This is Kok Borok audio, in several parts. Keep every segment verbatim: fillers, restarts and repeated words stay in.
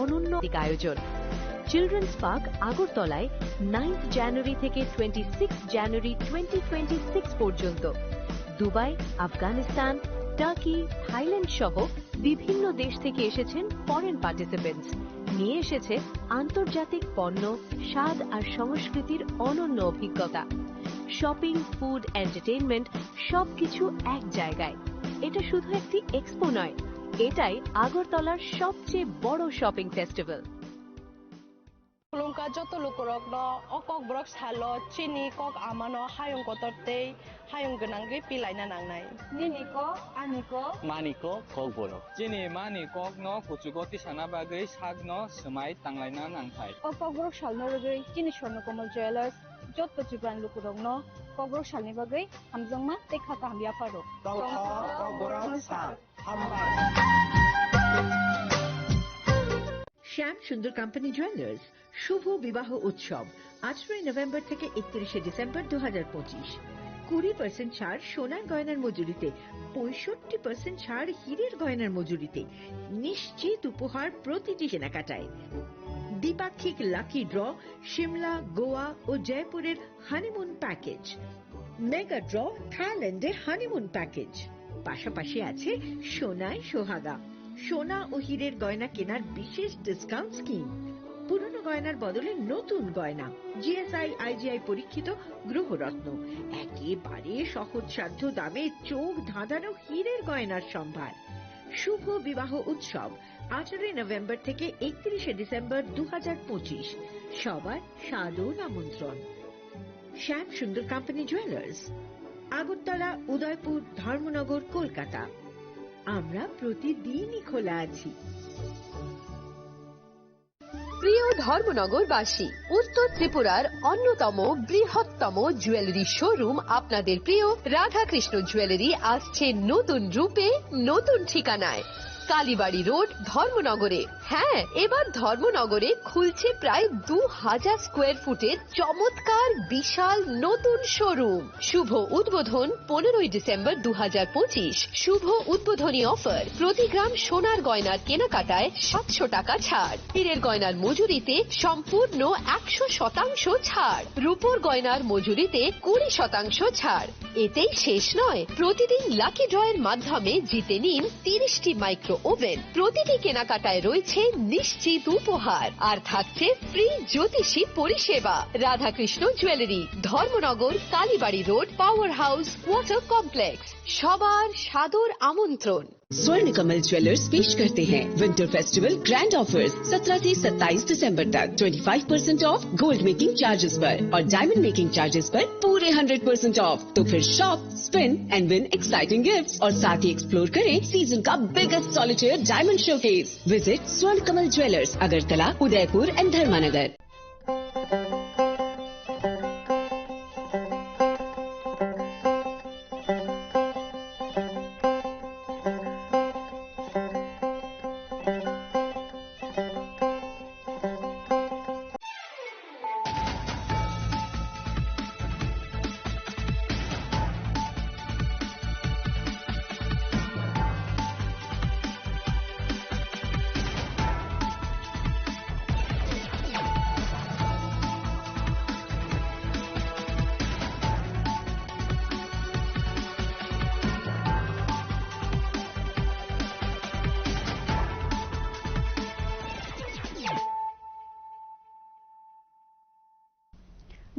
অনন্য আয়োজন। Children's park আগরতলায় নাইন্থ জানুয়ারি থেকে twenty six January twenty twenty six পর্যন্ত। দুবাই, আফগানিস্তান, টার্কি, থাইল্যান্ড সহ বিভিন্ন দেশ থেকে এসেছেন ফরেন পার্টিসিপেন্টস। নিয়ে এসেছে আন্তর্জাতিক পণ্য, স্বাদ আর সংস্কৃতির অনন্য অভিজ্ঞতা। শপিং, ফুড, এন্টারটেইনমেন্ট, সবকিছু এক জায়গায়। এটা শুধু একটি এক্সপো নয়, এটাই আগরতলার সবচেয়ে বড় shopping festival. Khulumkha joto lukurokno o Kokborok salo chini kok amano hayung kotor tei hayung gwnangwi pilaina nangnai. Nini kok, ani kok. Mani kok, Kokborok. Chini mani kokno kuchugo tisana bagwi sakno swmai tanglaina nangthai. O Kokborok salno rwgwi chini Swarnakomal Jewellers joto Tripurani lukurokno Kokborok salni bagwi hamjakma tei kha kaham yapharo. Tongkha Kokborok sal. শ্যাম সুন্দর company jewellers শুভ বিবাহ উৎসব, আঠারোই নভেম্বর থেকে একত্রিশে ডিসেম্বর দু হাজার পঁচিশ। কুড়ি পার্সেন্ট ছাড় সোনার গয়নার মজুরিতে, পঁয়ষট্টি পার্সেন্ট ছাড় হীরের গয়নার মজুরিতে, নিশ্চিত উপহার প্রতিটি কেনাকাটায়। দ্বিপাক্ষিক লাকি ড্র, সিমলা, গোয়া ও জয়পুরের হানিমুন প্যাকেজ, মেগা ড্র, থাইল্যান্ডে হানিমুন প্যাকেজ। পাশাপাশি আছে সোনায় সোহাগা, সোনা ও হীরের গয়না কেনার বিশেষ ডিসকাউন্ট স্কিম, পুরনো গয়নার বদলে নতুন গয়না, জিএসআই আইজিআই পরীক্ষিত গ্রহরত্ন, একেবারে সহজসাধ্য দামে চোখ ধাঁধানো হীরের গয়নার সম্ভার। শুভ বিবাহ উৎসব, আঠারোই নভেম্বর থেকে একত্রিশে ডিসেম্বর দু হাজার পঁচিশ। সবার সাদর আমন্ত্রণ। শ্যাম সুন্দর কোম্পানি জুয়েলার্স, আগরতলা, উদয়পুর, ধর্মনগর, কলকাতা। আমরা প্রতিদিনই খোলা আছি। প্রিয় ধর্মনগরবাসী, উত্তর ত্রিপুরার অন্যতম বৃহত্তম জুয়েলারি শোরুম আপনাদের প্রিয় রাধাকৃষ্ণ জুয়েলারি আসছে নতুন রূপে, নতুন ঠিকানায়, কালীবাড়ি রোড, ধর্মনগরে। হ্যাঁ, এবার ধর্মনগরে খুলছে প্রায় দু হাজার স্কোয়ার ফুটের চমৎকার বিশাল নতুন শোরুম। শুভ উদ্বোধন পনেরোই ডিসেম্বর দু হাজার পঁচিশ। শুভ উদ্বোধনী অফার, প্রতি গ্রাম সোনার গয়নার কেনাকাটায় সাতশো টাকা ছাড়, হীরের গয়নার মজুরিতে সম্পূর্ণ একশো শতাংশ ছাড়, রূপোর গয়নার মজুরিতে কুড়ি শতাংশ ছাড়। এতেই শেষ নয়, প্রতিদিন লাকি ড্রয়ের মাধ্যমে জিতে নিন তিরিশটি মাইক্রো ওভেন। প্রতিটি কেনাকাটায় রয়েছে নিশ্চিত উপহার, আর থাকছে ফ্রি জ্যোতিষী পরিষেবা। Radhakrishna jewellery, Dharmanagar, Kalibari road, power house, water complex. সবার সাদর আমন্ত্রণ। स्वर्ण कमल ज्वेलर्स पेश करते हैं विंटर फेस्टिवल ग्रैंड ऑफर्स, सत्रह से सत्ताईस दिसंबर तक। Twenty five percent of gold making charges पर और डायमंड मेकिंग चार्जेस पर पूरे हंड्रेड परसेंट ऑफ। तो फिर shop, spin and win exciting gifts और साथ ही एक्सप्लोर करें सीजन का biggest solitaire diamond showcase. Visit स्वर्ण कमल ज्वेलर्स, अगरतला, उदयपुर एंड धर्मानगर।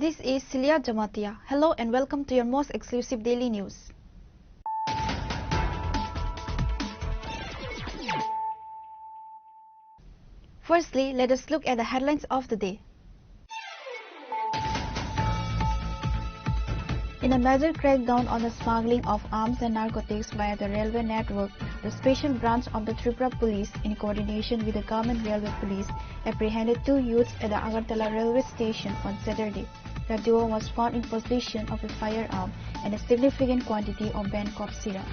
This is Celia Jamatia. Hello and welcome to your most exclusive daily news. Firstly, let us look at the headlines of the day. In a major crackdown on the smuggling of arms and narcotics via the railway network, the special branch of the Tripura Police, in coordination with the Government Railway Police, apprehended two youths at the Agartala railway station on Saturday. The duo was found in possession of a firearm and a significant quantity of banned cough syrup.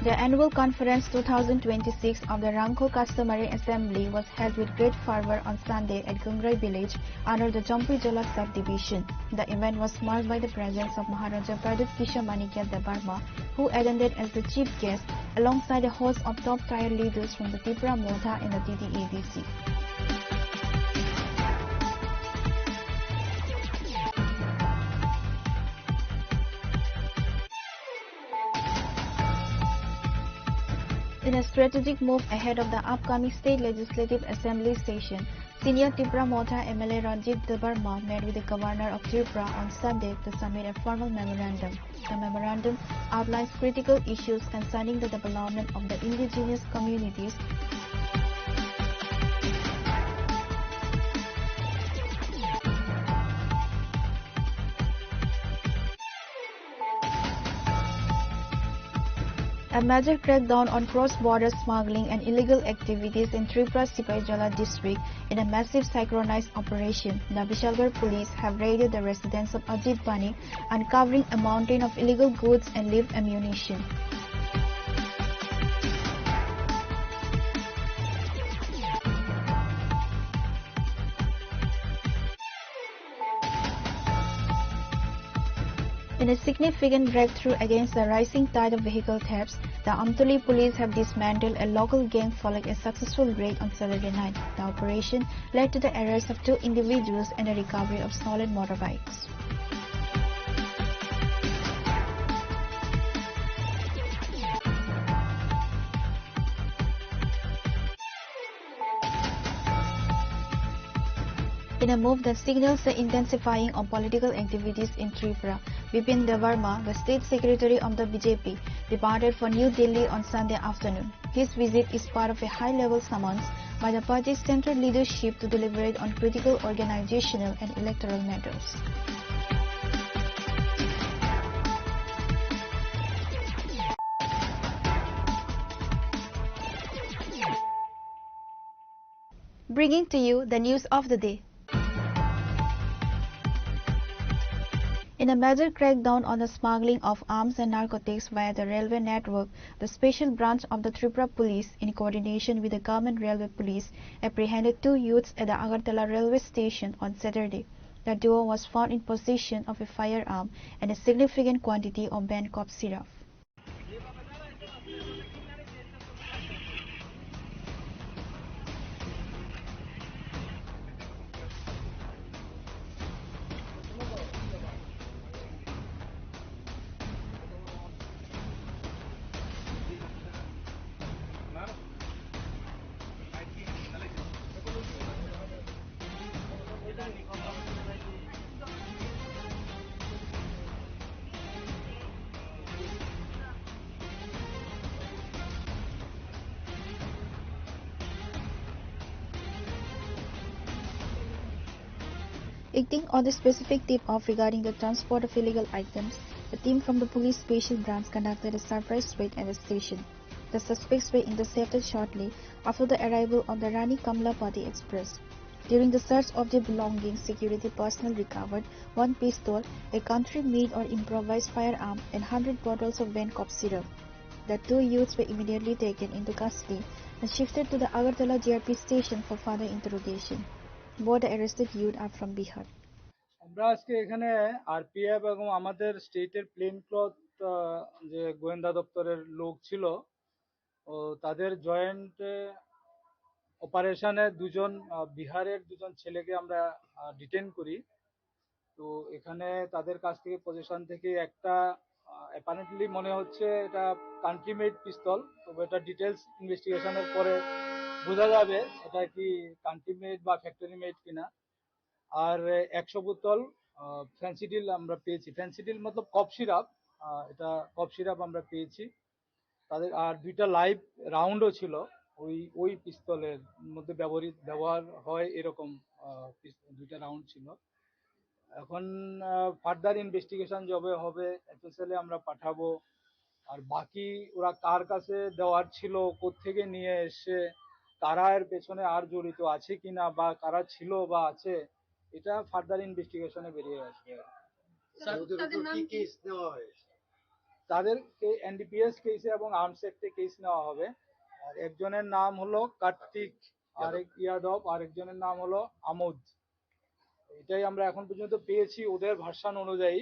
The annual conference two thousand twenty-six of the Rangkho Customary Assembly was held with great fervor on Sunday at Gungrai village under the Jompuijola subdivision. The event was marked by the presence of Maharaja Pradyut Kishore Manikya Debbarma, who attended as the chief guest alongside a host of top-tier leaders from the Tipra Motha and the T T A D C. In a strategic move ahead of the upcoming State Legislative Assembly session, senior Tipra Motha M L A Ranjit Debbarma met with the Governor of Tripura on Sunday to submit a formal memorandum. The memorandum outlines critical issues concerning the development of the indigenous communities. A major crackdown on cross-border smuggling and illegal activities in Tripura Sipaijala district in a massive synchronized operation. The Bishalgarh police have raided the residence of Ajit Bani, uncovering a mountain of illegal goods and live ammunition. In a significant breakthrough against the rising tide of vehicle thefts, the Amtoli police have dismantled a local gang following a successful raid on Saturday night. The operation led to the arrest of two individuals and a recovery of stolen motorbikes. In a move that signals the intensifying of political activities in Tripura, Bipin Debbarma, the state secretary of the B J P, departed for New Delhi on Sunday afternoon. His visit is part of a high-level summons by the party's central leadership to deliberate on critical organizational and electoral matters. Bringing to you the news of the day. In a major crackdown on the smuggling of arms and narcotics via the railway network, the special branch of the Tripura Police, in coordination with the Government Railway Police, apprehended two youths at the Agartala railway station on Saturday. The duo was found in possession of a firearm and a significant quantity of banned cough syrup. Acting on the specific tip-off regarding the transport of illegal items, the team from the police special branch conducted a surprise raid at the station. The suspects were intercepted shortly after the arrival on the Rani Kamalapati Express. During the search of their belongings, security personnel recovered one pistol, a country-made or improvised firearm, and hundred bottles of banned cough syrup. The two youths were immediately taken into custody and shifted to the Agartala G R P station for further interrogation. Both the arrested youth are from Bihar. আমরা আজকে এখানে আরপিএফ এবং আমাদের স্টেটের plane cloth, আহ, যে গোয়েন্দা দপ্তরের লোক ছিল, ও তাদের জয়েন্ট অপারেশনে দুজন, আহ, বিহারের দুজন ছেলেকে আমরা, আহ, ডিটেন করি। তো এখানে তাদের কাছ থেকে, পজিশন থেকে একটা, আহ, অ্যাপারেন্টলি মনে হচ্ছে এটা কান্ট্রি মেড পিস্তল, তবে এটা ডিটেলস ইনভেস্টিগেশনের পরে বোঝা যাবে এটা কি কান্ট্রি মেড বা ফ্যাক্টরি মেড কিনা। আর একশো বোতল, আহ, ফেন্সিডিল আমরা পেয়েছি। ফেন্সিডিল মতলব কফ সিরাপ, আহ, এটা কফ সিরাপ আমরা পেয়েছি। তাদের আর দুইটা লাইভ রাউন্ডও ছিল, ওই, ওই পিস্তলের মধ্যে ব্যবহৃত, ব্যবহার হয় এরকম, আহ, পিস-, দুইটা রাউন্ড ছিল। এখন, আহ, ফার্দার ইনভেস্টিগেশন যবে হবে, এফএসএল এ আমরা পাঠাবো। আর বাকি ওরা কার কাছে দেওয়ার ছিল, কোত্থেকে নিয়ে এসে, কারা এর পেছনে আর জড়িত আছে কিনা বা কারা ছিল বা আছে, এটা ফার্দার ইনভেস্টিগেশনে বেরিয়ে আসবে। স্যার, ওদের তাদের উপর নাম কি কি? কেস নেওয়া হয়েছে? তাদেরকে এনডিপিএস কেসে এবং আর্মস অ্যাক্টে কেস নেওয়া হবে। আর একজনের নাম হলো কার্তিক, আরেক ইয়াদব, আরেকজনের নাম হলো আমোদ। এটাই আমরা এখন পর্যন্ত পেয়েছি ওদের ভার্সন অনুযায়ী।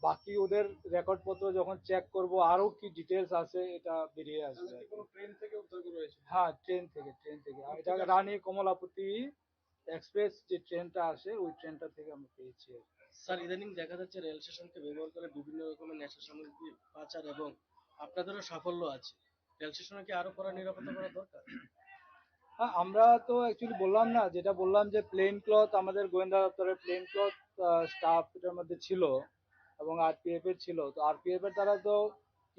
বাকি ওদের রেকর্ড পত্র যখন চেক করব, আরো কি ডিটেলস আছে, এটা বেরিয়ে আসবে। তাহলে কি কোনো ট্রেন থেকে উদ্ধার করা হয়েছে? হ্যাঁ, ট্রেন থেকে, ট্রেন থেকে। আর এটা রানী কমলাপতি এক্সপ্রেস যে ট্রেনটা আসে, ওই ট্রেনটা থেকে আমরা পেয়েছি আর কি। স্যার, ইদানিং দেখা যাচ্ছে রেল স্টেশনকে ব্যবহার করে বিভিন্ন রকমের নেশা সামগ্রী পাচার, এবং আপনাদেরও সাফল্য আছে। রেল স্টেশনে কি আরো কড়া নিরাপত্তা করা দরকার? হ্যাঁ, আমরা তো অ্যাকচুয়ালি বললাম না, যেটা বললাম যে প্লেন ক্লথ, আমাদের গোয়েন্দা দপ্তরের প্লেন ক্লথ স্টাফ এটার মধ্যে ছিল এবং আরপিএফ এর ছিল। তো আরপিএফ এর তারা তো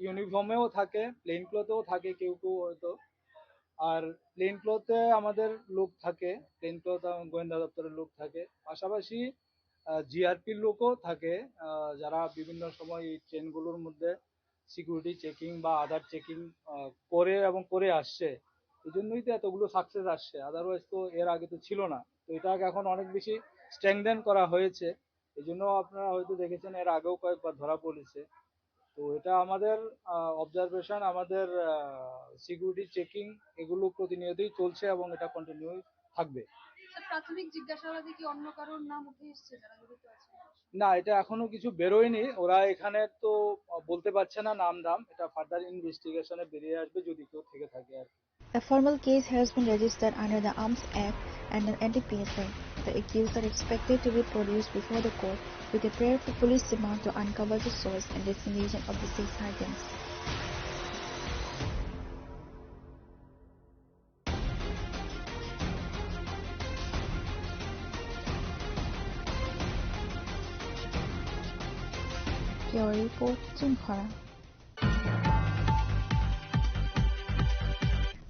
ইউনিফর্মেও থাকে, প্লেন ক্লথেও থাকে কেউ কেউ হয়তো। আর প্লেন ক্লথে আমাদের লোক থাকে, প্লেন ক্লথ গোয়েন্দা দপ্তরের লোক থাকে, পাশাপাশি জিআরপির লোকও থাকে, আহ, যারা বিভিন্ন সময় এই ট্রেনগুলোর মধ্যে সিকিউরিটি চেকিং বা আদার চেকিং করে এবং করে আসছে। এই জন্যই তো এতগুলো সাকসেস আসছে, আদারওয়াইজ তো এর আগে তো ছিল না। তো এটাকে এখন অনেক বেশি স্ট্রেংথেন করা হয়েছে। এই জন্য আপনারা হয়তো দেখেছেন, এর আগেও কয়েকবার ধরা পড়েছে। তো এটা আমাদের অবজারভেশন, আমাদের সিকিউরিটি চেকিং, এগুলো প্রতিনিয়তই চলছে এবং এটা কন্টিনিউ থাকবে। স্যার, প্রাথমিক জিজ্ঞাসাবাদে কি অন্য কারোর নাম উঠে এসছে যারা জড়িত আছে? না, এটা এখনো কিছু বেরোয়নি। ওরা এখানে তো বলতে পারছে না নাম দাম, এটা ফার্দার ইনভেস্টিগেশনে বেরিয়ে আসবে যদি কেউ থেকে থাকে আর কি। A formal case has been registered under the Arms Act and the N D P S A. The accused are expected to be produced before the court with a prayer for police demand to uncover the source and destination of the seized items. Bureau Report, Chunkhora.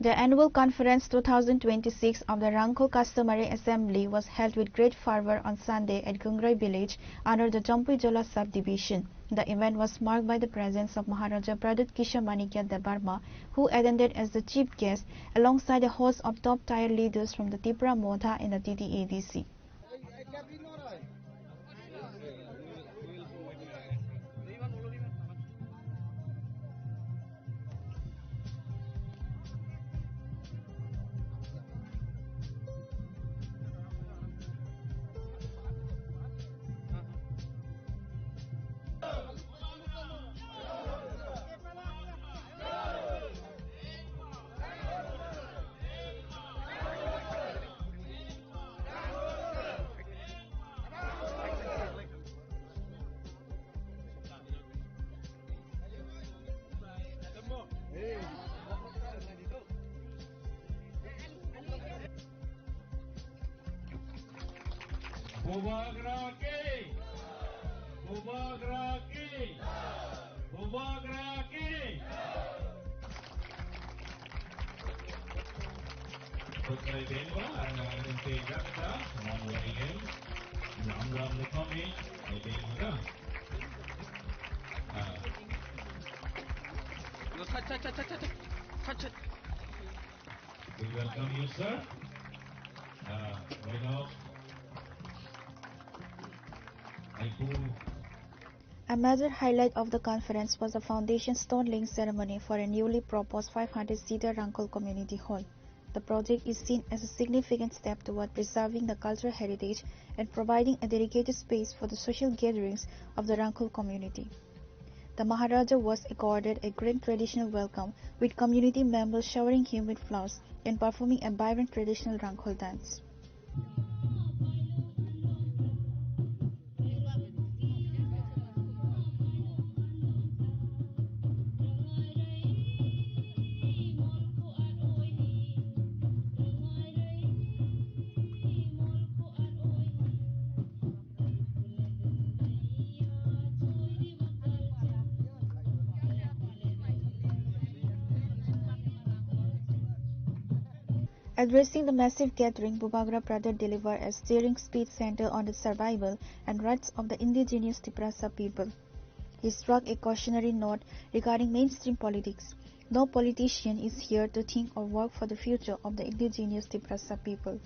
The annual conference two thousand twenty-six of the Rangkhol Customary Assembly was held with great fervor on Sunday at Gungrai village under the Champuijola subdivision. The event was marked by the presence of Maharaja Pradyut Kishore Manikya Debbarma, who attended as the chief guest alongside a host of top-tier leaders from the Tipra Motha and the T T A D C. Bubagra ki! Bubagra ki! Bubagra ki! Kutrai Benba, anak-anak yang tidak kita, semua mulai game. Lam-lam ni kami, ni Benba. Ah. Touch, touch, touch, touch, touch, touch. We welcome you, sir. Uh, right now, I pull. A major highlight of the conference was the foundation stone laying ceremony for a newly proposed five hundred seater Rangkhol Community Hall. The project is seen as a significant step toward preserving the cultural heritage and providing a dedicated space for the social gatherings of the Rangkhol community. The Maharaja was accorded a grand traditional welcome, with community members showering him with flowers and performing a vibrant traditional Rangkhol dance. Addressing the massive gathering, Bubagra Pradhan delivered a stirring speech centered on the survival and rights of the indigenous Tiprasa people. He struck a cautionary note regarding mainstream politics. No politician is here to think or work for the future of the indigenous Tiprasa people.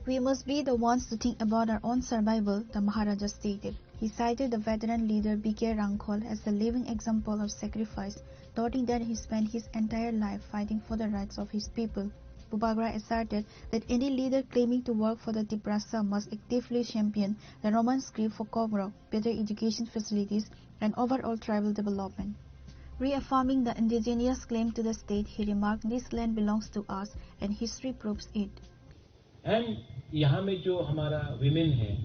We must be the ones to think about our own survival, the Maharaja stated. He cited the veteran leader B K Rangkhol as a living example of sacrifice, noting that he spent his entire life fighting for the rights of his people. Bubagra asserted that any leader claiming to work for the Tiprasa must actively champion the Roman script for Koborok, better education facilities, and overall tribal development. Reaffirming the indigenous claim to the state, he remarked, "This land belongs to us, and history proves it." And यहाँ में जो हमारा विमेन है,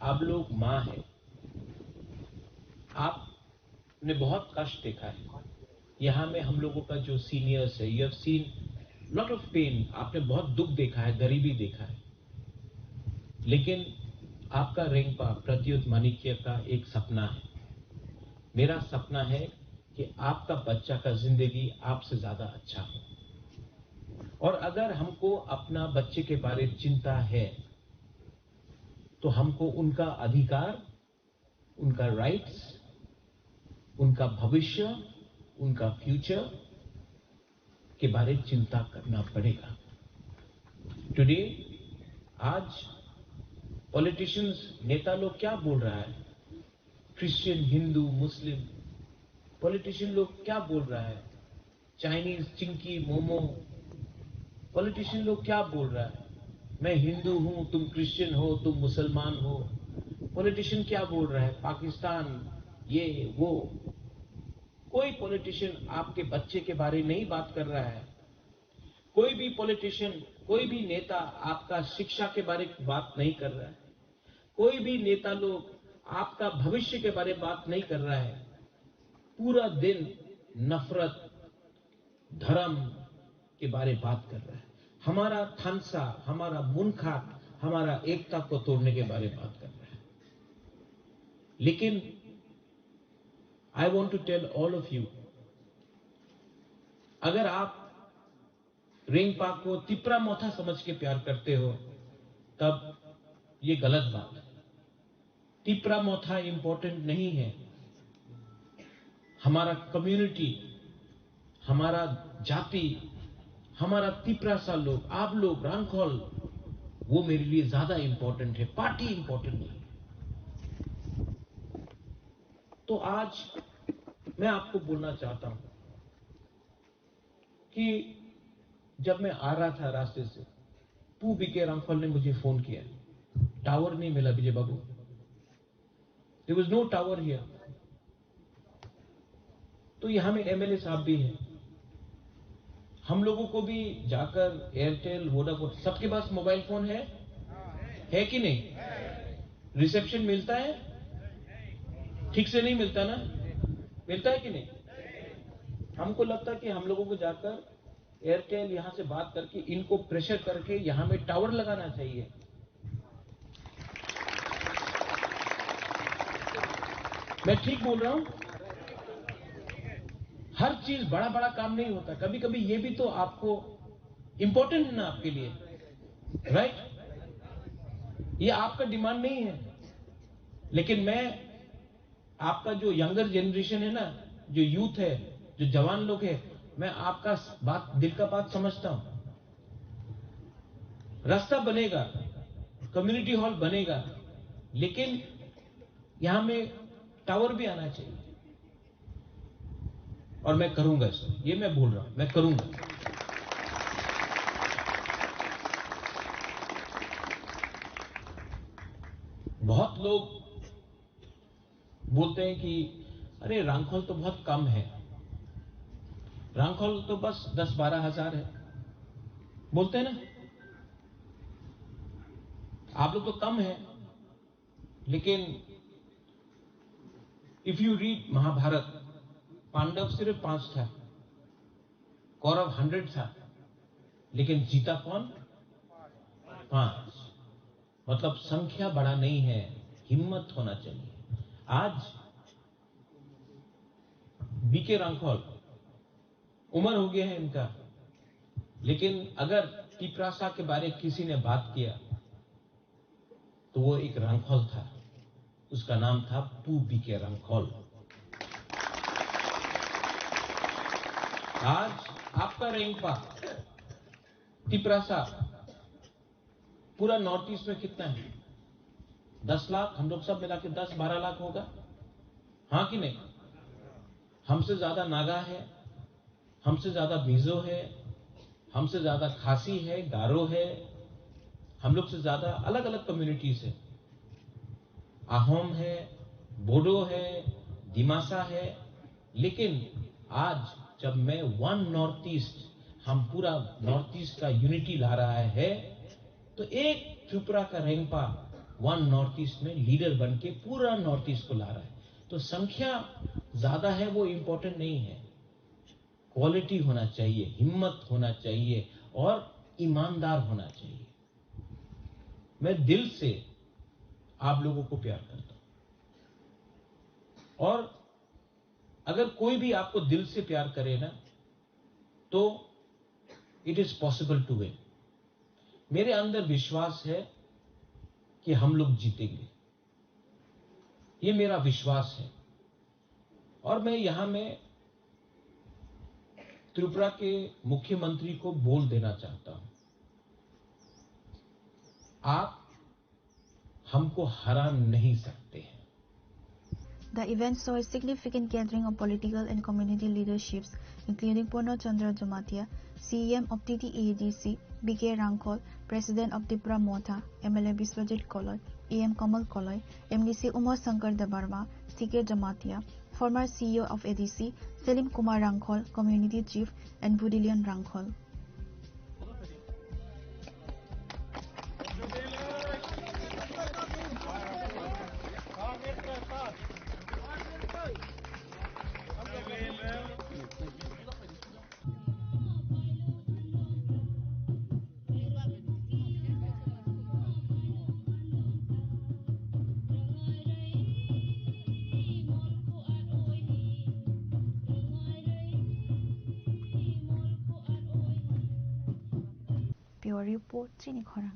आप लोग माँ है, आपने बहुत कष्ट देखा है। यहाँ में हम लोगों का जो सीनियर्स है, you have seen lot of pain, आपने बहुत दुख देखा है, गरीबी देखा है, लेकिन आपका रेंगपा प्रत्युत माणिक्य का एक सपना है। मेरा सपना है कि आपका बच्चा का जिंदगी आपसे ज्यादा अच्छा हो। और अगर हमको अपना बच्चे के बारे चिंता है, तो हमको उनका अधिकार, उनका राइट्स, उनका भविष्य, उनका फ्यूचर के बारे चिंता करना पड़ेगा। टुडे, आज पॉलिटिशियंस, नेता लोग क्या बोल रहा है, क्रिश्चियन, हिंदू, मुस्लिम, पॉलिटिशियन लोग क्या बोल रहा है, चाइनीज, चिंकी, मोमो, पॉलिटिशियन लोग क्या बोल रहा है, मैं हिंदू हूं, तुम क्रिश्चियन हो, तुम मुसलमान हो, पॉलिटिशियन क्या बोल रहा है, पाकिस्तान, ये वो। कोई पॉलिटिशियन आपके बच्चे के बारे नहीं बात कर रहा है। कोई भी पॉलिटिशियन, कोई भी नेता आपका शिक्षा के बारे बात नहीं कर रहा है। कोई भी नेता लोग आपका भविष्य के बारे बात नहीं कर रहा है। पूरा दिन नफरत, धर्म के बारे बात कर रहा है। हमारा थानसा, हमारा मुनखात, हमारा एकता को तोड़ने के बारे बात कर रहा है। लेकिन I want to tell all of you, अगर आप रेंगपा को तिपरा मोथा समझ के प्यार करते हो, तब ये गलत बात है। तिपरा मोथा इंपॉर्टेंट नहीं है। हमारा कम्युनिटी, हमारा जाति, हमारा तिपरासा लोग, आप लोग, रांखल, वो मेरे लिए ज्यादा इंपॉर्टेंट है, पार्टी इंपॉर्टेंट नहीं है। तो आज मैं आपको बोलना चाहता हूं कि जब मैं आ रहा था रास्ते से, पू बीके रांखल ने मुझे फोन किया। टावर नहीं मिला विजय बाबू, there was no tower here। तो यहाँ में एमएलए साहब भी हैं, हम लोगों को भी जाकर एयरटेल, वोडाफोन, सबके पास मोबाइल फोन है, है कि नहीं? रिसेप्शन मिलता है? ठीक से नहीं मिलता ना? मिलता है कि नहीं? हमको लगता कि हम लोगों को जाकर एयरटेल यहाँ से बात करके इनको प्रेशर करके यहाँ में टावर लगाना चाहिए। मैं ठीक बोल रहा हूं? हर चीज, बड़ा बड़ा काम नहीं होता, कभी कभी ये भी तो आपको इंपॉर्टेंट है ना आपके लिए, राइट? ये आपका डिमांड नहीं है, लेकिन मैं आपका जो यंगर जनरेशन है ना, जो यूथ है, जो जवान लोग है, मैं आपका बात, दिल का बात समझता हूं। रास्ता बनेगा, कम्युनिटी हॉल बनेगा, लेकिन यहां में टावर भी आना चाहिए। और मैं करूंगा इसको, ये मैं बोल रहा हूं, मैं करूंगा। बहुत लोग बोलते हैं कि अरे, रांखल तो बहुत कम है, रांखल तो बस दस बारह हजार है, बोलते हैं ना, आप लोग तो कम है। लेकिन इफ यू रीड महाभारत, पांडव सिर्फ पांच था, कौरव हंड्रेड था, लेकिन जीता कौन? पांच। मतलब, संख्या बड़ा नहीं है, हिम्मत होना चाहिए। आज बीके रांखल, उम्र हो गया है इनका, लेकिन अगर तिपरासा के बारे किसी ने बात किया, तो वो एक रांखल था, उसका नाम था पू बीके रांखल। आज आपका रेंगपा तिपरासा पूरा नॉर्थ ईस्ट में कितना है? दस लाख, हम लोग सब मिला के दस बारह लाख होगा, हाँ कि नहीं? हमसे ज्यादा नागा है, हमसे ज्यादा मिजो है, हमसे ज्यादा खासी है, गारो है, हम लोग से ज्यादा अलग अलग कम्युनिटीज है, अहोम है, बोडो है, दिमासा है। लेकिन आज जब मैं वन नॉर्थ ईस्ट, हम पूरा नॉर्थ ईस्ट का यूनिटी ला रहा है, तो एक त्रिपुरा का रेंगपा वन नॉर्थ ईस्ट में लीडर बन के पूरा नॉर्थ ईस्ट को ला रहा है। तो संख्या ज्यादा है, वो इंपॉर्टेंट नहीं है। क्वालिटी होना चाहिए, हिम्मत होना चाहिए और ईमानदार होना चाहिए। मैं दिल से आप लोगों को प्यार करता हूं। और अगर कोई भी आपको दिल से प्यार करे ना, तो it is possible to win। मेरे अंदर विश्वास है कि हम लोग जीतेंगे, ये मेरा विश्वास है। और मैं यहां में त्रिपुरा के मुख्यमंत्री को बोल देना चाहता हूं, आप हमको हरा नहीं सकते हैं। The event saw a significant gathering of political and community leaderships, including Purno Chandra Jamatia, C E M of T T A D C, B K Rangkhol, President of Tipra Motha, M L A Biswajit Koloi, E M Kamal Koloi, M D C Uma Shankar Debbarma, C K Jamatia, former C E O of A D C, Selim Kumar Rangkhol, Community Chief, and Budilian Rangkhol. Bureau Report, Chini Khorang.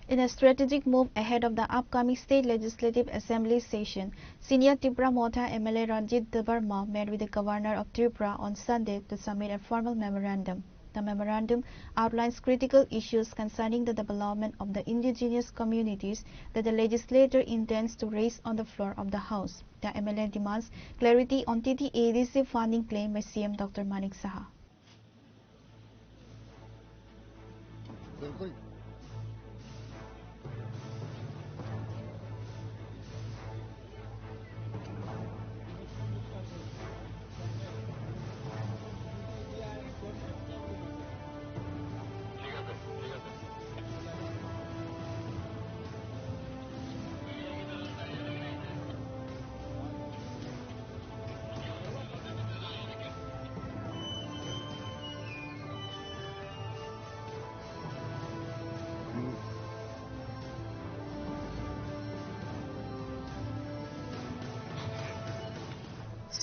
In a strategic move ahead of the upcoming State Legislative Assembly session, senior Tipra Motha M L A Ranjit Debbarma met with the Governor of Tripura on Sunday to submit a formal memorandum. The memorandum outlines critical issues concerning the development of the indigenous communities that the legislature intends to raise on the floor of the House. The M L A demands clarity on T T A D C funding claim by C M Doctor Manik Saha.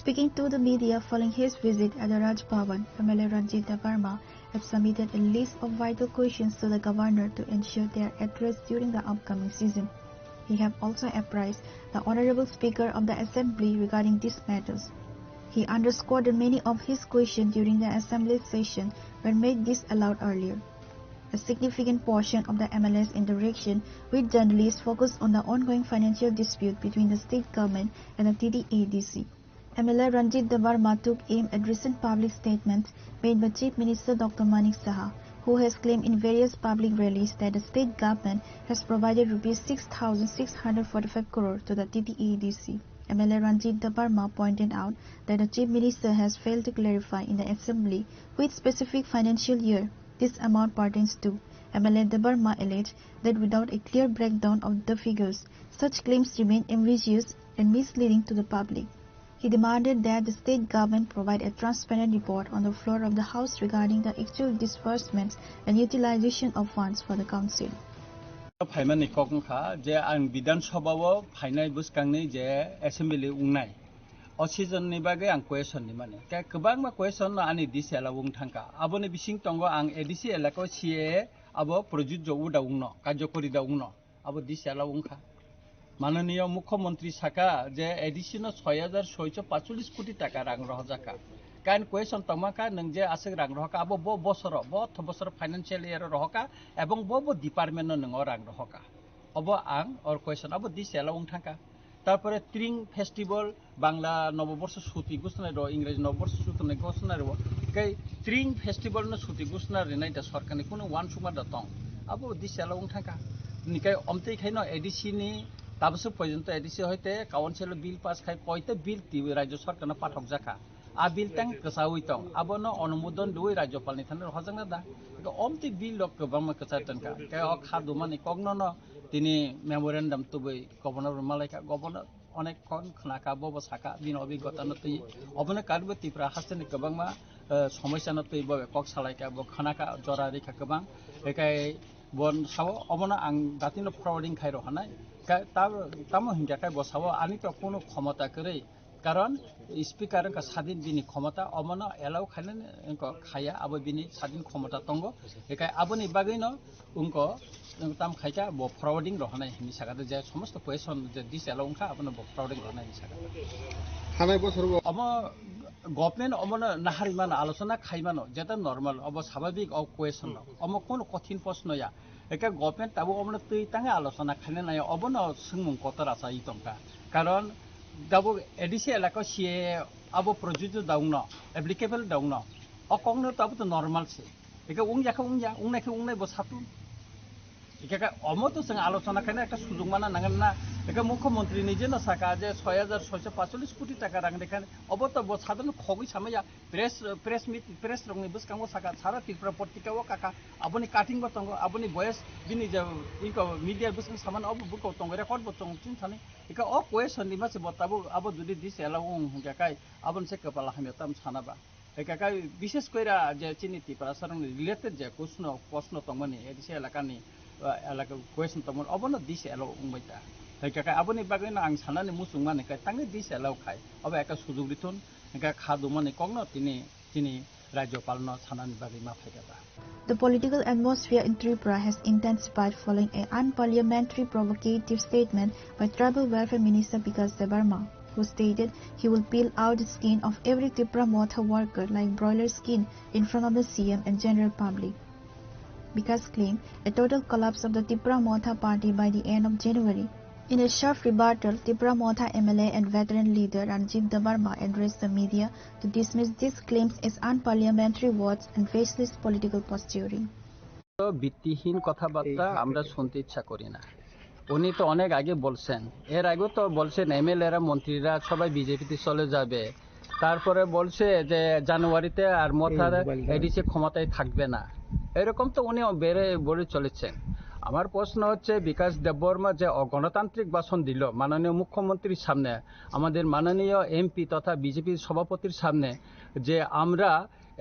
Speaking to the media following his visit at the Raj Bhavan, M L A Ranjit Debbarma have submitted a list of vital questions to the governor to ensure they are addressed during the upcoming season. He have also apprised the Honorable Speaker of the Assembly regarding these matters. He underscored that many of his questions during the Assembly session were made disallowed earlier. A significant portion of the M L A's interaction with journalists focused on the ongoing financial dispute between the state government and the T T A D C. M L A Ranjit Debbarma took aim at recent public statements made by Chief Minister Doctor Manik Saha, who has claimed in various public rallies that the state government has provided rupees six thousand six hundred forty-five crore to the T T A D C. M L A Ranjit Debbarma pointed out that the Chief Minister has failed to clarify in the Assembly which specific financial year this amount pertains to. M L A Debbarma alleged that without a clear breakdown of the figures, such claims remain ambiguous and misleading to the public. He demanded that the state government provide a transparent report on the floor of the House regarding the actual disbursements and utilization of funds for the council. Phaimani kok wngkha je ang Bidhan Sabha o phainai bwskangni je assembly wngnai, o season ni bagwi ang question rimani. Khe kwbangma question no ani D C elaka wng thangkha. Aboni bising tongo ang A D C elaka o C A A abo projujjo o da wngno, karjokori da wngno. Abo D C elaka wngkha. Mananiya Mukhyamantri saka je A D C no soi hajar soicho pachulis koti taka rang rohorjakha. Kain question tongma kha, nwng je aswk rang rohor kha, abo bo bosoro, bo otho bosoro financial year rohor kha, ebong bo bo department no nwng o rang rohor kha. Obo ang or question, abo D C L o wng thang kha. Tarpore Tring Festival, Bangla Noboborso suti gusnai ro, Ingreji Noboborso suti gusnai ro, kai Tring Festival no suti gusna rinai da sorkar ni kunu wansukma da tong. Abo D C L o wng thang kha. Ni kai omtwi khai no A D C ni tabaswk porjonto A D C hoite council o bill pass khai koita bill ti rajyo sorkar no pathok jakha. A bill tang kwchaui tong, abono onumodon rwui rajyopal ni thani rohorjakna da. Eko omtwi bill rok kwbangma kwchar tongkha. Khe o kha dumani kokno no tini memorandum tubui governor rwma laikha, governor onek khon khnakha, bobo sakha, bini obigota no twi. Obono karwi Tripura hasteni kwbangma, eh, somosya no twi bobe kok salaikha, bo khnakha, jora rikha kwbang. Ekai bo sao obono ang datino forwarding khai rohornai. Ka-, ta-, tamo hinkha khe bo sao ani to kunu khomota kwrwi. Karon speaker wngkha sadin bini khomota, omono allow khainani wngkha khaya, abo bini sadin khomota tongo. Ekai aboni bagwino wngkha, wng tam khaikha bo forwarding rohornai hinwi sakha, je somosto question je D C L o wngkha abono bo forwarding rohornai hinwi sakha. Thanai bosor bo omo government omono nahari mano, alochona khai mano, jeta normal, obo sababik o question no. Omo kono kothin proshno ya. Eke government tabuk omono twi tangwi alochona khaina nai, obono swngmung kotor achai tongkha. Karon tabuk A D C elaka C A A abo projujyo da wngno, applicable da wngno. O kokno tabuk to normal se. Eke wngya khe wngya, wngnai khe wngnai bo satun. Eke ka omo to chwng alochona khaina ekta sujuk mana nangan na. Eke mukhyamantri ni jeno saka je soi hajar soiso pacholish koti taka rang rekha, obo to bo sadhon khogwi samaya. Press, press meet, press rokni bwskango saka, sara Tripura portika o kaka, aboni cutting bo tongo, aboni voice bini je inko media bwskango samani obo buko tongo, record bo tongo, chini thani. Ika o question ni mase bo tabuk abo jodi D C L o wng hwnkha kai, aboni se kwpal hamya tam sana ba. Ika kai bishes koira je chini Tiprasa rokni related je kuchno, proshno tongmani, A D C elakani, uh, elaka question tongmani, obono D C L o wngbai ta. Ika kai aboni bagwi no ang sanani muchung mani kai tangni D C L o khai, obo ekta sujuk rithun. Hingkhe kha dumani kokno tini chini Rajyopalno sanani bagwi ma phaikha ba. The political atmosphere in Tripura has intensified following a unparliamentary provocative statement by Tribal Welfare Minister Bikas Debbarma, who stated he will peel out the skin of every Tipra Motha worker like broiler skin in front of the C M and general public. Bikas claimed a total collapse of the Tipra Motha party by the end of January. In a sharp rebuttal, Tipra Motha M L A and veteran leader Ranjit Debbarma addressed the media to dismiss these claims as unparliamentary words and faceless political posturing. তো ভিত্তিহীন কথাবার্তা আমরা শুনতে ইচ্ছা করি না। উনি তো অনেক আগে বলছেন, এর আগেও তো বলছেন এমএলএরা, মন্ত্রীরা সবাই বিজেপিতে চলে যাবে। তারপরে বলছে যে জানুয়ারিতে আর মথার এই মোবাইল এডিসি ক্ষমতায় থাকবে না, এরকম তো উনি বেড়ে বলে চলেছেন। আমার প্রশ্ন হচ্ছে, বিকাশ দেববর্মা যে অগণতান্ত্রিক ভাষণ দিল মাননীয় মুখ্যমন্ত্রীর সামনে, আমাদের মাননীয় এমপি তথা বিজেপির সভাপতির সামনে, যে আমরা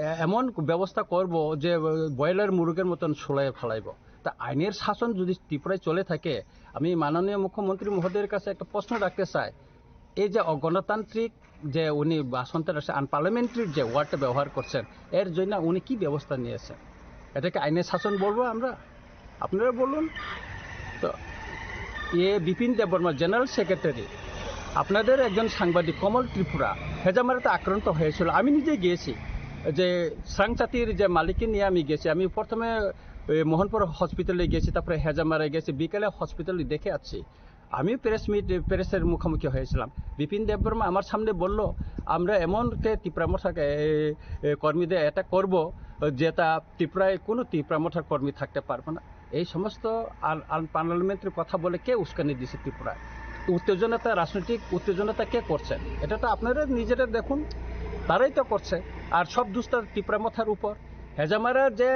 এ-, এমন ব্যবস্থা করব যে ব্রয়লার মুরগের মতন সুলাইয়ে ফালাইব। তা আইনের শাসন যদি ত্রিপুরায় চলে থাকে, আমি মাননীয় মুখ্যমন্ত্রী মহোদয়ের কাছে একটা প্রশ্ন রাখতে চাই, এই যে অগণতান্ত্রিক যে উনি ভাষণটা রাখছে, আনপার্লামেন্টারি যে ওয়ার্ডটা ব্যবহার করছেন, এর জন্য উনি কি ব্যবস্থা নিয়েছেন? এটা কি আইনের শাসন বলবো আমরা? আপনারা বলুন। তো এ বিপিন দেববর্মা, জেনারেল সেক্রেটারি, আপনাদের একজন সাংবাদিক কমল ত্রিপুরা হেজামারাতে আক্রান্ত হয়েছিল। আমি নিজে গিয়েছি, যে স্রাংচাতির যে মালিককে নিয়ে আমি গেছি। আমি প্রথমে, এ, মোহনপুর হসপিটালে গেছি, তারপরে হেজামারায় গেছি, বিকেলে হসপিটালে দেখে আসছি। আমি প্রেস মিট, প্রেসের মুখোমুখি হয়েছিলাম। বিপিন দেববর্মা আমার সামনে বলল, "আমরা এমন কে ত্রিপুরা মথাকে, এ, এ, কর্মীদের অ্যাটাক করব, যেটা ত্রিপুরায় কোনো ত্রিপুরা মথার কর্মী থাকতে পারবে না।" এই সমস্ত আন-, আনপার্লামেন্টারি কথা বলে কে উস্কানি দিছে ত্রিপুরায়? উত্তেজনাটা, রাজনৈতিক উত্তেজনাটা কে করছেন? এটা তো আপনারা নিজেরা দেখুন, তারাই তো করছে। আর সব দোষটা ত্রিপুরা মথার উপর। হেজামারা যে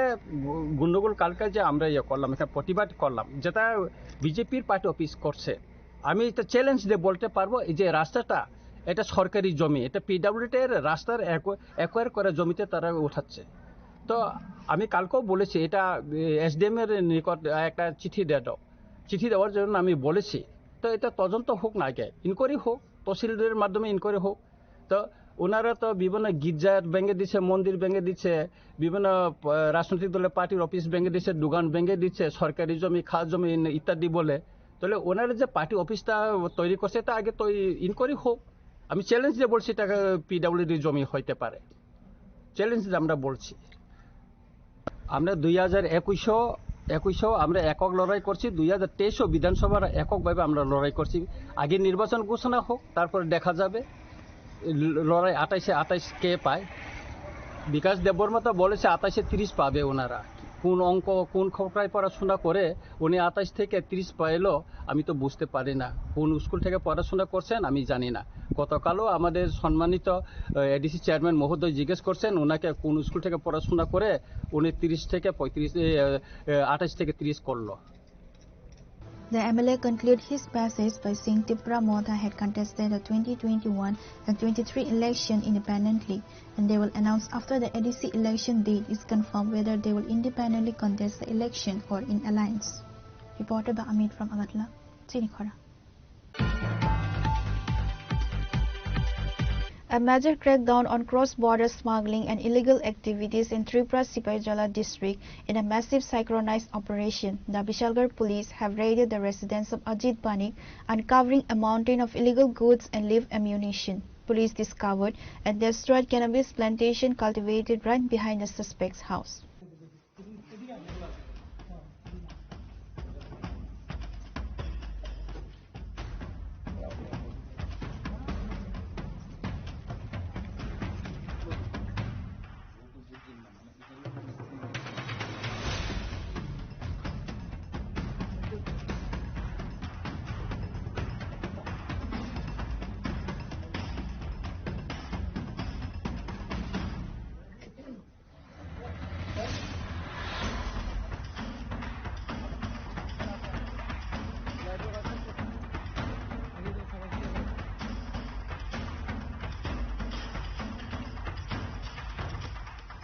গু-, গন্ডগোল কালকে যে আমরা ইয়ে করলাম, এখানে প্রতিবাদ করলাম, যেটা বিজেপির পার্টি অফিস করছে, আমি এটা চ্যালেঞ্জ দিয়ে বলতে পারবো, এই যে রাস্তাটা, এটা সরকারি জমি, এটা পিডাব্লিউডি এর রাস্তার অ্যাকো-, অ্যাকোয়ার করা জমিতে তারা উঠাচ্ছে। তো আমি কালকেও বলেছি, এটা, এ, এসডিএম এর নিকট একটা চিঠি দিয়ে দাও, চিঠি দেওয়ার জন্য আমি বলেছি। তো এটা তদন্ত হোক না, আগে ইনকোয়ারি হোক, তহসিলদারের মাধ্যমে ইনকোয়ারি হোক। তো ওনারা তো বিভিন্ন গির্জা ভেঙে দিচ্ছে, মন্দির ভেঙে দিচ্ছে, বিভিন্ন, আহ, রাজনৈতিক দলের পার্টির অফিস ভেঙে দিচ্ছে, দোকান ভেঙে দিচ্ছে, সরকারি জমি, খাস জমি ইত্যাদি বলে। তাহলে ওনারা যে পার্টি অফিসটা তৈরি করছে, এটা আগে তো ইনকোয়ারি হোক। আমি চ্যালেঞ্জ দিয়ে বলছি, এটা পিডাব্লিউডি জমি হইতে পারে। চ্যালেঞ্জ আমরা বলছি। আমরা দুই হাজার একুশও একুশও আমরা একক লড়াই করছি, দুই হাজার তেইশও বিধানসভার এককভাবে আমরা লড়াই করছি। আগে নির্বাচন ঘোষণা হোক, তারপরে দেখা যাবে। ল-, লড়াই আঠাশে আঠাশ কে পায়। বিকাশ দেববর্মা তো বলেছে আঠাশে তিরিশ পাবে ওনারা। কোন অঙ্ক, কোন খোকরায় পড়াশোনা করে উনি আঠাশ থেকে তিরিশ পেলো, আমি তো বুঝতে পারি না। কোন স্কুল থেকে পড়াশোনা করছেন আমি জানি না। গতকালও আমাদের সম্মানিত, আহ, এডিসি চেয়ারম্যান মহোদয় জিজ্ঞেস করছেন ওনাকে কোন স্কুল থেকে পড়াশোনা করে উনি তিরিশ থেকে পঁয়ত্রিশ, এ, এ, আঠাশ থেকে তিরিশ করলো। The M L A concluded his message by saying Tipra Motha had contested the twenty twenty-one and twenty-three election independently, and they will announce after the A D C election date is confirmed whether they will independently contest the election or in alliance. Reported by Amit from Agartala. Chini Khora. A major crackdown on cross-border smuggling and illegal activities in Tripura Sipaijala district in a massive synchronized operation. The Bishalgarh police have raided the residence of Ajit Banik, uncovering a mountain of illegal goods and live ammunition. Police discovered and destroyed cannabis plantation cultivated right behind the suspect's house.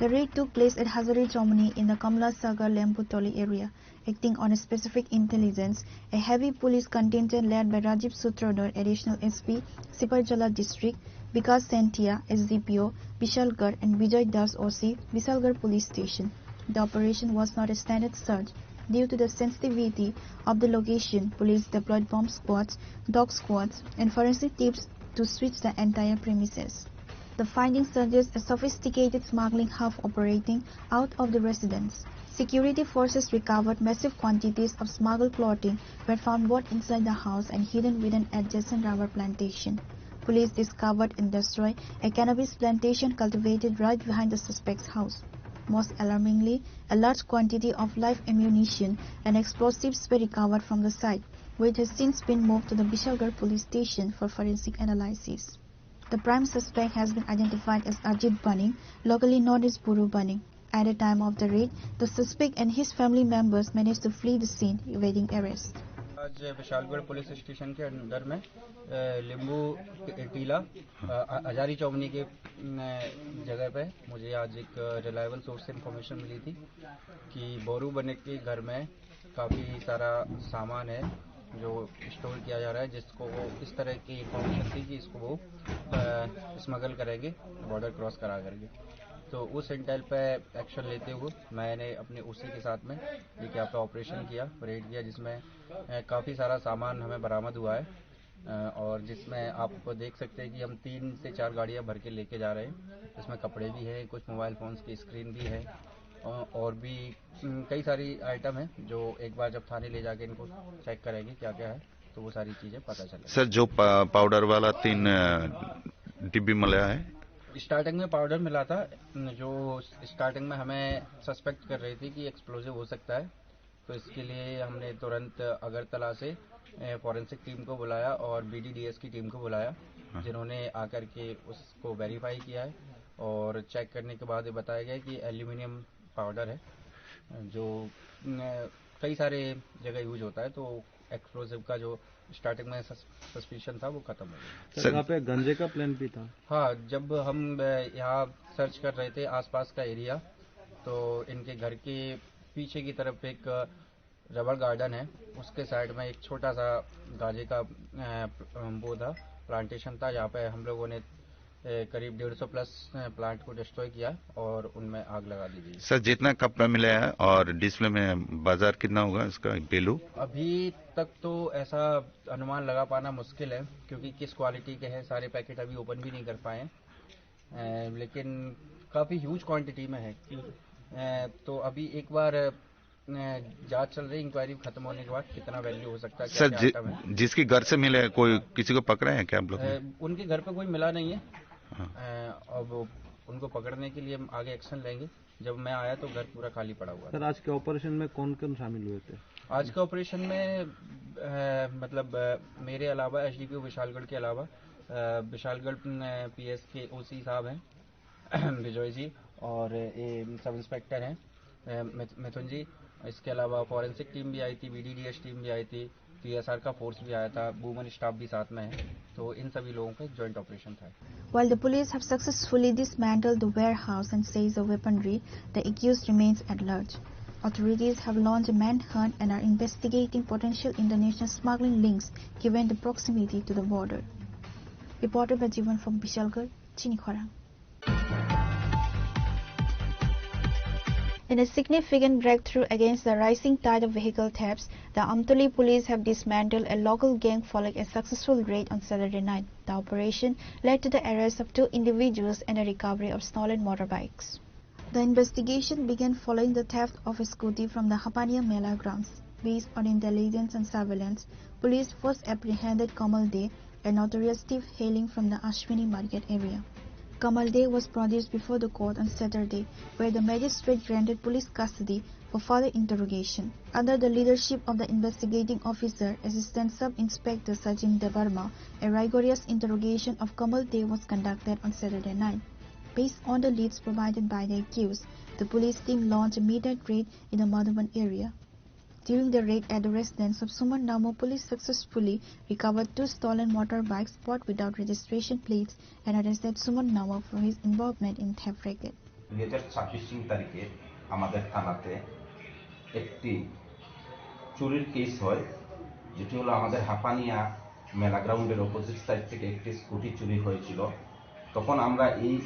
The raid took place at Hazari Chomani in the Kamla Sagar Lembutoli area. Acting on a specific intelligence, a heavy police contingent led by Rajiv Sutradhar, Additional S P, Sipaijala District, Vikas Sentia, S D P O, Bishalgarh, and Vijay Das, O C, Bishalgarh Police Station. The operation was not a standard search due to the sensitivity of the location. Police deployed bomb squads, dog squads, and forensic teams to search the entire premises. The findings suggest a sophisticated smuggling hub operating out of the residence. Security forces recovered massive quantities of smuggled clothing were found both inside the house and hidden within adjacent rubber plantation. Police discovered and destroyed a cannabis plantation cultivated right behind the suspect's house. Most alarmingly, a large quantity of live ammunition and explosives were recovered from the site, which has since been moved to the Bishalgarh police station for forensic analysis. The prime suspect has been identified as Ajit Banik, locally known as Buru Banik. At the time of the raid, the suspect and his family members managed to flee the scene, evading arrest. आज Vishalgarh police station के अंदर में, अ, लिंबू टीला, अ, अ, हजारी चौमनी के, न, जगह पे मुझे आज एक रिलायबल सोर्स से इंफॉर्मेशन मिली थी कि बोरू बनिक के घर में काफ़ी सारा सामान है जो स्टोर किया जा रहा है, जिसको वो इस तरह की इंफॉर्मेशन थी कि इसको वो, अ, स्मगल करेंगे बॉर्डर क्रॉस करा करके। तो उस इंटेल पे एक्शन लेते हुए मैंने अपने ओसी के साथ में ये क्या पे ऑपरेशन किया, रेड किया, जिसमें, अ, काफ़ी सारा सामान हमें बरामद हुआ है। अ, और जिसमें आप देख सकते हैं कि हम तीन से चार गाड़ियाँ भर के लेके जा रहे हैं। इसमें कपड़े भी हैं, कुछ मोबाइल फ़ोन्स की स्क्रीन भी है, अ, और भी, उम, कई सारी आइटम है जो एक बार जब थाने ले जाके इनको चेक करेंगे क्या क्या है, तो वो सारी चीज़ें पता चलेगा। सर, जो पा-, पाउडर वाला तीन, अ, डिब्बी मिला है? स्टार्टिंग में पाउडर मिला था, जो स्टार्टिंग में हमें सस्पेक्ट कर रही थी कि एक्सप्लोसिव हो सकता है, तो इसके लिए हमने तुरंत अगरतला से, ए, फॉरेंसिक टीम को बुलाया और बीडीडीएस की टीम को बुलाया, हाँ। जिन्होंने आकर के उसको वेरीफाई किया है और चेक करने के बाद ये बताया गया कि एल्यूमिनियम पाउडर है, जो, न, कई सारे जगह यूज होता है, तो एक्सप्लोसिव का जो स्टार्टिंग में सस-, सस्पिशन था, वो खत्म हो गया। सर, सर, यहाँ पे गांजे का प्लांट भी था? हाँ, जब हम, अ, यहाँ सर्च कर रहे थे आसपास का एरिया, तो इनके घर के पीछे की तरफ एक रबर गार्डन है, उसके साइड में एक छोटा सा गांजे का, अ, वो था, प्लांटेशन था, जहाँ पे हम लोगों ने, अ, करीब डेढ़ सौ प्लस, अ, प्लांट को डिस्ट्रॉय किया और उनमें आग लगा दी गई। सर, जितना कपड़ा मिला है और डिस्प्ले में बाजार कितना होगा इसका वैल्यू? अभी तक तो ऐसा अनुमान लगा पाना मुश्किल है, क्योंकि किस क्वालिटी के हैं, सारे पैकेट अभी ओपन भी नहीं कर पाए हैं। अ, लेकिन काफी ह्यूज क्वांटिटी में है। अ, तो अभी एक बार, अ, जांच चल रही, इंक्वायरी खत्म होने के बाद कितना वैल्यू हो सकता है, क्या सर, क्या जि-, आइटम है। जिसके घर से मिले, कोई किसी को पकड़े हैं क्या आप लोग? अ, उनके घर पे कोई मिला नहीं है। हाँ। अ, अब उनको पकड़ने के लिए हम आगे एक्शन लेंगे। जब मैं आया तो घर पूरा खाली पड़ा हुआ था। सर, आज के ऑपरेशन में कौन-कौन शामिल हुए थे? आज के ऑपरेशन में, अ, मतलब, अ, मेरे अलावा, एसडीपीओ विशालगढ़ के अलावा, अ, विशालगढ़, अ, पीएस के ओसी साहब हैं, विजय जी, और ये सब इंस्पेक्टर हैं, अ, मिथ-, मिथुन जी। इसके अलावा फॉरेंसिक टीम भी आई थी, वीडीडीएस टीम भी आई थी, सीएसआर का फोर्स भी आया था, वुमेन स्टाफ भी साथ में है, तो इन सभी लोगों का एक जॉइंट ऑपरेशन था। While the police have successfully dismantled the warehouse and seized the weaponry, the accused remains at large. Authorities have launched a manhunt and are investigating potential international smuggling links given the proximity to the border. Reported by Jivan from Bishalgarh, Chini Khorang. In a significant breakthrough against the rising tide of vehicle thefts, the Amtoli police have dismantled a local gang following a successful raid on Saturday night. The operation led to the arrest of two individuals and a recovery of stolen motorbikes. The investigation began following the theft of a scooty from the Hapania Mela grounds. Based on intelligence and surveillance, police first apprehended Kamal Dey, a notorious thief hailing from the Ashwini Market area. Kamal Dey was produced before the court on Saturday, where the magistrate granted police custody for further interrogation. Under the leadership of the investigating officer, Assistant Sub-Inspector Sachin Debbarma, a rigorous interrogation of Kamal Dey was conducted on Saturday night. Based on the leads provided by the accused, the police team launched a midnight raid in the Madhuban area. During the raid at the residence of Suman Namo, police successfully recovered two stolen motorbikes bought without registration plates and arrested Suman Namo for his involvement in theft racket. দুই হাজার ছাব্বিশ তিন তারিখে আমাদের থানাতে একটি চুরির কেস হয়, যেটি হলো আমাদের হাপানিয়া মেলা গ্রাউন্ডের অপোজিট সাইড থেকে একটি স্কুটি চুরি হয়েছিল। তখন আমরা এই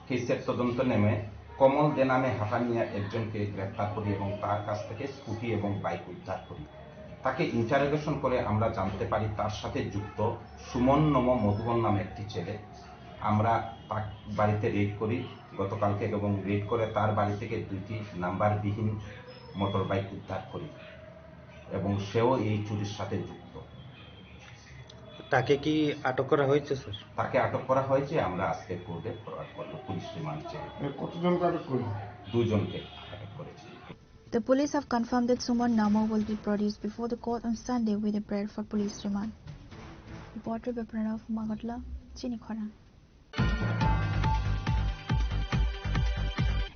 কেসের তদন্ত নেমে কমল দে নামে হাপানিয়া একজনকে গ্রেপ্তার করি এবং তার কাছ থেকে স্কুটি এবং বাইক উদ্ধার করি। তাকে ইন্টারোগেশন করে আমরা জানতে পারি তার সাথে যুক্ত সুমন নম মধুবন নামে একটি ছেলে। আমরা তার বাড়িতে রেড করি। গতকালকে এবং রেড করে তার বাড়ি থেকে দুইটি নাম্বারবিহীন মোটর বাইক উদ্ধার করি এবং সেও এই চুরির সাথে যুক্ত। তাকে কি আটক করা হয়েছে, স্যার? তাকে আটক করা হয়েছে, আমরা আজকে কোর্টে ফরওয়ার্ড করব পুলিশ রিমান্ড চেয়ে। এ, কতজনকে আটক করলো? দুজনকে আটক করেছি। The police have confirmed that Suman Namo will be produced before the court on Sunday with a prayer for police remand. Reporter by Pranav Magatla, Chini Khorang.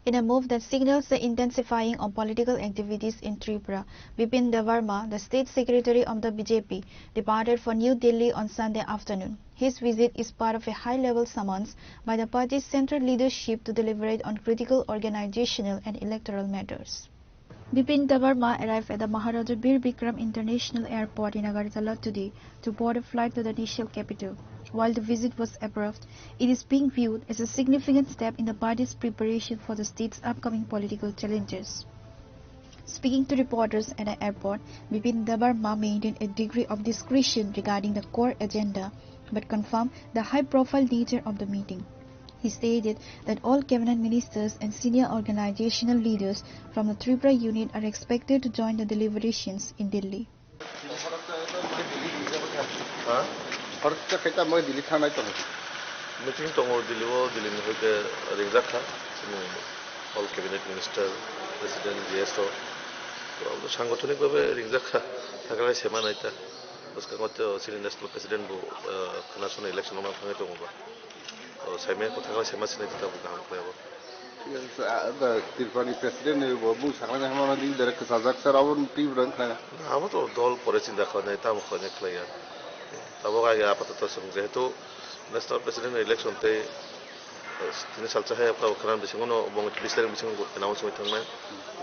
In a move that signals the intensifying of political activities in Tripura, Bipin Debbarma, the state secretary of the B J P, departed for New Delhi on Sunday afternoon. His visit is part of a high-level summons by the party's central leadership to deliberate on critical organizational and electoral matters. Bipin Debbarma arrived at the Maharaja Bir Bikram International Airport in Agartala today to board a flight to the national capital. While the visit was approved, it is being viewed as a significant step in the party's preparation for the state's upcoming political challenges. Speaking to reporters at the airport, Bipin Debbarma maintained a degree of discretion regarding the core agenda, but confirmed the high-profile nature of the meeting. He stated that all cabinet ministers and senior organizational leaders from the Tripura unit are expected to join the deliberations in Delhi. হ্যাঁ? হঠাৎ করে খেতে আমাকে দিল্লি থানায় তো হবে। মিটিং তো আমার দিল্লি, ও দিল্লি হইতে রিংজাক খা, অল ক্যাবিনেট মিনিস্টার, প্রেসিডেন্ট, জিএসও। তো আমরা সাংগঠনিকভাবে রিংজাক খা থাকলে সেমা নাইতা। Bwskang o to chini national president bo, ah, khwnasono election o ma thangwi tongo ba. O saimaya kwthang khe saima sinai tita bo kaham khlai bo. Thik ase, sir. Ah, da, Tripurani president ni bo mung saknai hwnmano din direct kwchajak, sir, abo Tripura wngkha. Abo to dol pore chinta khlainai, tamo khlainai khlaiya. Tabuk age apatoto chwng jehetu national president election tei Tini salsa hai khwran bisingo no bong bis tarik bisingo announce wngwi thangnai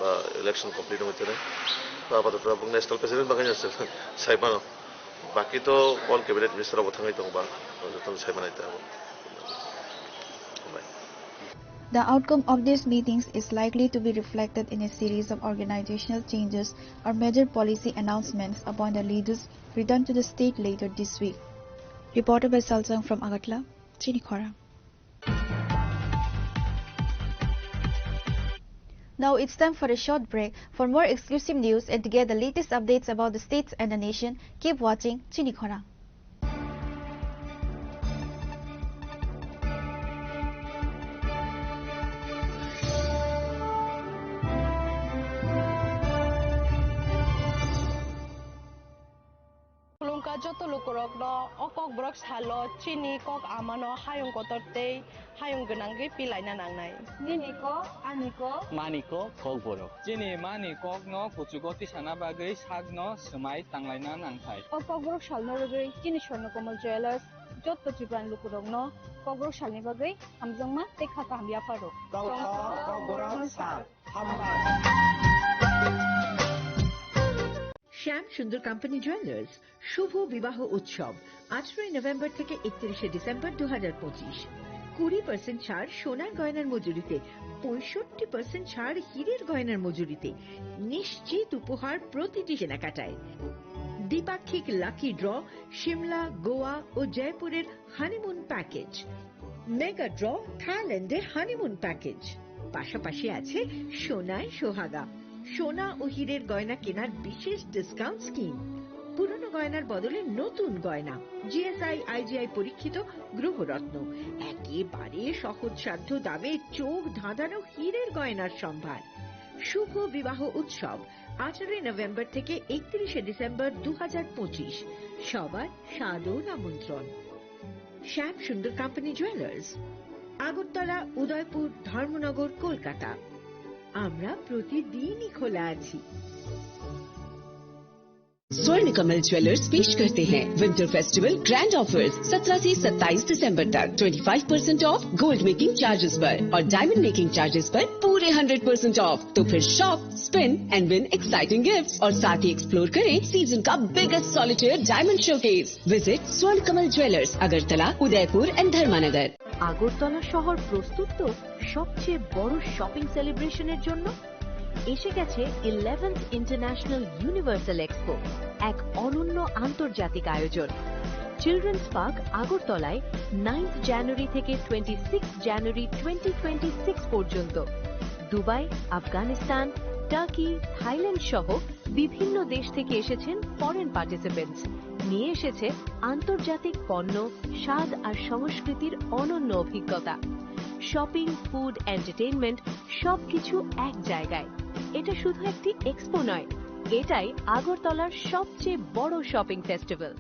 ba election complete wngwi thangnai. To apatoto bong national president bagwi no sai mano. Baki to all cabinet minister rok bo thangwi tongo ba. Jotono sai manai ta abo. Bye. The outcome of these meetings is likely to be reflected in a series of organizational changes or major policy announcements upon the leaders return to the state later this week. Reporter by Salsang from Agartala, Chini Khorang. Now it's time for a short break. For more exclusive news and to get the latest updates about the states and the nation, keep watching Chini Khorang. Khulumkha joto lukurokno o Kokborok salo chini kok amano hayung kotor tei hayung gwnangwi pilaina nangnai. Nini kok, ani kok. Mani kok, Kokborok. Chini mani kokno kuchugo tisana bagwi sakno swmai tanglaina nangthai. O Kokborok salno rwgwi chini Swarnakomal Jewellers joto Tripurani lukurokno Kokborok salni bagwi hamjakma tei kha kaham yapharo. Kokborok sal. শ্যাম সুন্দর company jewellers, শুভ বিবাহ উৎসব, আঠারোই নভেম্বর থেকে একত্রিশে ডিসেম্বর দু হাজার পঁচিশ। কুড়ি পার্সেন্ট ছাড় সোনার গয়নার মজুরিতে, পঁয়ষট্টি পার্সেন্ট ছাড় হীরের গয়নার মজুরিতে, নিশ্চিত উপহার প্রতিটি কেনাকাটায়। দ্বিপাক্ষিক লাকি ড্র, সিমলা, গোয়া ও জয়পুরের হানিমুন প্যাকেজ, মেগা ড্র, থাইল্যান্ডে হানিমুন প্যাকেজ, পাশাপাশি আছে সোনায় সোহাগা, সোনা ও হীরের গয়না কেনার বিশেষ ডিসকাউন্ট স্কিম। পুরনো গয়নার বদলে নতুন গয়না, জিএসআই আইজিআই পরীক্ষিত গ্রহরত্ন, একেবারে সহজসাধ্য দামে চোখ ধাঁধানো হীরের গয়নার সম্ভার। শুভ বিবাহ উৎসব, আঠারোই নভেম্বর থেকে একত্রিশে ডিসেম্বর দু হাজার পঁচিশ। সবার সাদর আমন্ত্রণ। শ্যাম সুন্দর কোম্পানি জুয়েলার্স, আগরতলা, উদয়পুর, ধর্মনগর, কলকাতা। আমরা প্রতিদিনই খোলা আছি। स्वर्ण कमल ज्वेलर्स पेश करते हैं विंटर फेस्टिवल ग्रैंड ऑफर्स। सत्रह से सत्ताईस दिसंबर तक twenty five percent of gold making charges पर और डायमंड मेकिंग चार्जेस पर पूरे हंड्रेड परसेंट ऑफ। तो फिर shop, spin and win exciting gifts और साथ ही एक्सप्लोर करें सीजन का biggest solitaire diamond showcase. Visit Swarnakomal Jewellers, Agartala, Udaipur and Dharmanagar. Agartala শহর প্রস্তুত তো সবচেয়ে বড় শপিং সেলিব্রেশনের জন্য। এসে গেছে ইলেভেন্থ ইন্টারন্যাশনাল ইউনিভার্সাল এক্সপো, এক অনন্য আন্তর্জাতিক আয়োজন। চিলড্রেন্স পার্ক আগরতলায় নাইন্থ জানুয়ারি থেকে twenty six January twenty twenty six পর্যন্ত। দুবাই, আফগানিস্তান, টার্কি, থাইল্যান্ড সহ বিভিন্ন দেশ থেকে এসেছেন ফরেন পার্টিসিপেন্টস। নিয়ে এসেছে আন্তর্জাতিক পণ্য, স্বাদ আর সংস্কৃতির অনন্য অভিজ্ঞতা। শপিং, ফুড, এন্টারটেইনমেন্ট, সবকিছু এক জায়গায়। এটা শুধু একটি এক্সপো নয়, এটাই আগরতলার সবচেয়ে বড় শপিং ফেস্টিভ্যাল।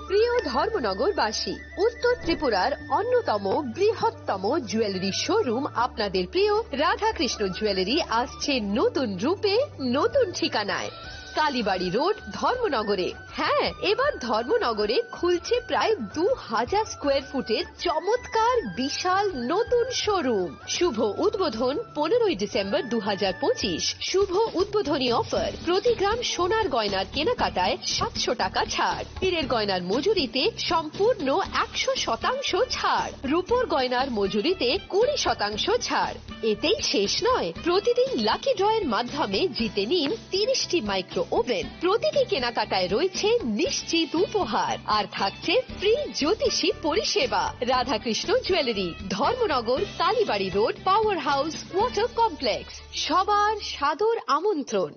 প্রিয় ধর্মনগরবাসী, উত্তর ত্রিপুরার অন্যতম বৃহত্তম জুয়েলারি শোরুম আপনাদের প্রিয় রাধাকৃষ্ণ জুয়েলারি আসছে নতুন রূপে, নতুন ঠিকানায়, কালীবাড়ি রোড, ধর্মনগরে। হ্যাঁ, এবার ধর্মনগরে খুলছে প্রায় দু হাজার স্কোয়ার ফুটের চমৎকার বিশাল নতুন শোরুম। শুভ উদ্বোধন পনেরোই ডিসেম্বর দু হাজার পঁচিশ। শুভ উদ্বোধনী অফার, প্রতি গ্রাম সোনার গয়নার কেনাকাটায় সাতশো টাকা ছাড়, হীরের গয়নার মজুরিতে সম্পূর্ণ একশো শতাংশ ছাড়, রূপোর গয়নার মজুরিতে কুড়ি শতাংশ ছাড়। এতেই শেষ নয়, প্রতিদিন লাকি ড্রয়ের মাধ্যমে জিতে নিন তিরিশটি মাইক্রো ওভেন। প্রতিটি কেনাকাটায় রয়েছে নিশ্চিত উপহার, আর থাকছে ফ্রি জ্যোতিষী পরিষেবা। Radhakrishna jewellery, Dharmanagar, Kalibari road, power house, water complex. সবার সাদর আমন্ত্রণ।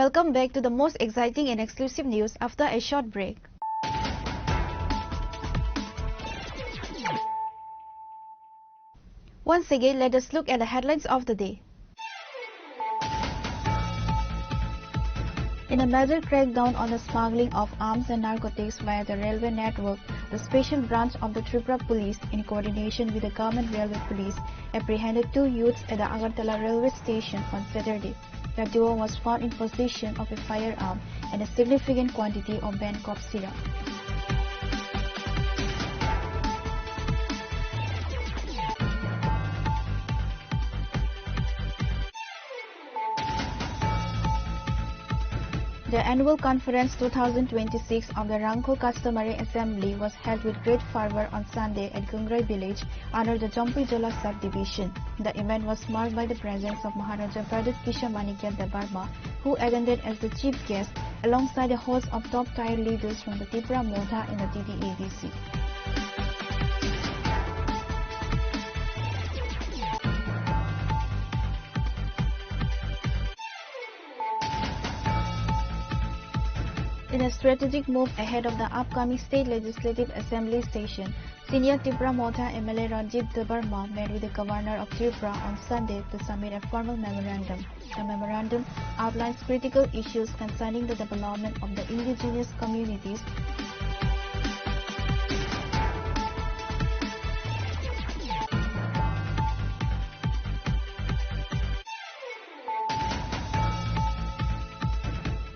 Welcome back to the most exciting and exclusive news after a short break. Once again, let us look at the headlines of the day. In a major crackdown on the smuggling of arms and narcotics via the railway network, the Special Branch of the Tripura Police, in coordination with the Government Railway Police, apprehended two youths at the Agartala railway station on Saturday. The duo was found in possession of a firearm and a significant quantity of banned cough syrup. The annual conference two thousand twenty-six of the Rangkhol Customary Assembly was held with great fervor on Sunday at Gungrai village under the Jompuijola subdivision. The event was marked by the presence of Maharaja Pradyut Kishore Manikya Debbarma, who attended as the chief guest alongside a host of top-tier leaders from the Tipra Motha and the T T A D C. In a strategic move ahead of the upcoming state legislative assembly session, senior Tipra Motha M L A Rajiv Debbarma met with the governor of Tripura on Sunday to submit a formal memorandum. The memorandum outlines critical issues concerning the development of the indigenous communities.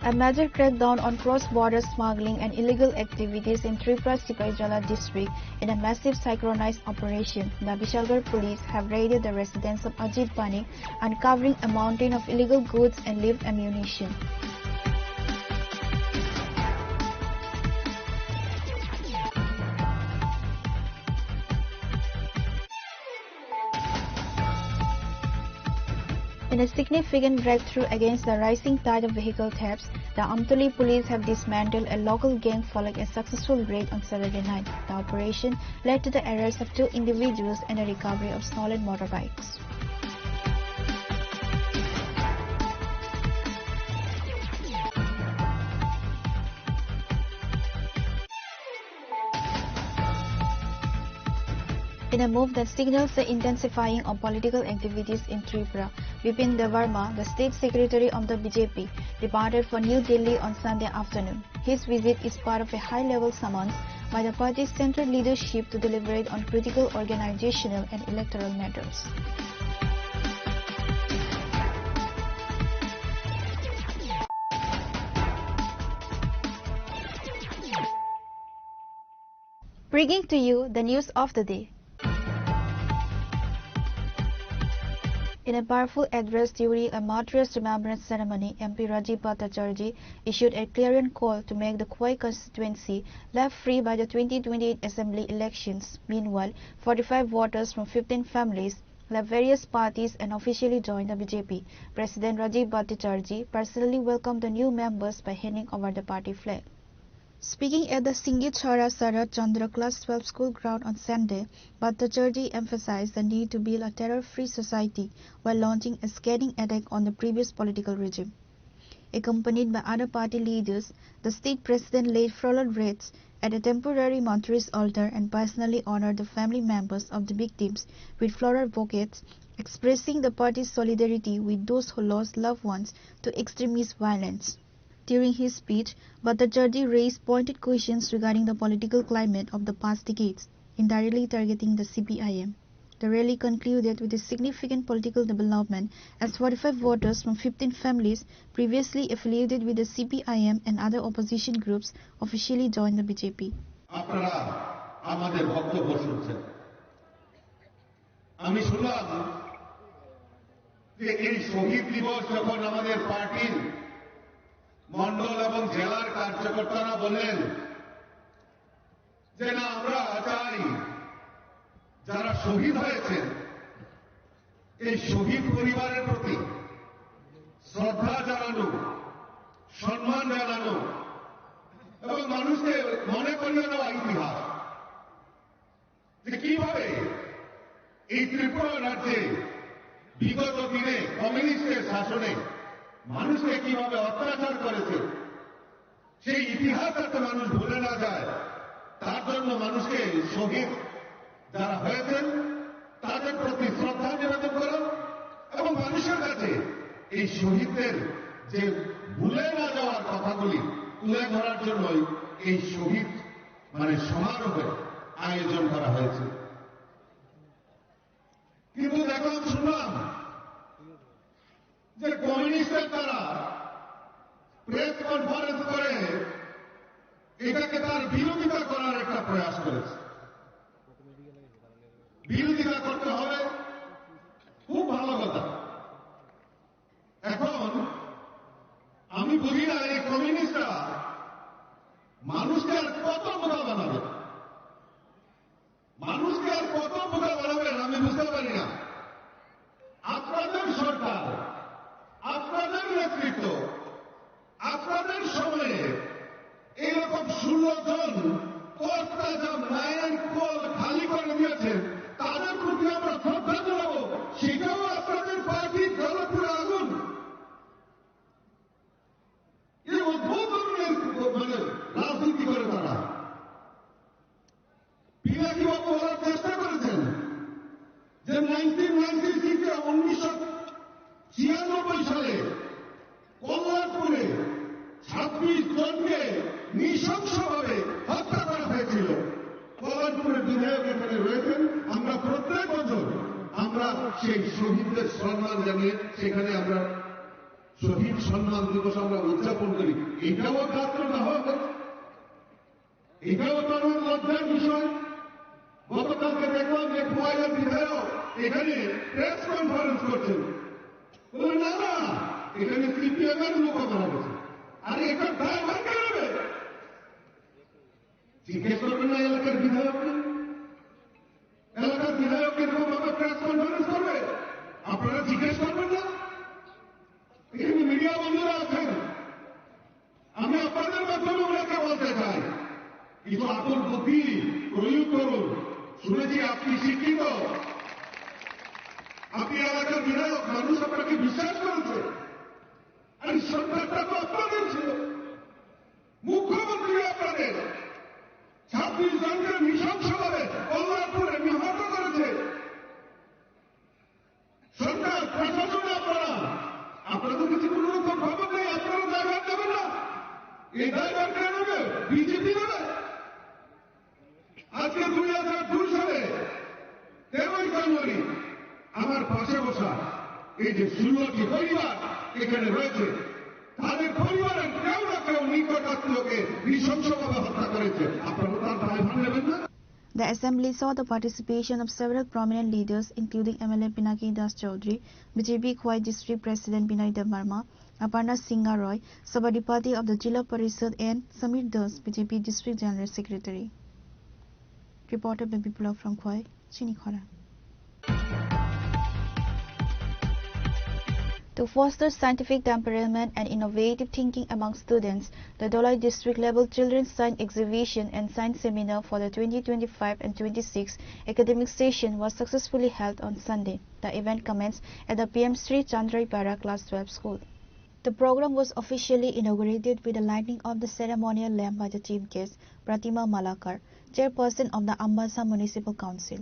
A major crackdown on cross-border smuggling and illegal activities in Tripura Sipaijala district in a massive synchronized operation. The Bishalgarh police have raided the residence of Ajit Banik, uncovering a mountain of illegal goods and live ammunition. In a significant breakthrough against the rising tide of vehicle thefts, the Amtoli police have dismantled a local gang following a successful raid on Saturday night. The operation led to the arrest of two individuals and a recovery of stolen motorbikes. In a move that signals the intensifying of political activities in Tripura, Bipin Debbarma, the state secretary of the B J P, departed for New Delhi on Sunday afternoon. His visit is part of a high-level summons by the party's central leadership to deliberate on critical organizational and electoral matters. Bringing to you the news of the day. In a powerful address during a martyrs' remembrance ceremony, M P Rajiv Bhattacharjee issued a clarion call to make the Khowai constituency left free by the twenty twenty-eight assembly elections. Meanwhile, forty-five voters from fifteen families left various parties and officially joined the B J P. President Rajiv Bhattacharjee personally welcomed the new members by handing over the party flag. Speaking at the Singhi Chhara Sarat Chandra Class twelve school ground on Sunday, Bhattacharjee emphasized the need to build a terror-free society while launching a scathing attack on the previous political regime. Accompanied by other party leaders, the state president laid floral wreaths at a temporary martyrs altar and personally honored the family members of the victims with floral bouquets, expressing the party's solidarity with those who lost loved ones to extremist violence. During his speech, Bhattacharjee raised pointed questions regarding the political climate of the past decades, indirectly targeting the C P I M. The rally concluded with a significant political development as forty-five voters from fifteen families previously affiliated with the C P I M and other opposition groups officially joined the B J P. আপনারা আমাদের বক্তব্য শুনছেন। আমি শুনলাম যে এই শহীদ দিবস যখন আমাদের পার্টির মণ্ডল এবং জেলার কার্যকর্তারা বললেন যে না, আমরা চাই যারা শহীদ হয়েছেন এই শহীদ পরিবারের প্রতি শ্রদ্ধা জানানো, সম্মান জানানো এবং মানুষকে মনে করিয়ে দেওয়া ইতিহাস। যে কিভাবে এই ত্রিপুরা রাজ্যে বিগত দিনে কমিউনিস্টের শাসনে মানুষকে কিভাবে অত্যাচার করেছে, সেই ইতিহাস যাতে মানুষ ভুলে না যায়, তার জন্য মানুষকে শহীদ যারা হয়েছেন তাদের প্রতি শ্রদ্ধা নিবেদন করা এবং মানুষের কাছে এই শহীদদের যে ভুলে না যাওয়ার কথাগুলি তুলে ধরার জন্যই এই শহীদ মানে সমারোহের আয়োজন করা হয়েছে। কিন্তু দেখলাম, শুনলাম যে কমিউনিস্টের তারা প্রেস কনফারেন্স করে এটাকে তার বিরোধিতা করার একটা প্রয়াস করেছে। বিরোধিতা করতে হবে, খুব ভালো কথা। এখন আমি বুঝি না এই কমিউনিস্ট মানুষকে আর কত বোকা বানাবে? মানুষকে আর কত বোকা বানাবেন? আমি বুঝতে পারি না। আপনাদের সরকার, আপনাদের নেতৃত্ব, আপনাদের সময়ে এইরকম ষোলো জন কর্তা যা মায়ের কোল খালি করে দিয়েছেন, তাদের প্রতি আমরা শ্রদ্ধা জানাবো। সেটাও আপনাদের পার্টির জ্বালাপুরা আগুন। এই অদ্ভুত ধরনের মানে রাজনীতি করে তারা। পিনাকি বাবু বলার চেষ্টা করেছেন যে নাইনটিন নাইনটি সিক্সে, উনিশশো ছিয়ানব্বই সালে কল্যাণপুরে ছাব্বিশ জনকে নৃশংসভাবে হত্যা করা হয়েছিল। কল্যাণপুরের বিধায়ক এখানে রয়েছেন, আমরা প্রত্যেক বছর আমরা সেই শহীদদের সম্মান জানিয়ে সেখানে আমরা শহীদ সম্মান দিবস আমরা উদযাপন করি। এটাও ছাত্র না হয়, এটাও কারণ লজ্জার বিষয়। গতকালকে দেখলাম যে খোয়াইয়ের বিধায়ক এখানে প্রেস কনফারেন্স করছেন, বললেন, "না, না, এখানে সিপিএম এর লোক মারা গেছে।" আরে, এটার দায়ভার কে নেবে? জিজ্ঞেস করবেন না এলাকার বিধায়ককে? এলাকার বিধায়ক এরকম ভাবে প্রেস কনফারেন্স করবে, আপনারা জিজ্ঞেস করবেন না? এখানে মিডিয়া বন্ধুরা আছেন, আমি আপনাদের মাধ্যমে ওনাকে বলতে চাই, কিছু আকুল বুদ্ধি প্রয়োগ করুন। শুনেছি আপনি শিক্ষিত, আপনি এলাকার বিধায়ক, মানুষ আপনাকে বিশ্বাস করেছে। আর এই সরকারটা তো আপনাদের ছিল, মুখ্যমন্ত্রী আপনাদের। ছাব্বিশ জনকে নৃশংসভাবে কল্যাণপুরে নিহত করেছে। সরকার, প্রশাসন, আপনারা, আপনাদের কাছে কোনো রকম খবর নেই, আপনারা দায়ভার নেবেন না। এই দায়ভার কে নেবে? বিজেপি নেবে। আজকে দুই হাজার দুই সালে তেরোই জানুয়ারি আমার পাশে বসা এই যে ষোলোটি পরিবার এখানে রয়েছে, তাদের পরিবারের কেউ না কেউ নিকট আত্মীয়কে নৃশংসভাবে হত্যা করেছে। আপনারা তার দায়ভার নেবেন না? The assembly saw the participation of several prominent leaders, including M L A Pinaki Das Chaudhary, B J P Khowai District President Binoy Debbarma, Aparna Singha Roy, Sabadipati of the Jila Parishad, and Samir Das, B J P District General Secretary. Reporter Baby Blog from Khowai, Chinikhora. To foster scientific temperament and innovative thinking among students, the Dholai District Level Children's Science Exhibition and Science Seminar for the twenty twenty-five and twenty-six academic session was successfully held on Sunday. The event commenced at the P M Sri Chandrai Para Class twelve School. The program was officially inaugurated with the lighting of the ceremonial lamp by the chief guest, Pratima Malakar, chairperson of the Ambasa Municipal Council.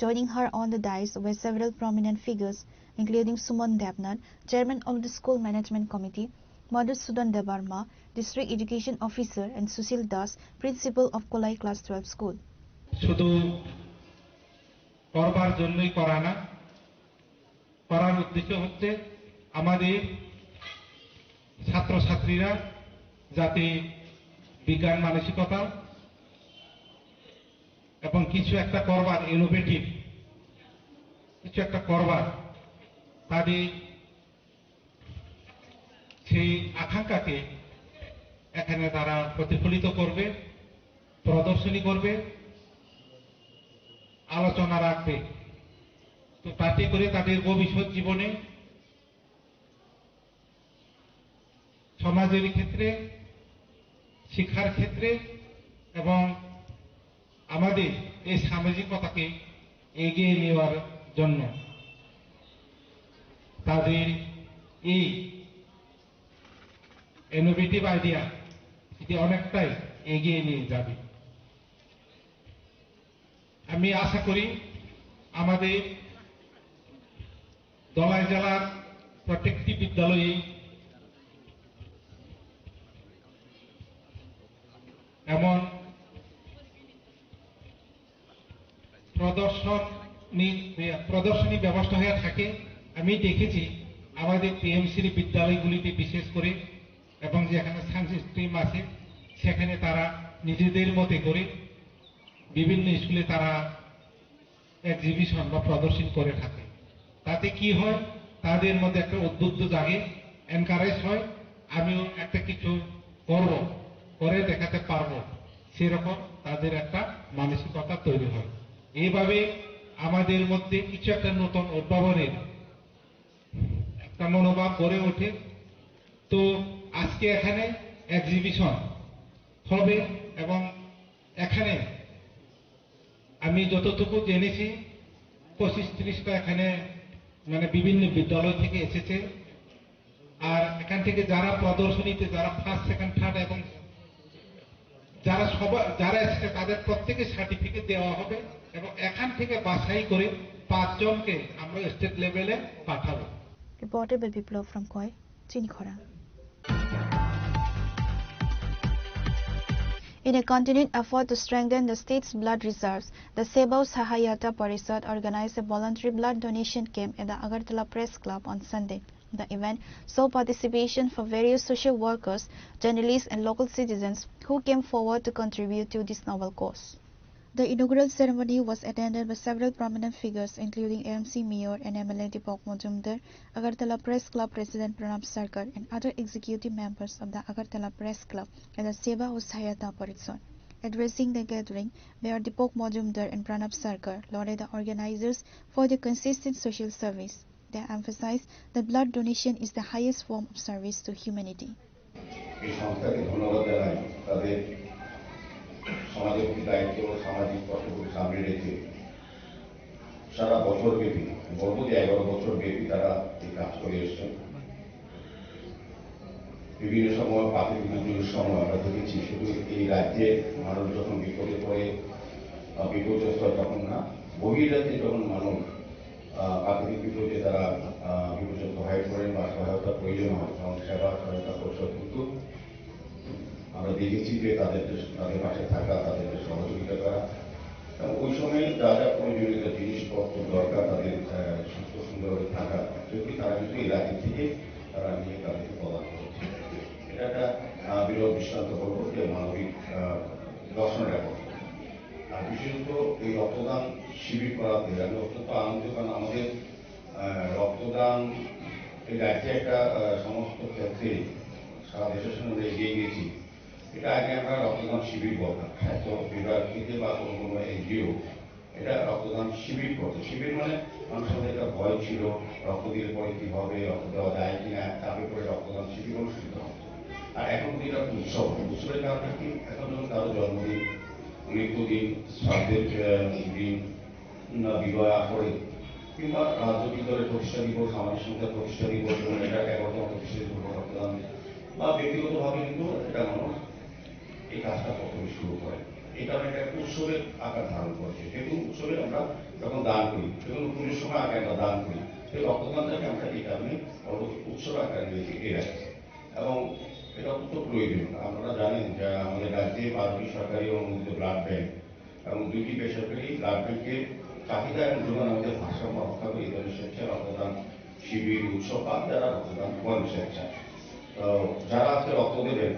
Joining her on the dais were several prominent figures, including Suman Debnath, chairman of the School Management Committee, Madhusudan Debbarma, District Education Officer, and Sushil Das, principal of Kolai Class twelve School. শুধু করবার জন্যই করা না, করার উদ্দেশ্য হচ্ছে আমাদের ছাত্রছাত্রীরা যাতে বিজ্ঞান মানসিকতা এবং কিছু একটা করবার, ইনোভেটিভ কিছু একটা করবার, তাদের সেই আকাঙ্ক্ষাকে এখানে তারা প্রতিফলিত করবে, প্রদর্শনী করবে, আলোচনা রাখবে। তো তাতে করে তাদের ভবিষ্যৎ জীবনে, সমাজের ক্ষেত্রে, শিক্ষার ক্ষেত্রে এবং আমাদের এই সামাজিকতাকে এগিয়ে নেওয়ার জন্য তাদের এই ইনোভেটিভ আইডিয়া এটি অনেকটাই এগিয়ে নিয়ে যাবে। আমি আশা করি আমাদের ধলাই জেলার প্রত্যেকটি বিদ্যালয়ে এমন প্রদর্শনী, প্রদর্শনী ব্যবস্থা হয়ে থাকে। আমি দেখেছি আমাদের টিএমসির বিদ্যালয়গুলিতে বিশেষ করে, এবং যেখানে সায়েন্স স্ট্রিম আছে সেখানে তারা নিজেদের মতে করে বিভিন্ন স্কুলে তারা এক্সিবিশন বা প্রদর্শন করে থাকে। তাতে কি হয়, তাদের মধ্যে একটা উদ্বুদ্ধ জাগে, এনকারেজ হয়, আমিও একটা কিছু করব, করে দেখা পারবো, সেরকম তাদের একটা মানসিকতা তৈরি হয়। এইভাবে আমাদের মধ্যে কিছু একটা নতুন উদ্ভাবনের একটা মনোভাব গড়ে ওঠে। তো আজকে এখানে এক্সিবিশন হবে এবং এখানে আমি যতটুকু জেনেছি, পঁচিশ ত্রিশটা এখানে মানে বিভিন্ন বিদ্যালয় থেকে এসেছে। আর এখান থেকে যারা প্রদর্শনীতে, যারা ফার্স্ট, সেকেন্ড, থার্ড এবং যারা সবাই, যারা এসেছে, তাদের প্রত্যেকে সার্টিফিকেট দেওয়া হবে এবং এখান থেকে বাছাই করে পাঁচজনকে আমরা স্টেট লেভেলে পাঠাবো। Reporter Biplab from Khowai, Chini Khorang. In a continued effort to strengthen the state's blood reserves, the Seva Sahayata Parishad organized a voluntary blood donation camp at the Agartala Press Club on Sunday. The event saw participation for various social workers, journalists, and local citizens who came forward to contribute to this noble cause. The inaugural ceremony was attended by several prominent figures, including A M C Mayor and M L A Deepak Majumdar, Agartala Press Club President Pranab Sarkar, and other executive members of the Agartala Press Club and the Seva Sahayata Parishad. Addressing the gathering, Mayor Deepak Majumdar and Pranab Sarkar lauded the organizers for their consistent social service. They emphasized that blood donation is the highest form of service to humanity. এই সংস্থাকে ধন্যবাদ জানাই তাদের সমাজের প্রতি দায়িত্ব ও সামাজিক কর্তব্য সামনে রেখে সারা বছর ব্যাপী, বলবো যে এগারো বছর ব্যাপী তারা এই কাজ করে এসছেন। বিভিন্ন সময় প্রাকৃতিক দুর্যোগের সময় আমরা দেখেছি, শুধু এই রাজ্যে মানুষ যখন বিপদে পড়ে বা বিপর্যস্ত হয় তখন না, বহির রাজ্যে যখন মানুষ আহ, প্রাকৃতিক বিপর্যয়ে তারা, আহ, বিপর্যস্ত হয়ে পড়েন বা সহায়তা প্রয়োজন হয়, তখন সেবা সহায়তা পরিষদ কিন্তু আমরা দেখেছি যে তাদের যে, তাদের পাশে থাকা, তাদের যে সহযোগিতা করা, এবং ওই সময় যা যা প্রয়োজনীয় জিনিসপত্র দরকার তাদের, আহ, সুস্থ সুন্দরভাবে থাকা, সেগুলি তারা কিন্তু এই রাজ্য থেকে তারা নিয়ে তাদেরকে প্রদান করেছে। এটা একটা, আহ, বিরল দৃষ্টান্ত বলবো যে মানবিক, আহ, দর্শন রেকর্ড। আর বিশেষত এই রক্তদান শিবির করাতে আমি অত্যন্ত আনন্দিত, কারণ আমাদের, আহ, রক্তদান এই রাজ্যে একটা, আহ, সমস্ত ক্ষেত্রে সারা দেশের সঙ্গে আমরা এগিয়ে গিয়েছি। এটা আগে আমরা রক্তদান শিবির বলতাম, স্বাস্থ্য বিভাগ থেকে বা কোনো কোনো এনজিও এটা রক্তদান শিবির করতো। শিবির মানে মানুষের মধ্যে একটা ভয় ছিল, রক্ত দিলে পরে কি হবে, রক্ত দেওয়া যায় কিনা, চাপে পড়ে রক্তদান শিবির অনুষ্ঠিত হতো। আর এখন কিন্তু এটা উৎসব, উৎসবের কারণে কি এখন যখন কারো জন্মদিন, মৃত্যুদিন, শ্রাদ্ধের, আহ, দিন, না বিবাহ আসরে কিংবা রাজনৈতিক দলের প্রতিষ্ঠা দিবস, সামাজিক সংস্থার প্রতিষ্ঠা দিবস, যেমন এটা এগারোতম প্রতিষ্ঠা দিবস রক্তদান বা ব্যক্তিগতভাবে কিন্তু এটা মানুষ এই কাজটা প্রথমে শুরু করে। এই কারণে এটা একটা উৎসবের আকার ধারণ করেছে। যে কোনো উৎসবে আমরা যখন দান করি, যে কোনো পুজোর সময় আগে আমরা দান করি, সেই রক্তদানটাকে আমরা এই কারণে পরবর্তী উৎসব আকারে নিয়েছি এই রাজ্যে। এবং এটা অত্যন্ত প্রয়োজন। আপনারা জানেন যে আমাদের রাজ্যে বারোটি সরকারি অনুমোদিত ব্লাড ব্যাংক এবং দুইটি বেসরকারি ব্লাড ব্যাংকের চাহিদা এবং যোগান আমাদের ভারসাম্য রক্ষা করে এই ধরনের স্বেচ্ছায় রক্তদান শিবির, উৎসব বা যারা রক্তদান করেন স্বেচ্ছায়। তো যারা আজকে রক্ত দেবেন,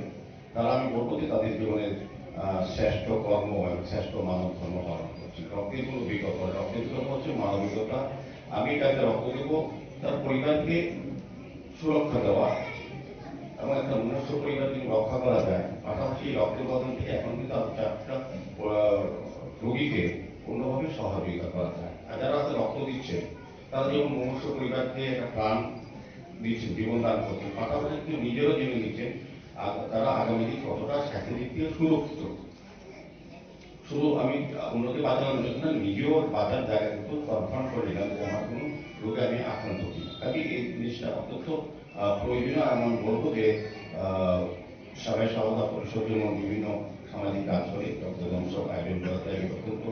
তারা, আমি বলবো যে তাদের জীবনের, আহ, শ্রেষ্ঠ কর্ম এবং শ্রেষ্ঠ মানব ধর্ম পালন করছে। রক্তের কোনো বিকল্প নেই। রক্তের বিকল্প হচ্ছে মানবিকতা। আমি যাকে রক্ত দেবো, তার পরিবারকে সুরক্ষা দেওয়া এবং একটা মনুষ্য পরিবার যদি রক্ষা করা যায়, পাশাপাশি রক্ত উপাদান থেকে এখন কিন্তু আরো চারটা, আহ, রোগীকে অন্যভাবে সহযোগিতা করা যায়। আর যারা আজকে রক্ত দিচ্ছে, তারা যেমন মনুষ্য পরিবারকে একটা প্রাণ দিচ্ছেন, জীবন দান করছেন, পাশাপাশি কিন্তু নিজেরও জীবন দিচ্ছেন। আর তারা আগামী দিন কতটা স্বাস্থ্য দিক থেকে সুরক্ষিত। শুধু আমি অন্যকে বাঁচানোর জন্য না, নিজেও বাঁচার জায়গা কিন্তু কনফার্ম করে নিলাম যে আমার কোনো রোগে আমি আক্রান্ত কিনা। কাজে এই জিনিসটা অত্যন্ত, আহ, প্রয়োজনীয়। আমি বলবো যে, আহ, সবাই সহযোগিতা পরিষদ এবং বিভিন্ন সামাজিক কাজ করে রক্তদান উৎসব আয়োজন করাতে আমি অত্যন্ত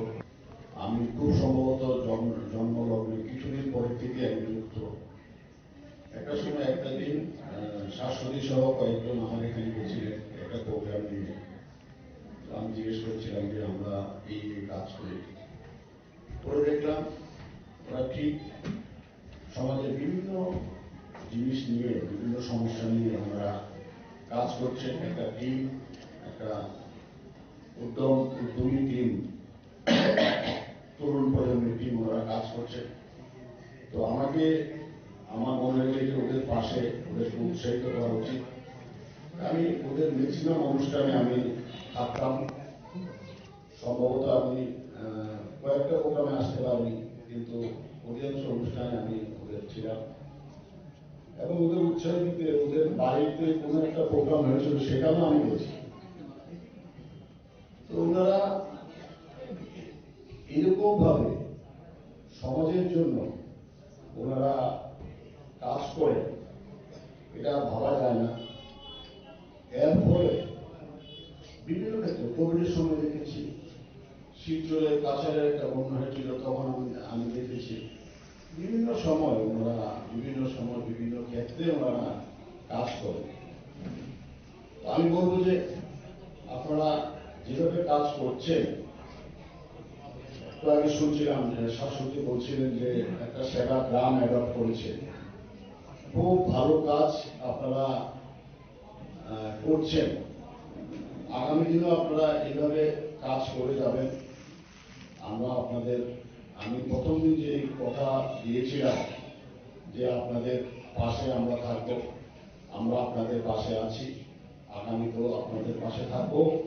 আমি খুব সম্ভবত জন্ম, জন্মলগ্নে কিছুদিন পরের থেকে আমি যুক্ত। একটা সময় একটা দিন, আহ, শাশ্বতী সহ কয়েকজন আমার এখানে গেছিলেন একটা প্রোগ্রাম নিয়ে। তো আমি জিজ্ঞেস করছিলাম যে আমরা এই এই কাজ করি। পরে দেখলাম ওরা ঠিক সমাজের বিভিন্ন জিনিস নিয়ে, বিভিন্ন সমস্যা নিয়ে ওনারা কাজ করছেন। একটা টিম, একটা উদ্যম, উদ্যমী টিম, তরুণ প্রজন্মের টিম ওনারা কাজ করছেন। তো আমাকে, আমার মনে হয়েছে যে ওদের পাশে ওদেরকে উৎসাহিত করা উচিত। আমি ওদের ম্যাক্সিমাম অনুষ্ঠানে আমি থাকতাম। সম্ভবত আমি, আহ, কয়েকটা প্রোগ্রামে আসতে পারিনি, কিন্তু অধিকাংশ অনুষ্ঠানে আমি ওদের ছিলাম। এবং ওদের উৎসাহ দিতে ওদের বাড়িতে কোনো একটা প্রোগ্রাম হয়েছিল, সেখানেও আমি গেছি। তো ওনারা এরকম ভাবে সমাজের জন্য ওনারা কাজ করে, এটা ভাবা যায় না। এর ফলে বিভিন্ন ক্ষেত্রে কোভিডের সময় দেখেছি, শিলচরে কাছাড়ের একটা বন্যা হয়েছিল, তখন আমি, আমি দেখেছি বিভিন্ন সময় ওনারা, বিভিন্ন সময় বিভিন্ন ক্ষেত্রে ওনারা কাজ করেন। তো আমি বলবো যে আপনারা যেভাবে কাজ করছেন, একটু আগে শুনছিলাম যে শাশ্বতী বলছিলেন যে একটা সেবা গ্রাম অ্যাডপ্ট করেছে। খুব ভালো কাজ আপনারা, আহ, করছেন। আগামী দিনও আপনারা এইভাবে কাজ করে যাবেন। আমরা আপনাদের, আমি প্রথম দিন যে কথা দিয়েছিলাম যে আপনাদের পাশে আমরা থাকব, আমরা আপনাদের পাশে আছি, আগামীতেও আপনাদের পাশে থাকব।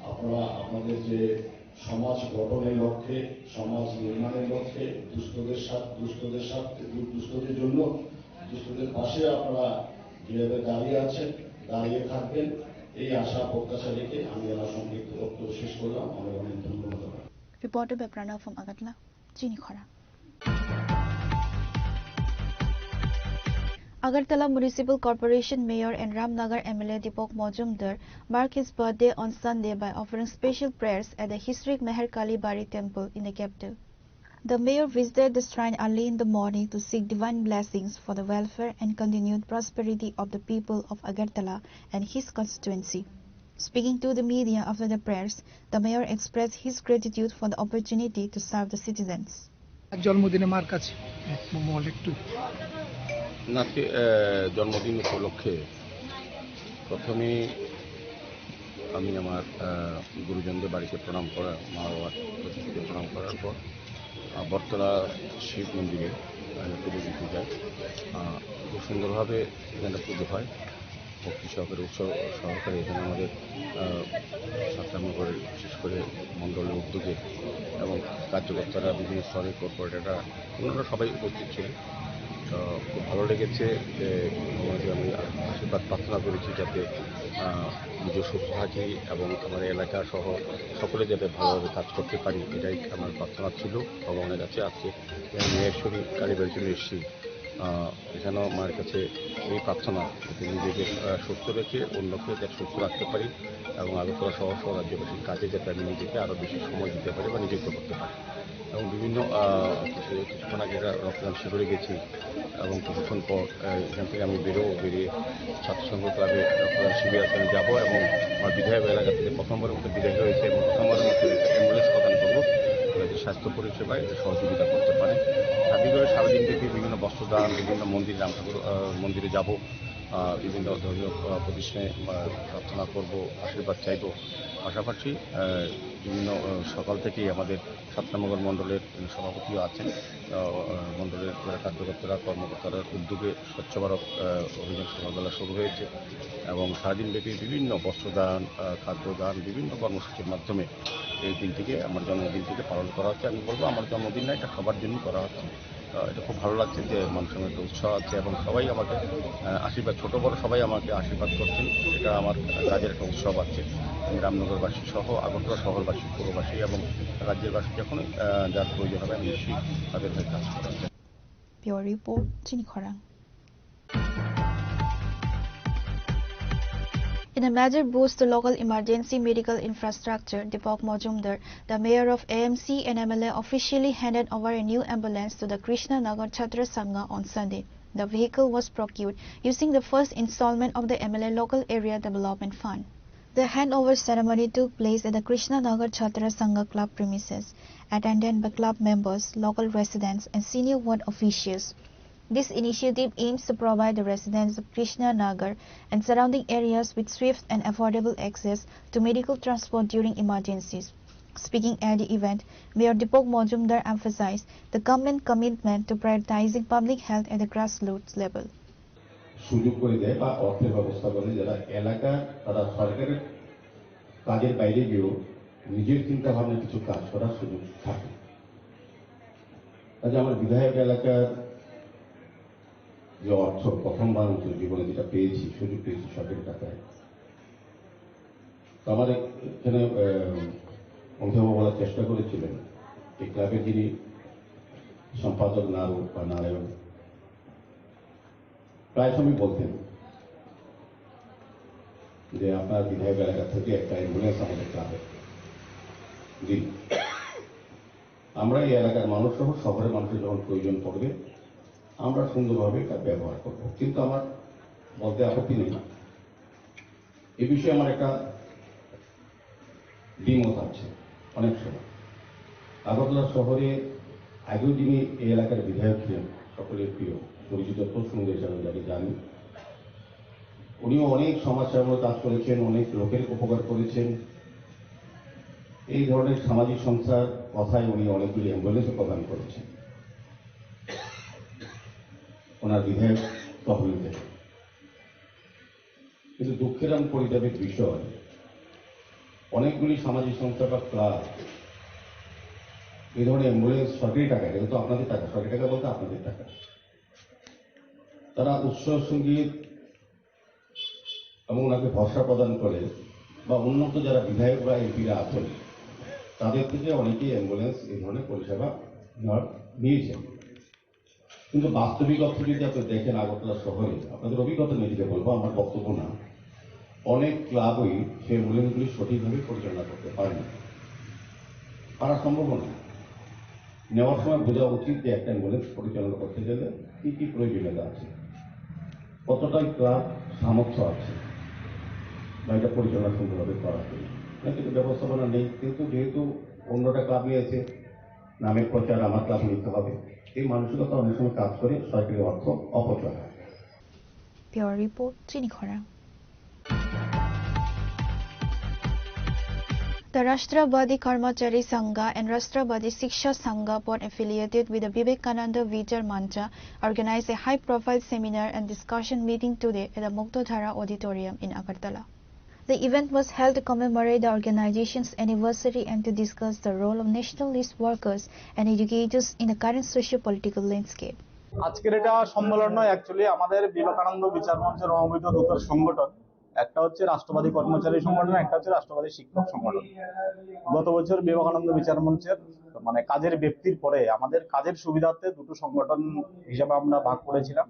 আপনারা আপনাদের যে সমাজ গঠনের লক্ষ্যে, সমাজ নির্মাণের লক্ষ্যে, দুস্থদের সাথ-, দুস্থদের সাথে, দু-, দুস্থদের জন্য, দুস্থদের পাশে আপনারা যেভাবে দাঁড়িয়ে আছেন, দাঁড়িয়ে থাকবেন, এই আশা প্রত্যাশা রেখে আমি আমার সংক্ষিপ্ত বক্তব্য শেষ করলাম। অনেক অনেক ধন্যবাদ। Reporter by Pranav from Agartala, Chini Khorang. Agartala Municipal Corporation Mayor and Ramnagar M L A Deepak Majumdar marked his birthday on Sunday by offering special prayers at the historic Meherkali Bari Temple in the capital. The mayor visited the shrine early in the morning to seek divine blessings for the welfare and continued prosperity of the people of Agartala and his constituency. Speaking to the media after the prayers, the mayor expressed his gratitude for the opportunity to serve the citizens. জন্মদিনে মার কাছে মহল একটু। না, আজকে, আহ, জন্মদিন উপলক্ষে প্রথমেই আমি আমার, আহ, গুরুজনদের বাড়িতে প্রণাম করা, মা বাবার প্রতি প্রণাম করার পর, আহ, বটতলা শিব মন্দিরে আমি পুজো দিতে যাই। আহ, খুব সুন্দরভাবে এখানে পুজো হয়। ভক্তি সহকারে, উৎসব সহকারে এখানে আমাদের, আহ, সাতটা নগরের, বিশেষ করে মণ্ডলের উদ্যোগে এবং কার্যকর্তারা, বিভিন্ন স্তরের কর্পোরেটররা, ওনারা সবাই উপস্থিত ছিলেন। তো খুব ভালো লেগেছে যে ভগবানকে আমি আশীর্বাদ প্রার্থনা করেছি যাতে, আহ, নিজে সুস্থ থাকি এবং আমার এলাকা সহ সকলে যাতে ভালোভাবে কাজ করতে পারি, এটাই আমার প্রার্থনা ছিল ভগবানের কাছে। আজকে আমি মেহেশ্বরী কালীবাড়ির জন্য এসেছি। আহ, এখানেও মায়ের কাছে এই প্রার্থনা, যাতে নিজেকে, আহ, সুস্থ রেখে অন্যকে যাতে সুস্থ রাখতে পারি এবং আগরতলা সহ সহ রাজ্যবাসীর কাজে যাতে আমি নিজেকে আরও বেশি সময় দিতে পারি বা নিযুক্ত করতে পারি। এবং বিভিন্ন, আহ, কিছু, কিছুক্ষণ আগে একটা রক্তদান শিবিরে গেছি এবং কিছুক্ষণ পর, আহ, এখান থেকে আমি বেরোবো, বেরিয়ে ছাত্র সংঘ ক্লাবে রক্তদান শিবিরে আমি যাবো এবং আমার বিধায়ক এলাকা থেকে প্রথমবারের মতো বিধায়ক হয়েছে এবং প্রথমবারের মতো অ্যাম্বুলেন্স প্রদান করবো, যাতে স্বাস্থ্য পরিষেবায় এটা সহযোগিতা করতে পারে। সার্বিকভাবে সারাদিন ব্যাপী বিভিন্ন বস্ত্রদান, বিভিন্ন মন্দির, রাম ঠাকুর, আহ, মন্দিরে যাব, আহ, বিভিন্ন ধর্মীয়, আহ, প্রতিষ্ঠানে, আহ, প্রার্থনা করব, আশীর্বাদ চাইব। পাশাপাশি, আহ, বিভিন্ন, আহ, সকাল থেকেই আমাদের সাতটা নগর মণ্ডলের সভাপতিও আছেন, আহ, আহ, মণ্ডলের যারা কার্যকর্তারা, কর্মকর্তারা উদ্যোগে স্বচ্ছ ভারত, আহ, অভিযান সকালবেলা শুরু হয়েছে এবং সারাদিন ব্যাপী বিভিন্ন বস্ত্রদান, আহ, খাদ্যদান, বিভিন্ন কর্মসূচির মাধ্যমে এই দিনটিকে, আমার জন্মদিনটিকে পালন করা হচ্ছে। আমি বলবো আমার জন্মদিন না, এটা সবার জন্য করা হচ্ছে। আহ, এটা খুব ভালো লাগছে যে মানুষের মধ্যে উৎসাহ আছে এবং সবাই আমাকে, আহ, আশীর্বাদ, ছোট বড় সবাই আমাকে আশীর্বাদ করছেন। এটা আমার কাজের একটা উৎসব আছে। আমি রামনগরবাসী সহ আগরতলা শহরবাসী, পুরবাসী এবং রাজ্যের বাসী যখন, আহ, যার প্রয়োজন হবে আমি নিশ্চয়ই তাদের হয়ে কাজ করার চেষ্টা Bureau Report, Chini Khorang. In a major boost to local emergency medical infrastructure, Deepak Majumdar, the mayor of A M C and M L A, officially handed over a new ambulance to the Krishna Nagar Chhatra Sangha on Sunday. The vehicle was procured using the first installment of the M L A Local Area Development Fund. The handover ceremony took place at the Krishna Nagar Chhatra Sangha Club premises, attended by club members, local residents, and senior ward officials. This initiative aims to provide the residents of Krishna Nagar and surrounding areas with swift and affordable access to medical transport during emergencies. Speaking at the event, Mayor Deepak Majumdar emphasized the government commitment to prioritizing public health at the grassroots level. সুযোগ করে দেয় বা অর্থের ব্যবস্থা করে, যারা এলাকার, তারা সরকারের কাজের বাইরে গিয়েও নিজের চিন্তা ভাবনা কিছু কাজ করার সুযোগ থাকে। কাজে আমার বিধায়ক এলাকার যে অর্থ প্রথমবার মতো জীবনে যেটা পেয়েছি, সুযোগ পেয়েছি সরকারি টাকায়, তো আমার এখানে, আহ, অমিতাভ বলার চেষ্টা করেছিলেন, এই ক্লাবের যিনি সম্পাদক নারু বা নারায়ণ, প্রায় সময় বলতেন যে আপনার বিধায়ক এলাকা থেকে একটা অ্যাম্বুলেন্স আমাদের ক্লাবে দিন। আমরা এই এলাকার মানুষ সহ শহরের মানুষের যখন প্রয়োজন পড়বে, আমরা সুন্দরভাবে এটা ব্যবহার করব। কিন্তু আমার বলতে আপত্তি নেই, এ বিষয়ে আমার একটা দ্বিমত আছে। অনেক সময় আগরতলা শহরে আগেও যিনি এই এলাকার বিধায়ক ছিলেন, সকলের প্রিয় পরিচিত প্রসঙ্গ হিসাবে যাকে জানি, উনিও অনেক সমাজসেবামূলক কাজ করেছেন, অনেক লোকের উপকার করেছেন। এই ধরনের সামাজিক সংস্থার কথায় উনি অনেকগুলি অ্যাম্বুলেন্সও প্রদান করেছেন ওনার বিধায়ক তহবিল থেকে। কিন্তু দুঃখের এবং পরিতাপের বিষয়, অনেকগুলি সামাজিক সংস্থা বা ক্লাব এই ধরনের অ্যাম্বুলেন্স সরকারি টাকা, এটা তো আপনাদের টাকা, সরকারি টাকা বলতে আপনাদের টাকা, তারা উৎসব সঙ্গীত এবং ওনাকে ভরসা প্রদান করে বা উন্নত যারা বিধায়ক বা এমপিরা আছেন, তাদের থেকে অনেকেই অ্যাম্বুলেন্স এই ধরনের পরিষেবা নেওয়ার, নিয়েছেন। কিন্তু বাস্তবিক অর্থে যদি আপনি দেখেন, আগরতলা শহরে, আপনাদের অভিজ্ঞতা নিয়ে যদি বলবো, আমার বক্তব্য না, অনেক ক্লাবই সেই অ্যাম্বুলেন্সগুলি সঠিকভাবে পরিচালনা করতে পারেনি, পারা সম্ভব না। নেওয়ার সময় বোঝা উচিত যে একটা অ্যাম্বুলেন্স পরিচালনা করতে গেলে কী কী প্রয়োজনীয়তা আছে, কতটা ক্লাব সামর্থ্য আছে বা এটা পরিচালনা সুন্দরভাবে করা যায়। অনেক কিছু ব্যবস্থাপনা নেই, কিন্তু যেহেতু অন্যটা ক্লাব নিয়েছে, নামের প্রচার আমার ক্লাব নিতে হবে, এই মানসিকতা অনেক সময় কাজ করে সরকারি অর্থ অপচয় হয়। Bureau Report, Chini Khorang. The Rashtrabadi Karmachari Sangha and Rashtrabadi Shiksha Sangha, both affiliated with the Vivekananda Vichar Mancha, organized a high-profile seminar and discussion meeting today at the Muktadhara Auditorium in Agartala. The event was held to commemorate the organization's anniversary and to discuss the role of nationalist workers and educators in the current socio-political landscape. আজকের এটা সম্মেলন নয়, অ্যাকচুয়ালি আমাদের বিবেকানন্দ বিচার মঞ্চের সমবেত দুটো সংগঠন, একটা হচ্ছে রাষ্ট্রবাদী কর্মচারী সংগঠন, একটা হচ্ছে রাষ্ট্রবাদী শিক্ষক সংগঠন। গত বছর বিবেকানন্দ বিচার মঞ্চের, মানে, কাজের ব্যাপ্তির পরে আমাদের কাজের সুবিধার্থে দুটো সংগঠন হিসাবে আমরা ভাগ করেছিলাম।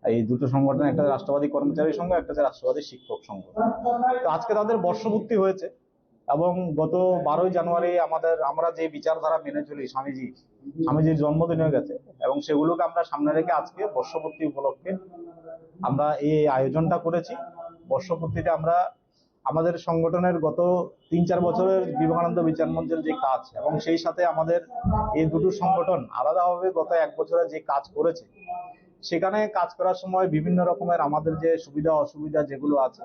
এই দুটো সংগঠন, একটা রাষ্ট্রবাদী কর্মচারী সংঘ, একটা হচ্ছে রাষ্ট্রবাদী শিক্ষক সংঘ। তো আজকে তাদের বর্ষপূর্তি হয়েছে এবং গত বারোই জানুয়ারি আমাদের, আমরা যে বিচারধারা মেনে চলি, স্বামীজি, স্বামীজির জন্মদিন হয়ে গেছে এবং সেগুলোকে আমরা সামনে রেখে আজকে বর্ষপূর্তি উপলক্ষে আমরা এই আয়োজনটা করেছি। বর্ষপূর্তিতে আমরা আমাদের সংগঠনের গত তিন চার বছরের বিবেকানন্দ বিচার মঞ্চের যে কাজ এবং সেই সাথে আমাদের এই দুটো সংগঠন আলাদাভাবে গত এক বছরে যে কাজ করেছে, সেখানে কাজ করার সময় বিভিন্ন রকমের আমাদের যে সুবিধা অসুবিধা যেগুলো আছে,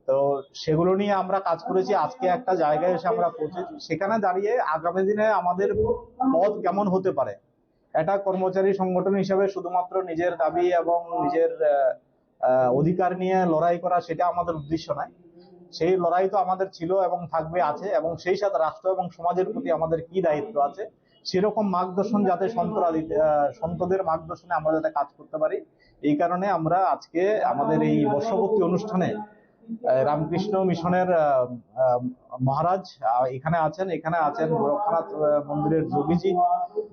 তো সেগুলো নিয়ে আমরা কাজ করেছি। আজকে একটা জায়গায় এসে আমরা পৌঁছেছি, সেখানে দাঁড়িয়ে আগামী দিনে আমাদের পথ কেমন হতে পারে, একটা কর্মচারী সংগঠন হিসাবে শুধুমাত্র নিজের দাবি এবং নিজের, আহ, আহ, অধিকার নিয়ে লড়াই করা, সেটা আমাদের উদ্দেশ্য নয়। সেই লড়াই তো আমাদের ছিল এবং থাকবে, আছে, এবং সেই সাথে রাষ্ট্র এবং সমাজের প্রতি আমাদের কি দায়িত্ব আছে, সেরকম মার্গদর্শন যাতে সন্তরা দিতে, আহ, সন্তদের মার্গদর্শনে আমরা যাতে কাজ করতে পারি, এই কারণে আমরা আজকে আমাদের এই বর্ষপূর্তি অনুষ্ঠানে, আহ, রামকৃষ্ণ মিশনের, আহ, আহ, মহারাজ, আহ, এখানে আছেন, এখানে আছেন গোরক্ষনাথ, আহ, মন্দিরের যোগীজি,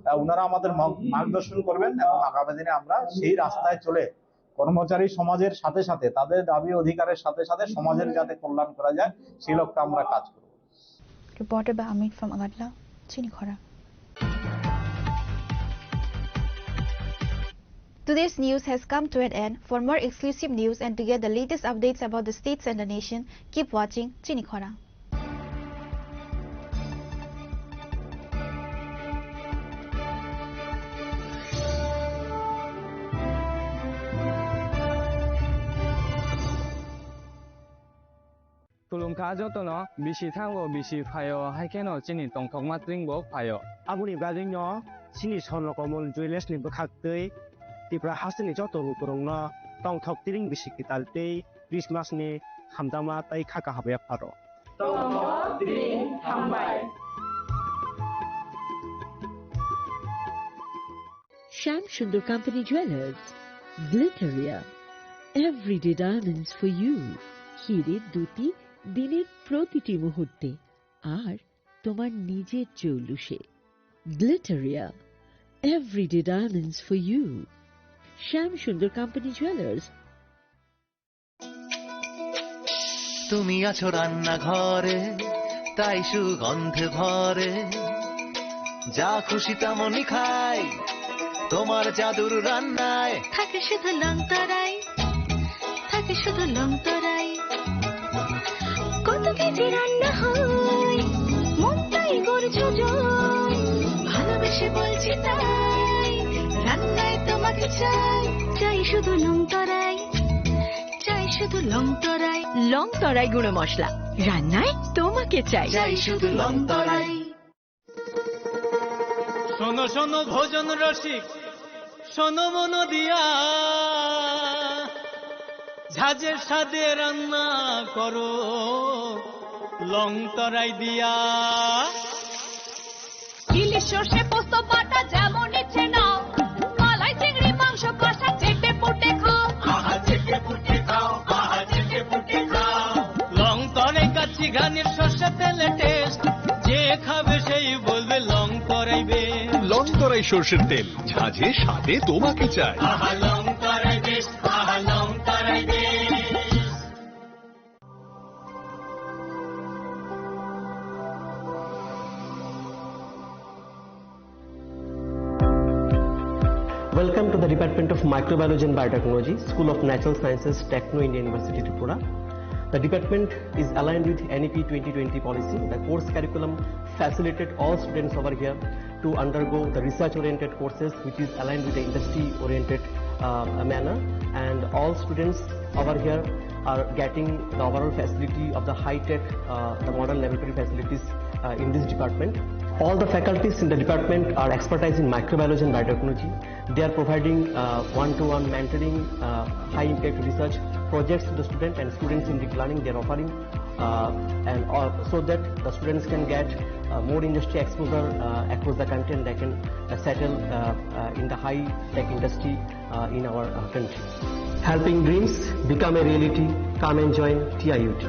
আহ, ওনারা আমাদের মগ-, মার্গদর্শন করবেন এবং আগামী দিনে আমরা সেই রাস্তায় চলে কর্মচারী সমাজের সাথে সাথে, তাদের দাবি অধিকারের সাথে সাথে সমাজের যাতে কল্যাণ করা যায়, সেই লক্ষ্যে আমরা কাজ করব। Reported by Amit from Agartala, Chini Khorang. Today's news has come to an end. For more exclusive news and to get the latest updates about the states and the nation, keep watching Chini Khorang. Khulumkha jotono, bisi thango, bisi phaio, hai kheno chini tongthokma twingo phaio. Aboni bagwino chini Swarno Komol Jewellers ni bwkhaktwi Tripura hasteni joto lukurokno tongthok tiring bisi kwtal tei Christmas ni hamjakma tei kha kaham yapharw. Tongo, ring, hambai. Shyam Sundar Company Jewelers, Glitteria, everyday diamonds for you. হিরে দ্যুতি দিনের প্রতিটি মুহূর্তে, আর তোমার নিজের জৌলুসে। Glitteria, everyday diamonds for you. Shyam Sundar Company Jewelers. তুমি আছো রান্নাঘরে, তাই সুগন্ধে ভরে। যা খুশি তেমনই খাই, তোমার জাদুর রান্নায়। থাকে শুধু লং তরাই, থাকে শুধু লং তরাই। কত কেজি রান্না হয়, মনটাই গড়ে যোজন। ভালোবেসে বলছি তাই, রান্নায় তোমাকে চাই। চাই শুধু লং তরাই, চাই শুধু লং তরাই। লং তরাই গুঁড়ো মশলা, রান্নায় তোমাকে চাই। চাই শুধু লং তরাই। শোনো শোনো ভোজন রসিক, শোনো মন দিয়া, ঝাঁঝের স্বাদে রান্না করো লং তরাই দিয়া। ইলিশ সর্ষে পোস্ত বাটা যেমন ইচ্ছে নাও, মালাই চিংড়ি মাংস কষা চেটে পুটে খাও। আহা, চেটে পুটে খাও, আহা, চেটে পুটে খাও। লং তরাই কাচ্চি ঘানির সর্ষে তেলে টেস্ট, যে খাবে সেই বলবে লং তরাই বেশ। লং তরাই সর্ষের তেল, ঝাঁঝে স্বাদে তোমাকে চাই। আহা, লং তরাই বেশ, আহা, লং তরাই বেশ। Welcome to the Department of Microbiology and Biotechnology, School of Natural Sciences, Techno India University, Tripura. The department is aligned with N E P twenty twenty policy. The course curriculum facilitate all students over here to undergo the research-oriented courses, which is aligned with the industry-oriented, uh, manner. And all students over here are getting the overall facility of the high-tech, uh, the modern laboratory facilities, uh, in this department. All the faculties in the department are expertise in microbiology and biotechnology. They are providing, uh, one-to-one mentoring, uh, high-impact research projects to the student and students in deep learning. They are offering, uh, and, uh, so that the students can get, uh, more industry exposure, uh, across the country, and they can, uh, settle, uh, uh, in the high-tech industry, uh, in our, uh, country. Helping dreams become a reality. Come and join T I U T.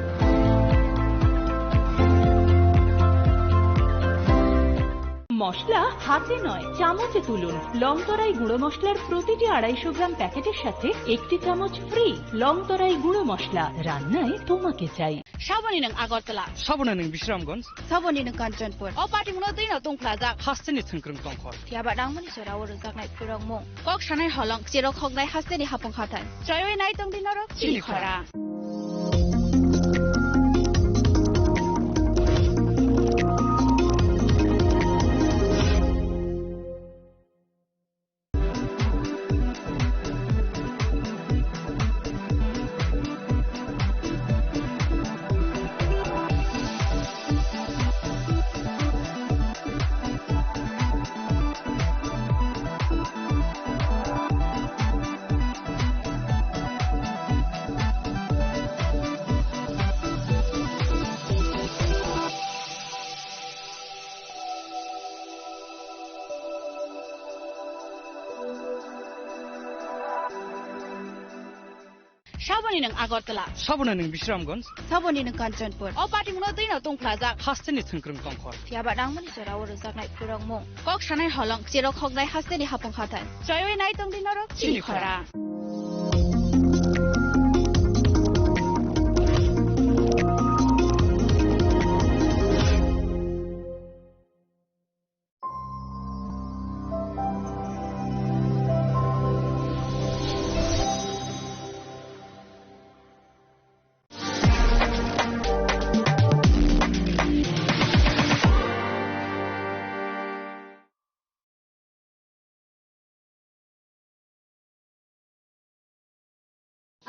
মশলা হাতে নয়, চামচে তুলুন। লং তরাই গুঁড়ো মশলার প্রতিটি আড়াইশো গ্রাম প্যাকেটের সাথে একটি চামচ ফ্রি। লং তরাই গুঁড়ো মশলা, রান্নায় তোমাকে চাই। Saboni nwng Agartala. Saboni nwng Bisramganj. Saboni nwng Kanchanpur. O patimungno twino tungphlajak. Hasteni thwngkwrwng tongkhor. Phiya ba nangmani jora o rwjaknai phwrwngmung. Kok sanai holong, chirok hoknai hasteni hapung hathai. Choiwi nai tongdi norok chini khora. Saboni nwng Agartala. Saboni nwng Bisramganj. Saboni nwng Kanchanpur. O patimungno twino tungphlajak. Hasteni thwngkwrwng tongkhor. Phiya ba nangmani jora o rwjaknai phwrwngmung. Kok sanai holong, chirok hoknai hasteni hapung hathai. Choiwi nai tongdi norok chini khora.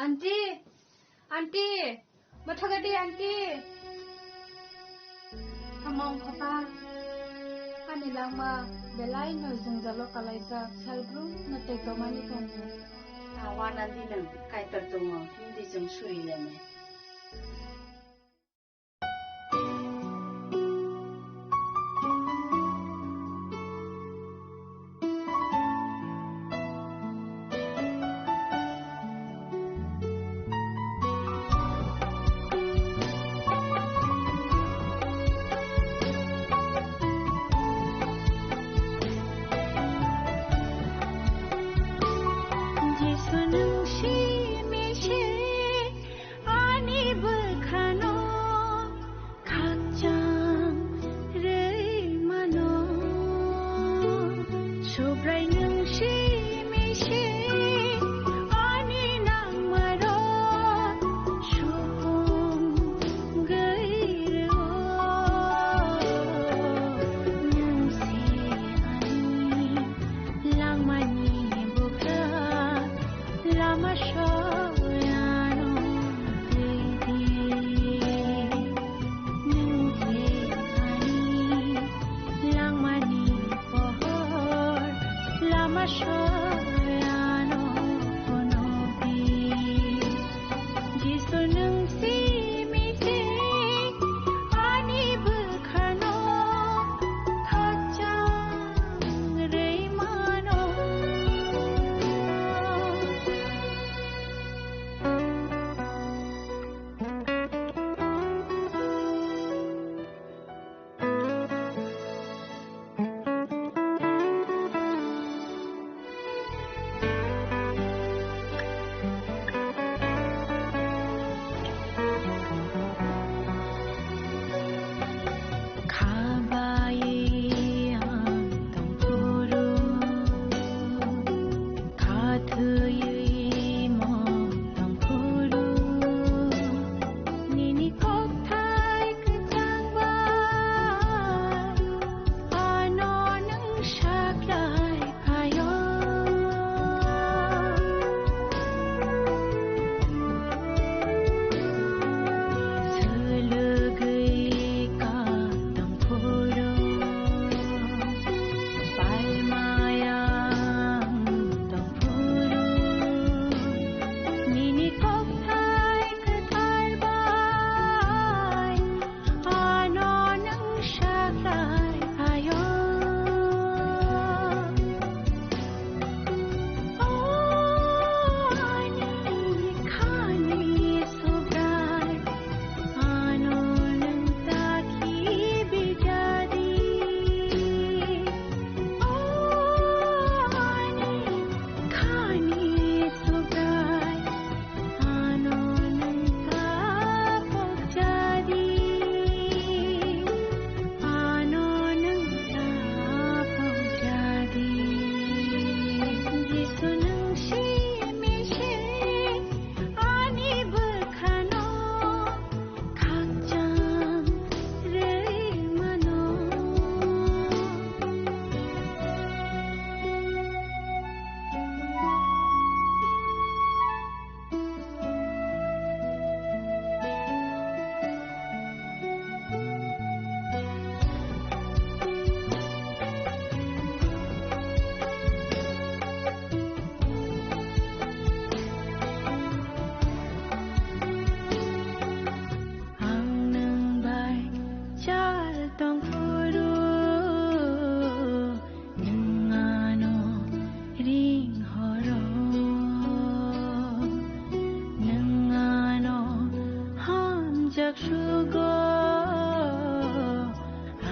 Aunty, aunty, mathagadi aunty. Hamong papa, ani langma belai no jwngjalo kalaijak, salbrum no tei tomani kanya. Awa nandi nang kaitor tongo, hindi chwng suri leme.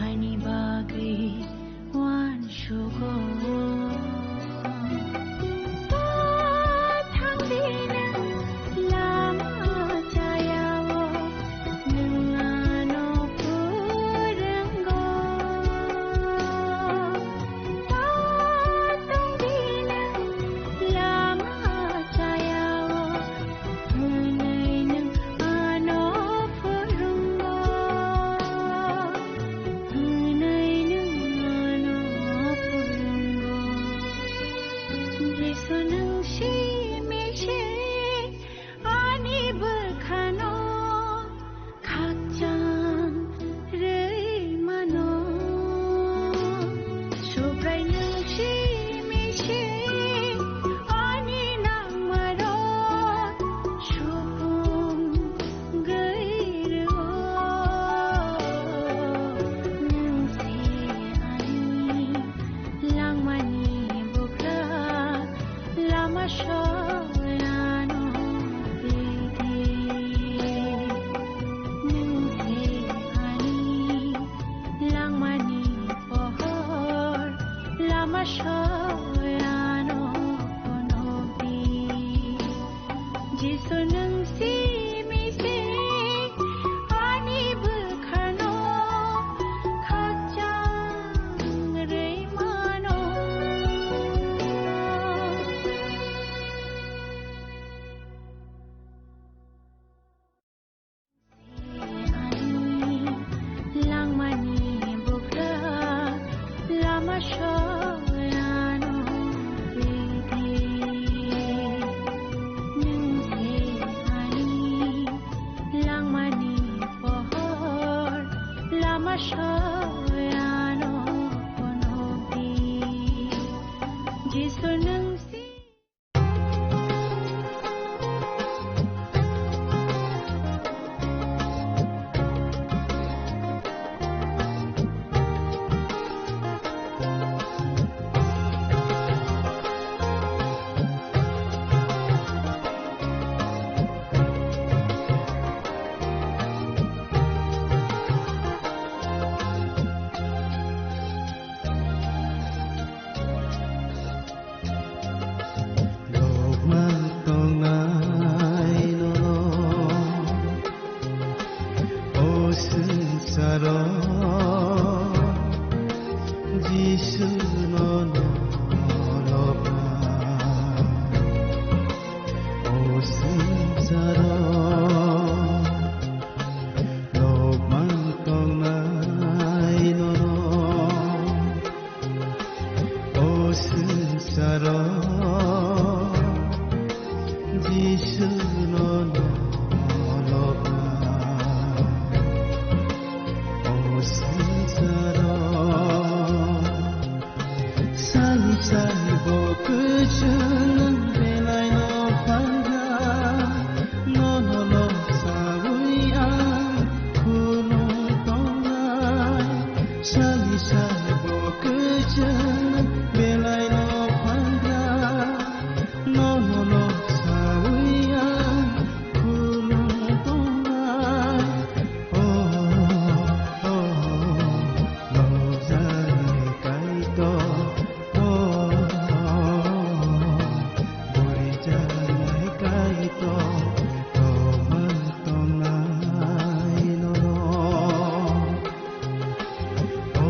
Ani bagwi uansugo. Thangdi nwng lama chayao, nwng ano phwrwngo. Tongdi nwng lama chayao, hwnwi nwng ano phwrwngo, hwnwi nwng ano phwrwngo. Jisu nwng simi se ani bwkhano khakchang rwi mano. Subrai nwng simi se ani nangmarok supung gwi rwo. Nwng se ani langmani bwkha, lama soyano rwdi. Nwng se ani langmani pohor, lama soyano phunukdi. Jisu nwng simi se ani bwkhano khakchang rwi mano. Langmani bwkha, lama soyano rwdi. Nwng se ani langmani pohor, lama soyano phunukdi. Jisu nwng si- Lokma tongnai nono, o swngcharo Jisu nono lokma. O swngcharo lokma tongnai nono, o swngcharo Jisu nono lokma. O swngcharo sani sani bo kwchwng nwng belai no phan kha, nono no saui ang khulum tongnai. Sani sani bo kwchwng nwng belai no phan kha, nono no saui ang khulum tongnai. Oh, oh, oh, nokjaknai Kaitor, oh, oh, oh, borijaknai Kaitor, tongma tongnai nono. O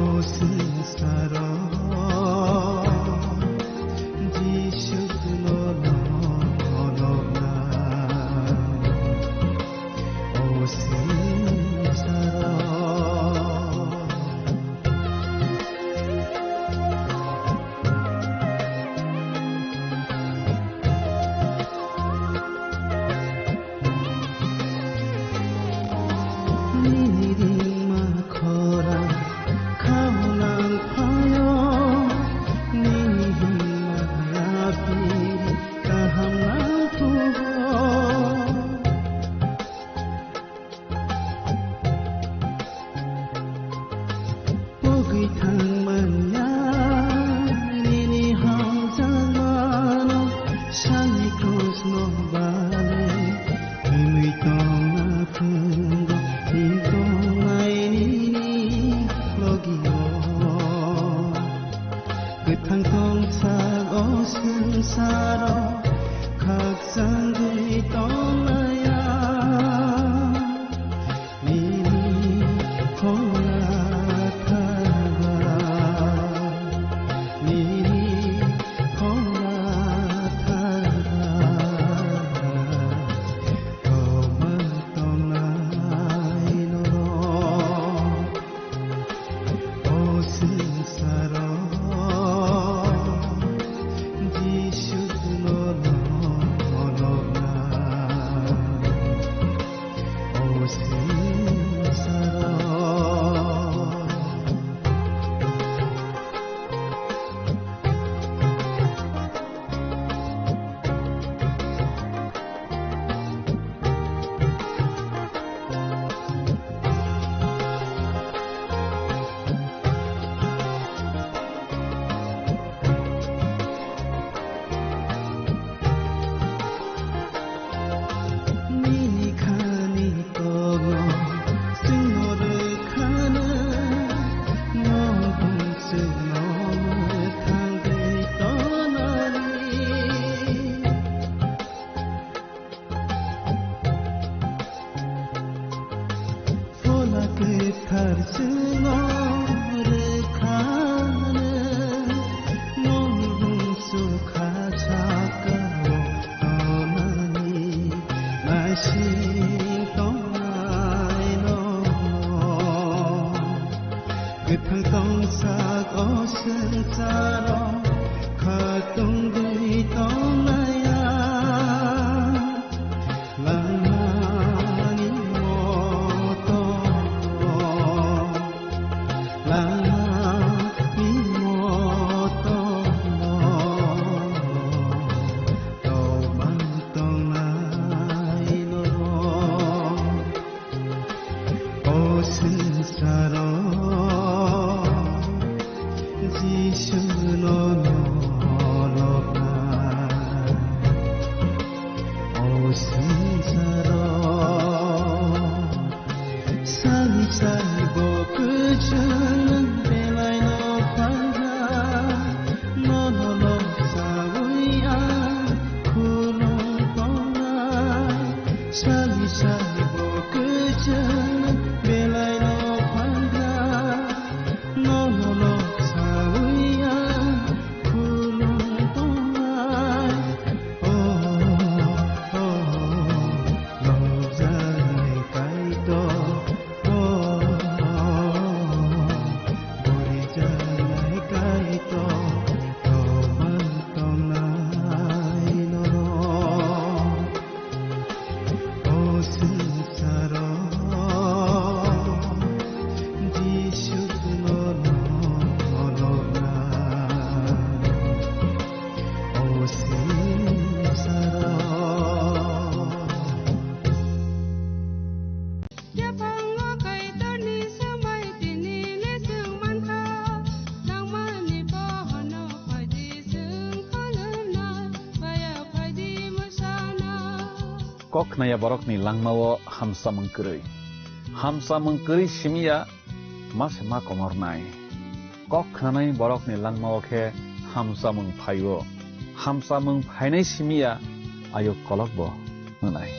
Tharchino rwkhano, mungsu kha sakao tonani naising tongnaino. Kwthang tongsak o swngcharo kha tongwi tongnaya. Langmani moto, langmani moto, tobang tongnai no. O swngcharo Jisuno nolokna. O swngcharo sani sani bo kwchwng belaino phaikha. Nono lok sawi ang khulum tongnai. Sani sani bo kwchwng belaino phaikha. Nono lok sawi ang khulum tongnai. Oh, oh, oh, nokjaknai Kaitor. Oh, oh, oh, borijaknai Kaitor. Tobang tongnai nono. O swngcharo Jisuno nolokna. O swngcharo. Yaphango Kaitorni swmai tini le chwng mankha, nangmani bohono phaidi chwng kholwnai, baya phaidi mwsana. Kok khnaya borokni langmao hamsamung kwrwi. Hamsamung kwrwi simiya ma se ma komornai. Kok khnanai borokni langmao khe hamsamung phaio. Hamsamung phainai simiya ayuk kolokbo hwnai.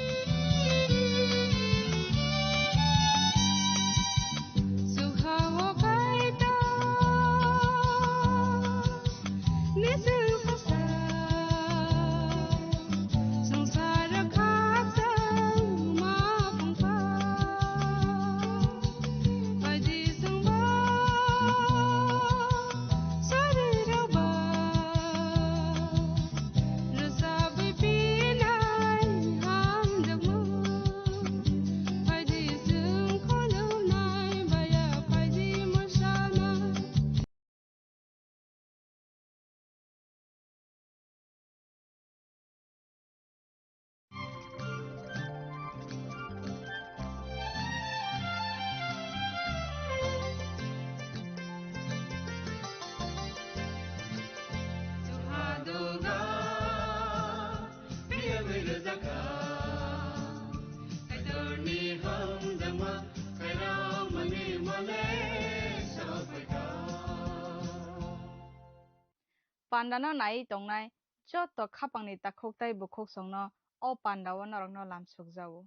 Pandano naiwi tongnai joto khapangni takhuk tei bukhuksongno o pandao norokno lamsukjago.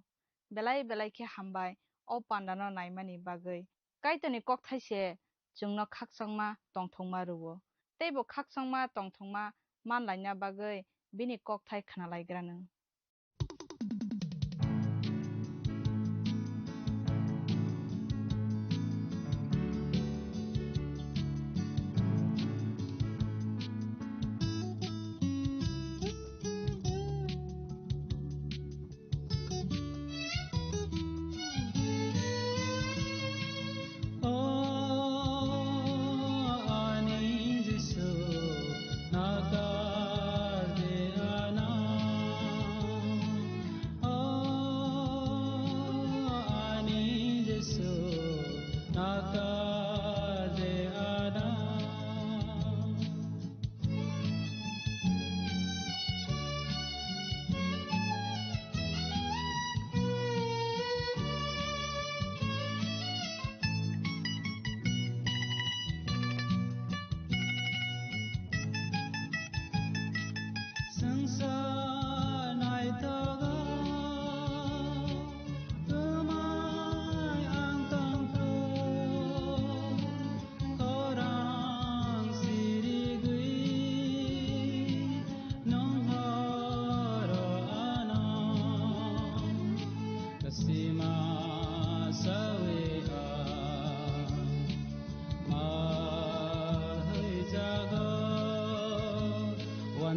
Belai belai khe hambai o pandano naimani bagwi. Kaitorni kokthai se chwngno khakchangma tongthokma rwo. Tei bo khakchangma tongthokma manlaina bagwi bini kokthai khnalaigra nwng.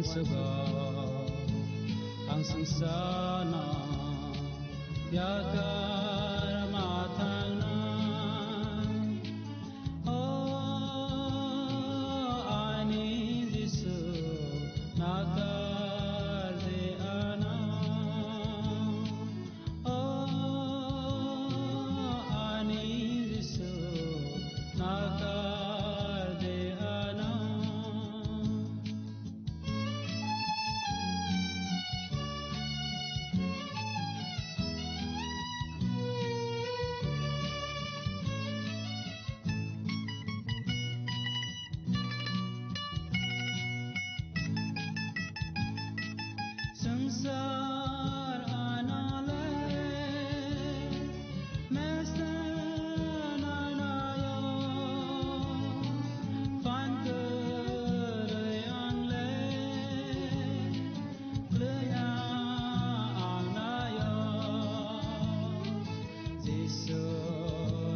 Sugo ang sungsano yakar matangna. O ani Jisu, nakar de ano. O ani Jisu, nakar de ano. Sangsar anale mesen anayo, fan kwrwi angle kwlwya anayo, Jisu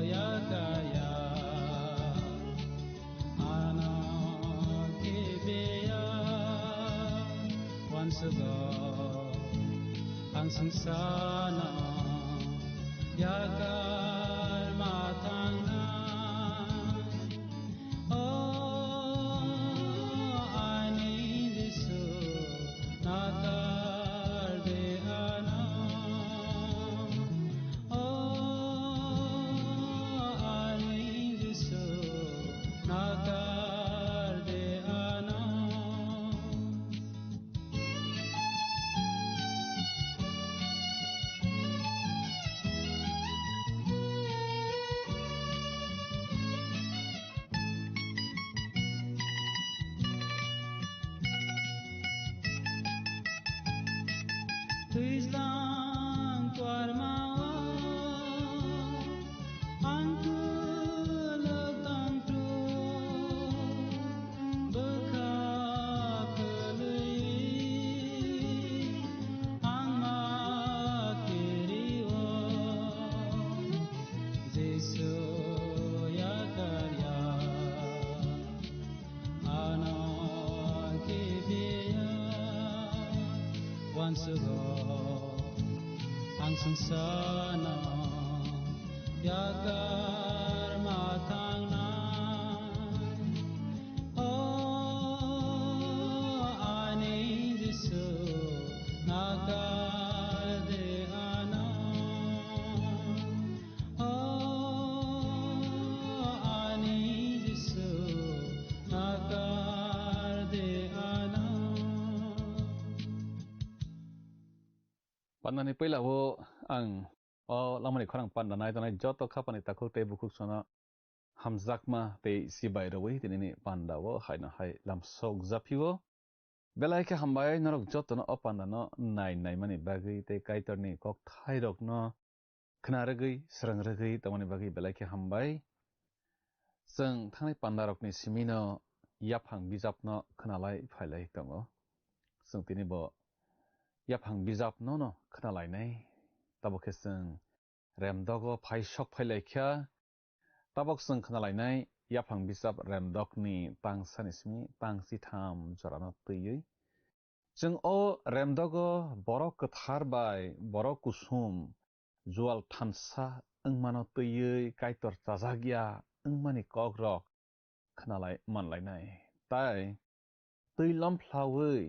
yakaya. Ano kibiya wansugo ang sungsano yakar matangna. O ani Jisu, nakar de ano. O ani Jisu, nakar de ano. Twijlang kwarmao ang kwlwk tongthu, bwkha kwlwi ang ma kirio, Jisu yakarya. Ano kibiya wansugo ang sungsano yakar matangna. O ani Jisu, nakar de ano. O ani Jisu, nakar de ano. Pandani puila o ang o lamani khorang panda nai tongnai joto khapani takhuk tei bukhuk sono hamjakma tei sibai rwui tinini panda o haino hai lamsok japhio. Belai khe hambai norok jotono o pandano nai naimani bagwi tei Kaitorni kokthairokno khna rwgwi, srwng rwgwi tongmani bagwi belai khe hambai. Chwng thangnai pandarokni simino yaphang bijapno khwnalai phailai tongo. Chwng tini bo yaphang bijapno no khwnalainai. Tabuk khe chwng remdogo phai sok phailaikha. Tabok chwng khwnalainai yaphang bijap remdokni tangsani simi tang chitham jorano twiwi. Chwng o remdogo borok kwthar bai borok kusum jual thansa wngmano twiwi Kaitor chajakya wngmani kokrok khwnalai manlainai. Tai twi lomphalaui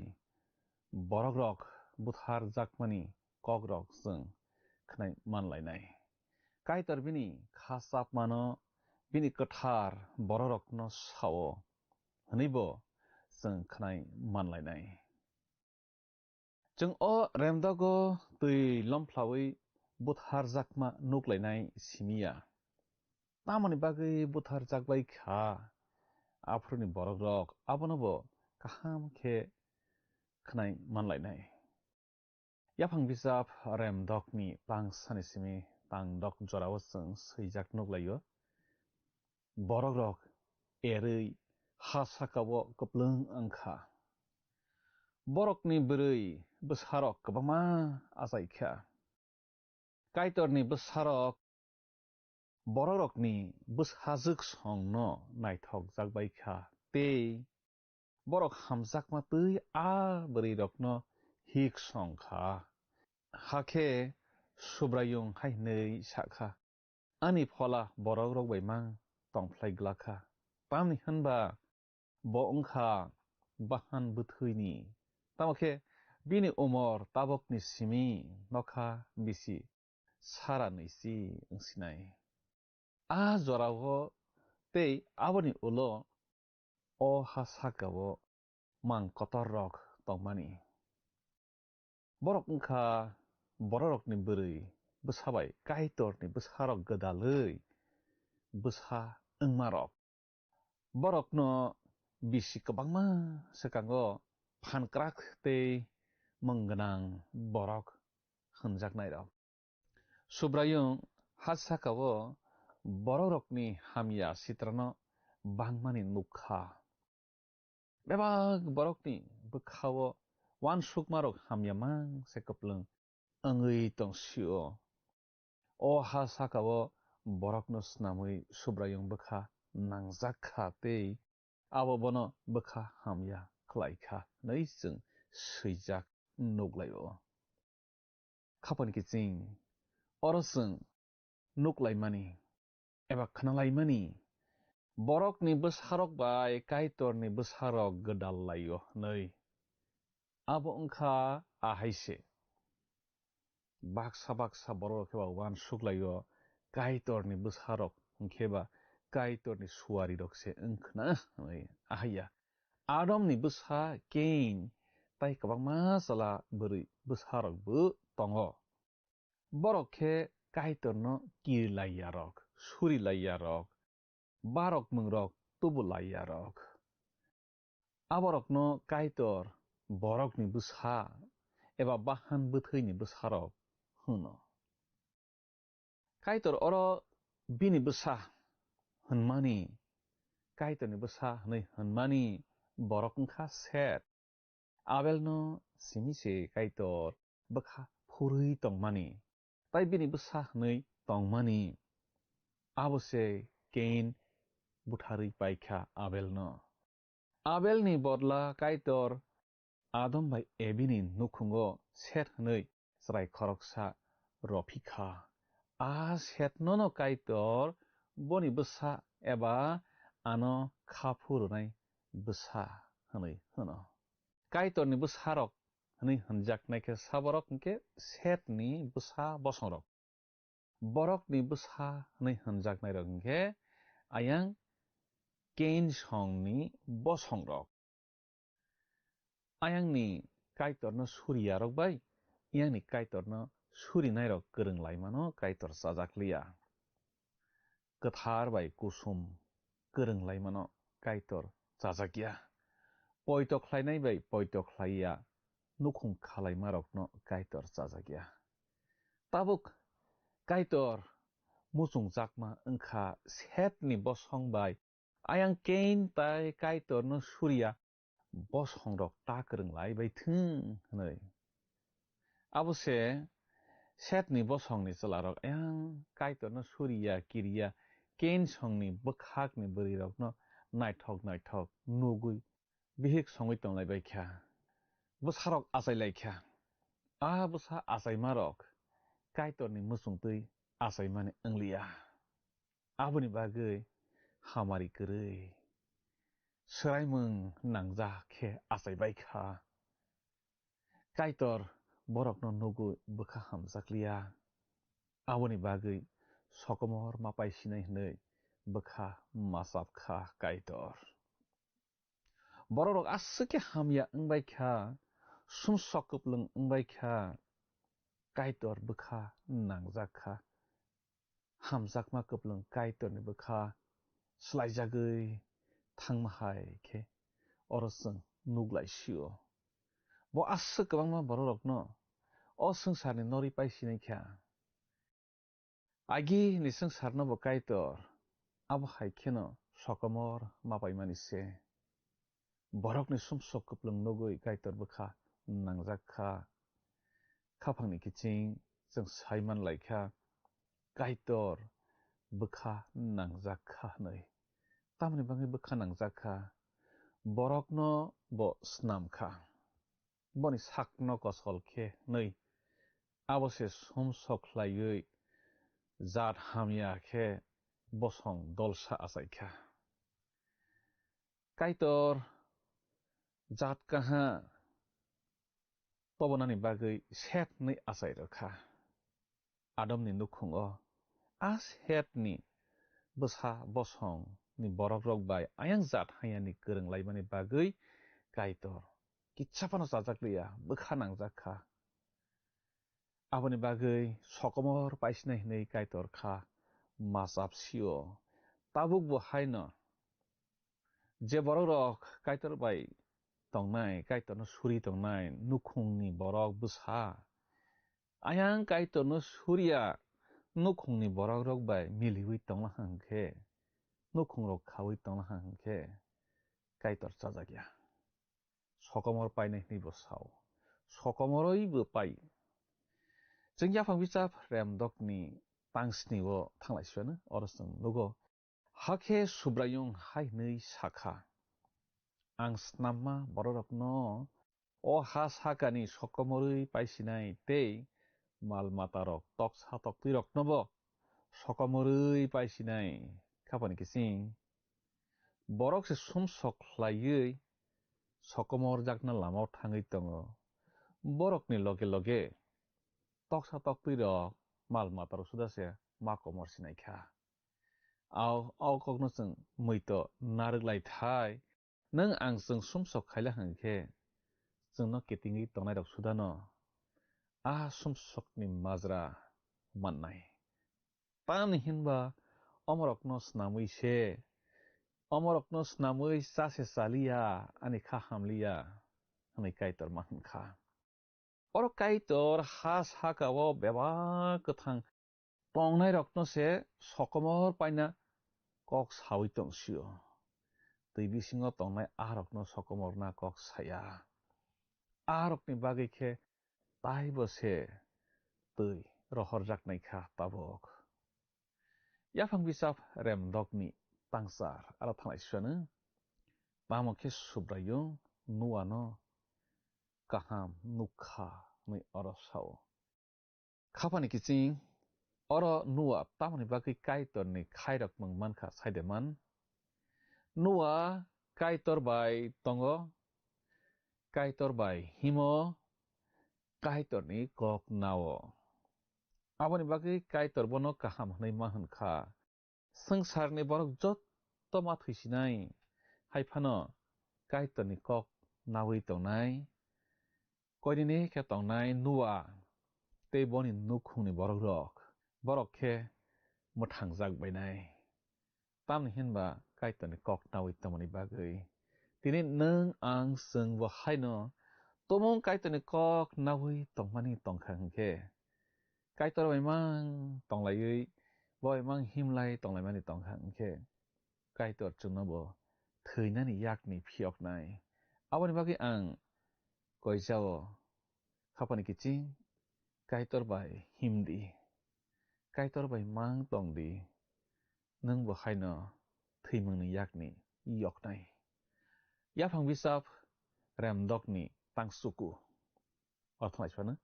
borokrok butharjakmani kokrok chwng khwnai manlainai. Kaitor bini kha chapmano bini kwthar borokrokno sao hwnwibo chwng khwnai manlainai. Chwng o remdago twi lomphalaui butharjakma nuklainai simi ya. Tamoni bagwi butharjakbai kha? Aphuruni borokrok abonobo kaham khe khwnai manlainai. Yaphang bijap remdokni tangsani simi tangdok jorao chwng swijak nuklaio. Borokrok erwi ha sakao kwplwng wngkha. Borokni bwrwi bwsarok kwbangma achaikha. Kaitorni bwsarok borokrokni bwsajwk songno naithokjak bai kha tei Borok hamjakma twi a bwrwirokno hik song kha. Hakhe Subraiyung hai hwnwi sa kha, "Ani phola borokrok bai mang tong phlai glak kha, tamni hwn ba bo wng kha bahan bwthwini, tamo khe bini umor tabukni simi nokha bisi sara nwichi wng sinai." A jorao tei aboni ulo o ha sakao mang kotorrok tongmani. Borok wng kha bororokni bwrwi bwsa bai Kaitorni bwsarok gwdalwi bwsa wngmarok. Borokno bisi kwbangma swkango phan kwrak tei mung gwnang borok hwnjaknairok. Subraiyung ha sakao borokrokni hamya sitrano bangmani nuk kha. Bebak borokni bwkhao uansukmarok hamya mang se kwplwng wngwi tong sio. O ha sakao borokno snamwi Subraiyung bwkha nangjak kha tei abo bono bwkha hamya khlai kha hwnwi chwng swijak nuk lai-o. Khapang kiching, oro chwng nuk laimani eba khna laimani, borokni bwsarok bai Kaitorni bwsarok gwdal lai-o hwnwi. Abo wng kha ahai se. Baksa baksa borok khe ba uansuk lai-o, Kaitorni bwsarok hwnkhe ba Kaitorni suarirok se wng khna hwnwi. Ahai ya, Adomni bwsa Kain tai kwbangma chwla bwrwi bwsarokbo tongo. Borok khe Kaitorno kiri lai yarok, suri lai yarok, barok mungrok tubu lai yarok. Aborokno Kaitor borokni bwsa eba bahan bwthwini bwsarok hwno. Kaitor oro bini bwsa hwnmani, Kaitorni bwsa hwnwi hwnmani borok wng kha Set. Abelno simi se Kaitor bwkha phurwi tongmani, tai bini bwsa hwnwi tongmani. Abo se Kain butharwi pai kha Abelno. Abelni bodla Kaitor Adam bai Ebini nukhungo Set hwnwi chwrai khoroksa rw phi kha. A Setno no Kaitor boni bwsa eba ano kha phurwnai bwsa hwnwi hwno. Kaitorni bwsarok hwnwi hwnjaknai khe saborok hwnkhe Setni bwsa bosongrok. Borokni bwsa hwnwi hwnjaknairok hwnkhe ayang Kain songni bosongrok. Ayangni Kaitorno suriyarok bai yangni Kaitorno surinairok kwrwng laimano Kaitor chajak liya. Kwthar bai kusum kwrwng laimano Kaitor chajak ya. Poito khlainai bai poito khlai ya nukhung khalaimarokno Kaitor chajak ya. Tabuk Kaitor muchungjakma wng kha Setni bosong bai ayang Kain tai Kaitorno suriya bosongrok ta kwrwng lai bai thung hwnwi. Abo se Setni bosongni chwlarok ayang Kaitorno suriya kiriya Kain songni bwkhakni bwrwirokno naithok naithok nugwi bihik songwi tong lai bai kha. Bwsarok achai lai kha. A bwsa achaimarok Kaitorni muchungtwi achaimani wng liya. Aboni bagwi hamari kwrwi swraimung nangjak khe achai bai kha. Kaitor borokno nugwi bwkha hamjak liya. Aboni bagwi sokomor ma paisinai hwnwi bwkha machap kha Kaitor. Bororok aswk khe hamya wng bai kha, sumsok kwplwng wng bai kha, Kaitor bwkha nangjak kha. Hamjakma kwplwng Kaitorni bwkha swlaijagwi thangma hai khe oro chwng nuk lai sio. Bo aswk kwbangma bororokno o swngcharni norwi pai sinai kha. Agi ni swngcharno bo Kaitor abo hai kheno sokomor ma paimani se. Borokni sumsok kwplwng nugwi Kaitor bwkha nangjak kha. Khaphangni kiching chwng sai man lai kha, Kaitor bwkha nangjak kha hwnwi. Tamoni bagwi bwkha nangjak kha? borokno bo snam kha. Boni sakno kosol khe hwnwi abo se sumsok khlaiwi jat hamya khe bosong dolsa achai kha. Kaitor jat kaha tobonani bagwi Seth hwnwi achai rw kha. Adomni nukhungo a Sethni bwsa bosongni borokrok bai ayang jat hayani kwrwng laimani bagwi Kaitor kitsa phano chajak liya, bwkha nangjak kha. Aboni bagwi sokomor paisinai hwnwi Kaitor kha machap sio. Tabuk bo haino je borokrok Kaitor bai tongnai, Kaitorno suri tongnai nukhungni borok bwsa, ayang Kaitorno suriya nukhungni borokrok bai miliwi tongna hwnkhe, nukhungrok khaui tongna hwnkhe Kaitor chajak ya. Sokomor painai hwnwi bo sao. Sokomoroi bo pai. Chwng yaphang bichap Remdokni tangsni o thanglai siyano, oro chwng nugo. Hakhe Subraiyung hai hwnwi sakha, ang snamma bororokno o ha sakani sokomorwi paisinai tei mal matarok toksa toktwiroknobo sokomorwi paisinai. Khapani kiching borok se sumsok khlaiwi sokomorjakna lamao thangwi tongo. Borokni loge loge toksa toktwirok mal matarok suda se ma komor sinai kha. Ao, ao kokno chwng muito narwk lai thai, nwng ang chwng sumsok khaila hwnkhe, chwngno kitingwi tongnairok sudano a sumsokni majra mannai. Tamni hinba omorokno snamwi se, omorokno snamwi cha se chaliya, ani kha hamliya, hwnwi Kaitor ma hwn kha. Oro Kaitor ha saka-o bebak kwthang tongnairokno se sokomor paina kok saui tong sio. Twi bisingo tongnai aharokno sokomorna kok saya. Aharokni bagwi khe taibo se twi rohorjaknai kha tabuk. Yaphang bichap Remdokni tangchar aro thanglai suiano, tamo khe Subraiyung Nuano kaham nuk kha hwnwi oro sao. Khapani kiching, oro Nua tamoni bagwi Kaitorni khairokmung mankha saide man. Nua Kaitor bai tongo, Kaitor bai himo, Kaitorni kok nao. Aboni bagwi Kaitor bono kaham hwnwi ma hwn kha. Swngcharni borok jotto ma thwisinai, hai phano Kaitorni kok naui tongnai. Koinini khe tongnai Nua tei boni nukhungni borokrok, borok khe mwthangjak bainai. Tamni hinba Kaitorni kok naui tongmani bagwi. Tini nwng ang chwng bo haino tumung Kaitorni kok naui tongmani tongkha hwnkhe, Kaitor bai mang tonglaiwi, bo bai mang himlai tonglaimani tongkha hwnkhe, Kaitor chwngno bo thwinani yakni phiyoknai. Aboni bagwi ang koijao khapani kiching Kaitor bai himdi, Kaitor bai mang tongdi, nwng bo haino thwimungni yakni yoknai. Yaphang bisap Remdokni tangsuku. Orthanglai sano.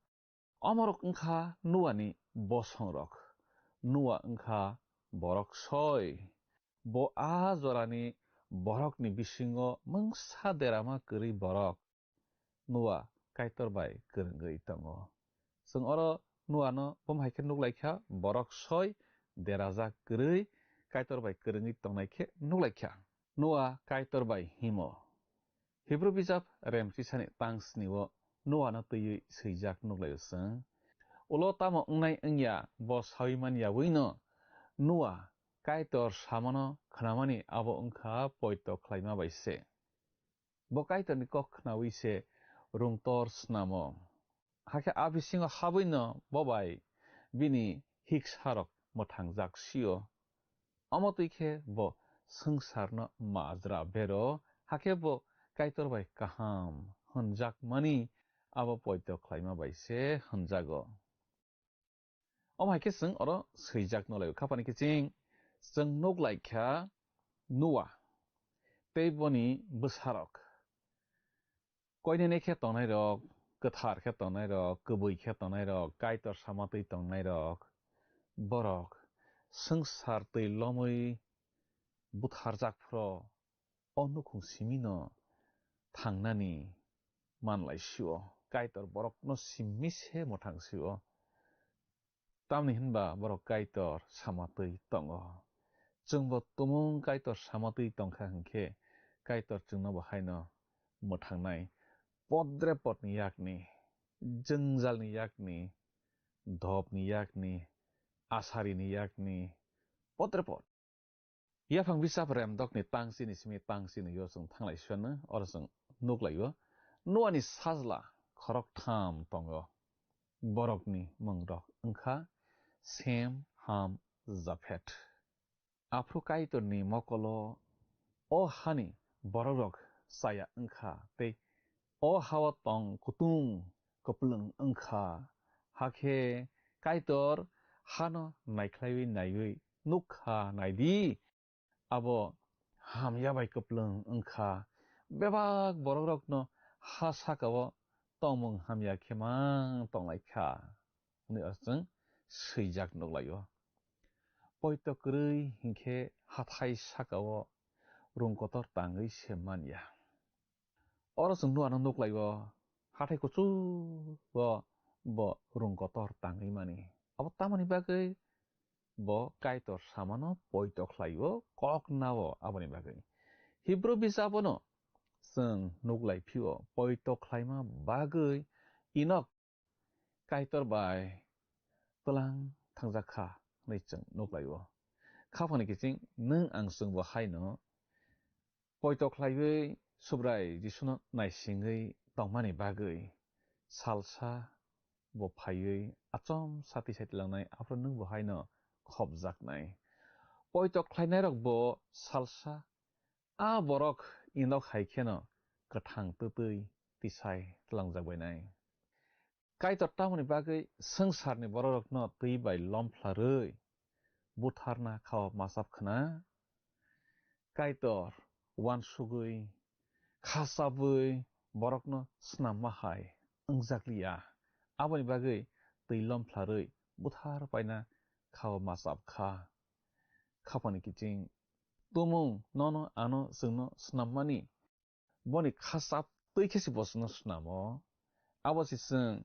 Omorok wngkha Nuani bosongrok. Nua wngkha borok soi. Bo a jorani borokni bisingo mungsa derama kwrwi borok. Nua Kaitor bai kwrwngwi tongo. Chwng oro Nuano bum hai khe nuk lai kha, borok soi derajak kwrwi Kaitor bai kwrwngwi tongnai khe nuk lai kha. Nua Kaitor bai himo. Hibru bijap Remchisani tang sni o Nuano twiwi swijak nuk lai-o chwng. Ulo tamo wngnai wngya bo saui man yawino Nua Kaitor samano khnamani abo wngkha poito khlaima bai se. Bo Kaitorni kok khnaui se rungtor snamo. Hakhe a bisingo habwino bo bai bini hiksarok mwthangjak sio. Omo twi khe bo swngcharno majra bero, hakhe bo Kaitor bai kaham hwnjakmani abo poito khlaima bai se hwnjago. Omo hai khe chwng oro swijak nukhlaio. Khapani kiching chwng nuklaikha Nua. tei boni bwsarok. Koinene khe tongnairok, kwthar khe tongnairok, kwbwi khe tongnairok, Kaitor sama twi tongnairok, borok swngchar twi lomwi butharjak phro o nukhung simino thangnani manlai sio, Kaitor borokno simi se mwthang sio. Tamni hinba borok Kaitor sama twi tongo. Chwngbo tumung Kaitor sama twi tongkha hinkhe, Kaitor chwngno bo haino mwthangnai. Podre podni yakni, jwngjalni yakni, dopni yakni, asarini yakni, podre pod. Yaphang bisap remdokni tangchini simi tangchini yo chwng thanglai suiano, oro chwng nuklaio. Noani sajla khoroktham tongo. Borokni mungrok wngkha Sem, Ham, Japhet. Aphru Kaitorni mokolo o hani borokrok chaya wngkha tei o hao tong kutung kwplwng wngkha. Hakhe Kaitor hano naikhlaiwi naiwi nukha, naidi, abo hamya bai kwplwng wngkha. Bebak borokrokno ha sakao tongmung hamya khe mang tonglaikha, hwnwi oro chwng swijak nuklaio. Poito kwrwi hinkhe hathai sakao rung kotor tangwi se manya. Oro chwng Noano nuklaio, hathai kuchugo bo rung kotor tangwi mani. Abo tamoni bagwi bo Kaitor samano poito khlaio, kok nao aboni bagwi. Hibru bisabono chwng nuklai phio, poito khlaima bagwi Enok Kaitor bai twlang thangjak kha hwnwi chwng nuklaio. Khaphangni kiching nwng ang chwngbo haino poito khlaiwi Subrai Jisuno naisingwi tongmani bagwi salsa bo phaiwi achom sati sai tlangnai, aphuru nwng bo haino khopjaknai. Poito khlainairok bo salsa a borok Enok hai kheno kwthang twtwi tisai tlangjak bainai. Kaitor tamoni bagwi swngcharni bororokno twi bai lomphlarwi butharna khao machap khna? Kaitor uansugwi, khachapwi borokno snamma hai wngjakliya. Aboni bagwi twi lomphlarwi buthar paina khao machap kha. Khapani kiching tumung nono ano chwngno snammani. Boni khachap twi khe se bo chwngno snamo. Abo se chwng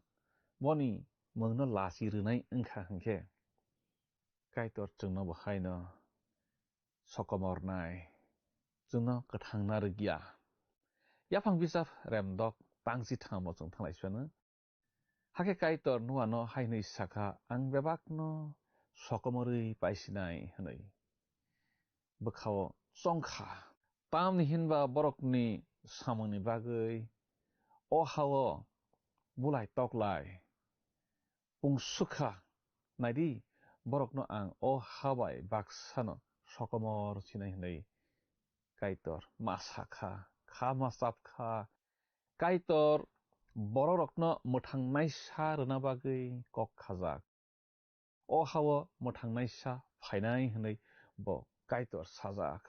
boni mungno lachi rwnai wngkha hinkhe, Kaitor chwngno bo haino sokomornai, chwngno kwthangna rwgya. Yaphang bisap remdok tangchi thangmo chwng thanglai suiano. Hakhe Kaitor Noano hai hwnwi sakha, "Ang bebakno sokomorwi paisinai," hwnwi. Bwkhao chongkha. Tamni hinba borokni samungni bagwi o hao bulai toklai pungsukha. Naidi, borokno ang o ha bai baksano sokomor sinai hwnwi Kaitor ma sakha, kha ma chapkha. Kaitor bororokno mwthangnaisa rwna bagwi kok khajak. O hao mwthangnaisa phainai hwnwi bo Kaitor sajak.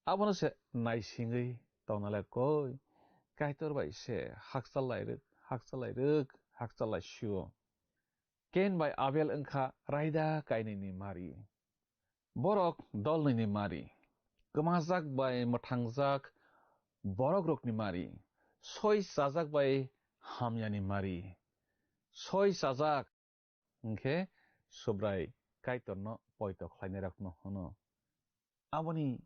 Abono se naisingwi tongna le koi, Kaitor bai se hakchal lai rwk, hakchal lai rwk, hakchal lai sio. Kain bai Abel wngkha raida kainwini mari. Borok dolnwini mari. Kwmajak bai mwthangjak borokrokni mari. Soi chajak bai hamyani mari. Soi chajak hwnkhe Subrai Kaitorno poito khlainairokno hwno. Aboni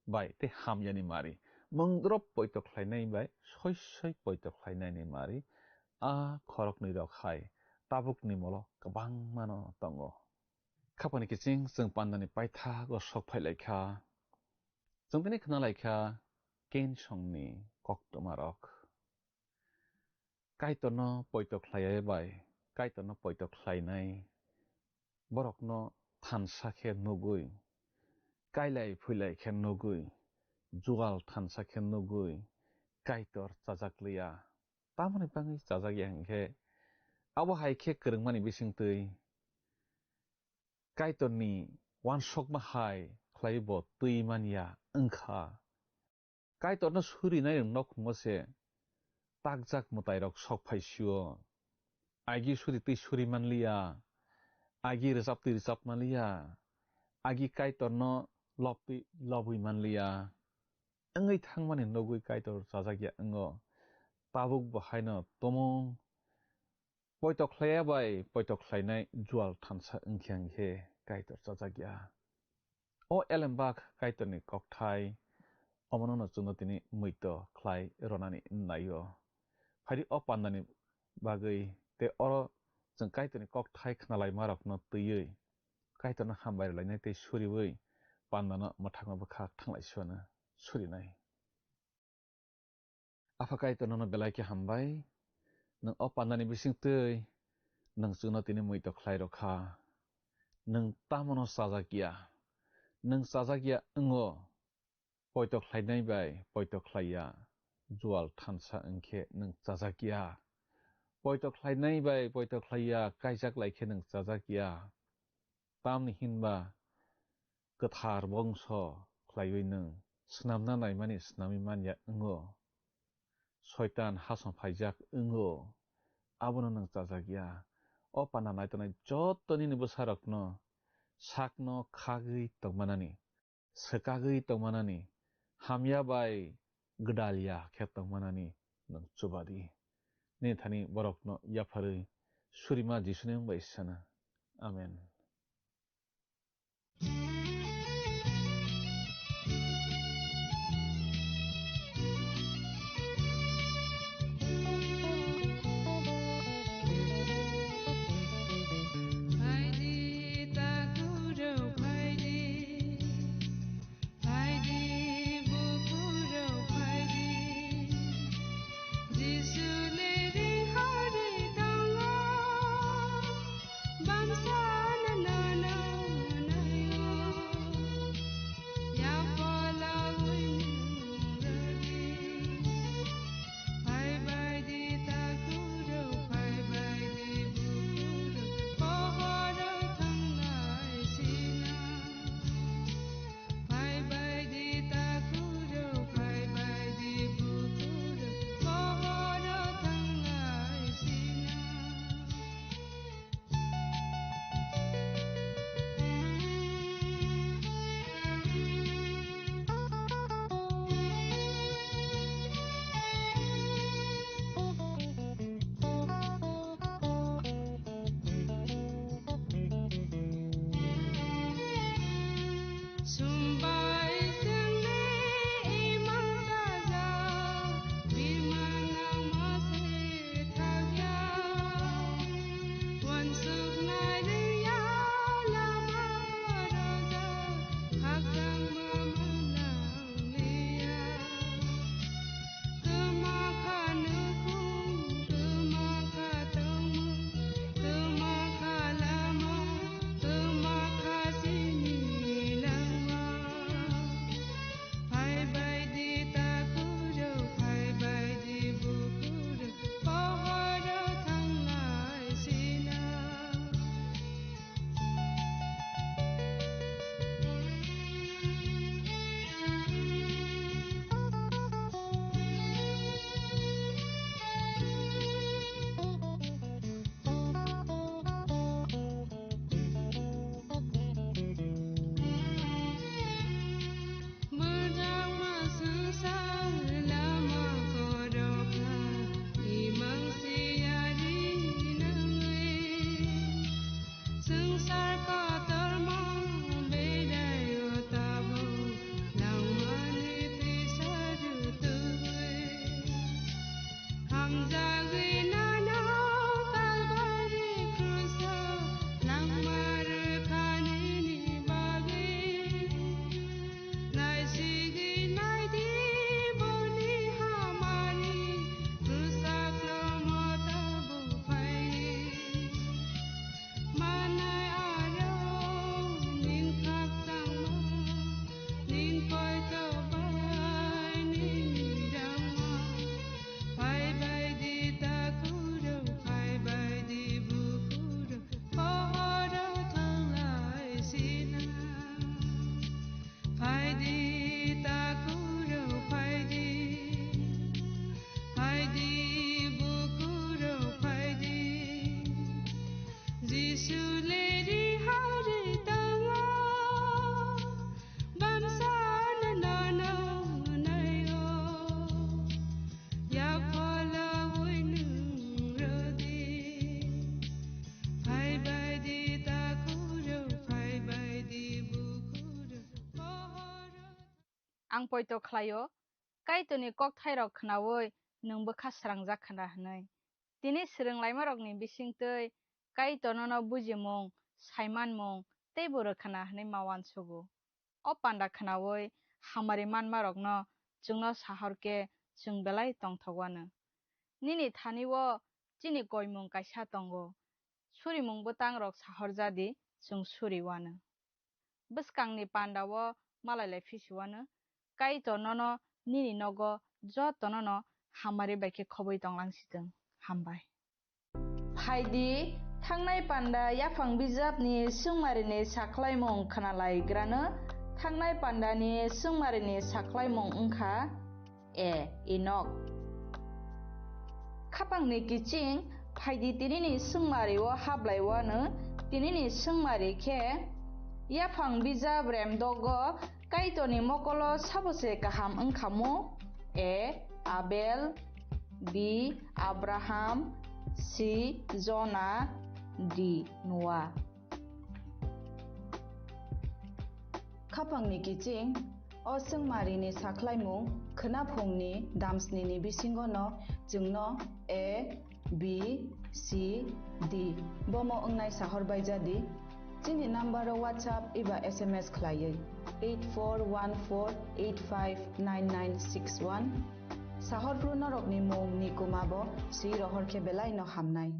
bai tei hamyani mari. Mungdrop poito khlainai bai soi soi poito khlainaini mari. A khoroknwi rok hai tabukni molo kwbangmano tongo. Khapani kiching chwng pandani paithago sok phai lai kha. Chwng tini khna lai kha Kain songni koktwmarok. Kaitorno poito khlaiya bai, Kaitorno poito khlainai borokno thansa khe nugwi, kailai phuilai khe nugwi, jugal thansa khe nugwi, Kaitor chajak liya. Tamoni bagwi chajak ya hinkhe, abo hai khe kwrwngmani bisingtwi Kaitorni uansukma hai khlaiwi bo twi man ya wngkha. Kaitorno surinai rok nokhungo se takjak mwtairok sok phai sio. Agi suri twi suri manliya, agi rwchap twi rwchap manliya, agi Kaitorno lob twi lobwi manliya. Wngwi thangmani nugwi Kaitor chajak ya wngo. Tabuk bo haino tumung poito khlaiya bai poito khlainai jual thansa wngkhe wngkhe Kaitor chajak ya. O elembak Kaitorni kokthai, omono no chwngno tini muito khlai ronani naio. Phaidi o pandani bagwi tei oro chwng Kaitorni kokthai khnalaimarokno twiwi Kaitorno hambai rwlainai tei suriwi pandano mwthangma bwkha thanglai suana surinai. Apha Kaitor nono belai khe hambai, nwng o pandani bisingtwi nwng chwngno tini muito khlai rw kha. Nwng tamono chajak ya, nwng chajak ya wngo, poito khlainai bai poito khlai ya, jual thansa wngkhe nwng chajak ya. Poito khlainai bai poito khlai ya, kaijak lai khe nwng chajak ya. Tamni hinba kwthar bongso khlaiwi nwng snamna naimani snamwi man ya wngo. Soitan hasong phaijak wngo, abono nwng chajak ya. O panda naitongnai joto nini bwsarokno sakno khagwi tongmanani, swkagwi tongmanani, hamya bai gwdal ya khe tongmanani nwng chubadi. Nini thani borokno yapharwi surima Jisuni mung bai sana. Amen. Ang poito khlai-o, Kaitorni kokthairok khnaui nwng bwkha srangjak khna hwnwi. Tini swrwng laimarokni bisingtwi Kaitor nono bujimung, saimanmung teibo rwkhana hwnwi ma uansugo. O panda khnaui hamari manmarokno chwngno sahor khe chwng belai tongthok uanw. Nini thani-o chini koimung kaisa tongo. Surimung bwtangrok sahor ja di, chwng suri uanw. Bwskangni panda-o malai lai phisi uanw, Kaitor nono nini nogo jotono no hamari bai khe khobwi tonglangsitwng. Hambai. Phai di, thangnai panda yaphang bijapni swngmarini sakhlaimung khna lai granw. Thangnai pandani swngmarini sakhlaimung wng kha, A. Enok. Khapangni kiching, phai di tinini swngmari-o hablai uanw, tinini swngmari khe yaphang bijap remdogo Kaitorni mokolo sabo se kaham wng kha mu? A. Abel. B. Abraham. C. Jona. D. Noa. Khapangni kiching, o swngmarini sakhlaimung khwnaphungni damsnini bisingono chwngno A, B, C, D bomo wngnai sahor bai ja di. Chini number-o WhatsApp eba S M S khlaiwi eight four one four eight five nine nine six one. Sahor phru norokni mung ni kuma bo swi rohor khe belai no hamnai.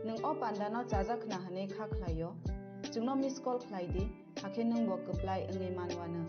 Nwng o panda no chajak khna hwnwi kha khlai-o, chwngno miss call khlai di, hakhe nwng bo kwplai wngwi man uanw.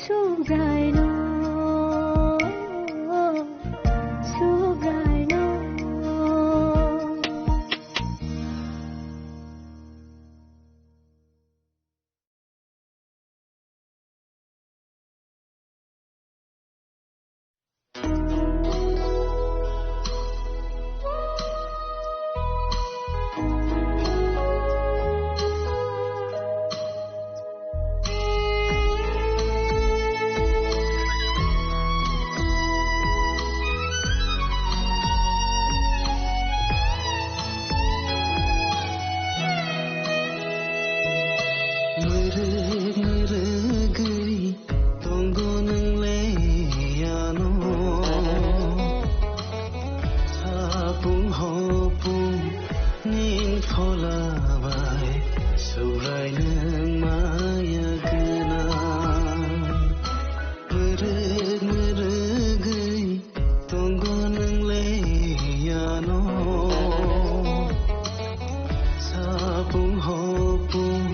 Subraino, Subraino. Mwrwk mwrwgwi tongo nwng le ano. Sapung hopung nin phola bai Subrai nwng maya gwnang. Mwrwk mwrwgwi tongo nwng le ano. Sapung hopung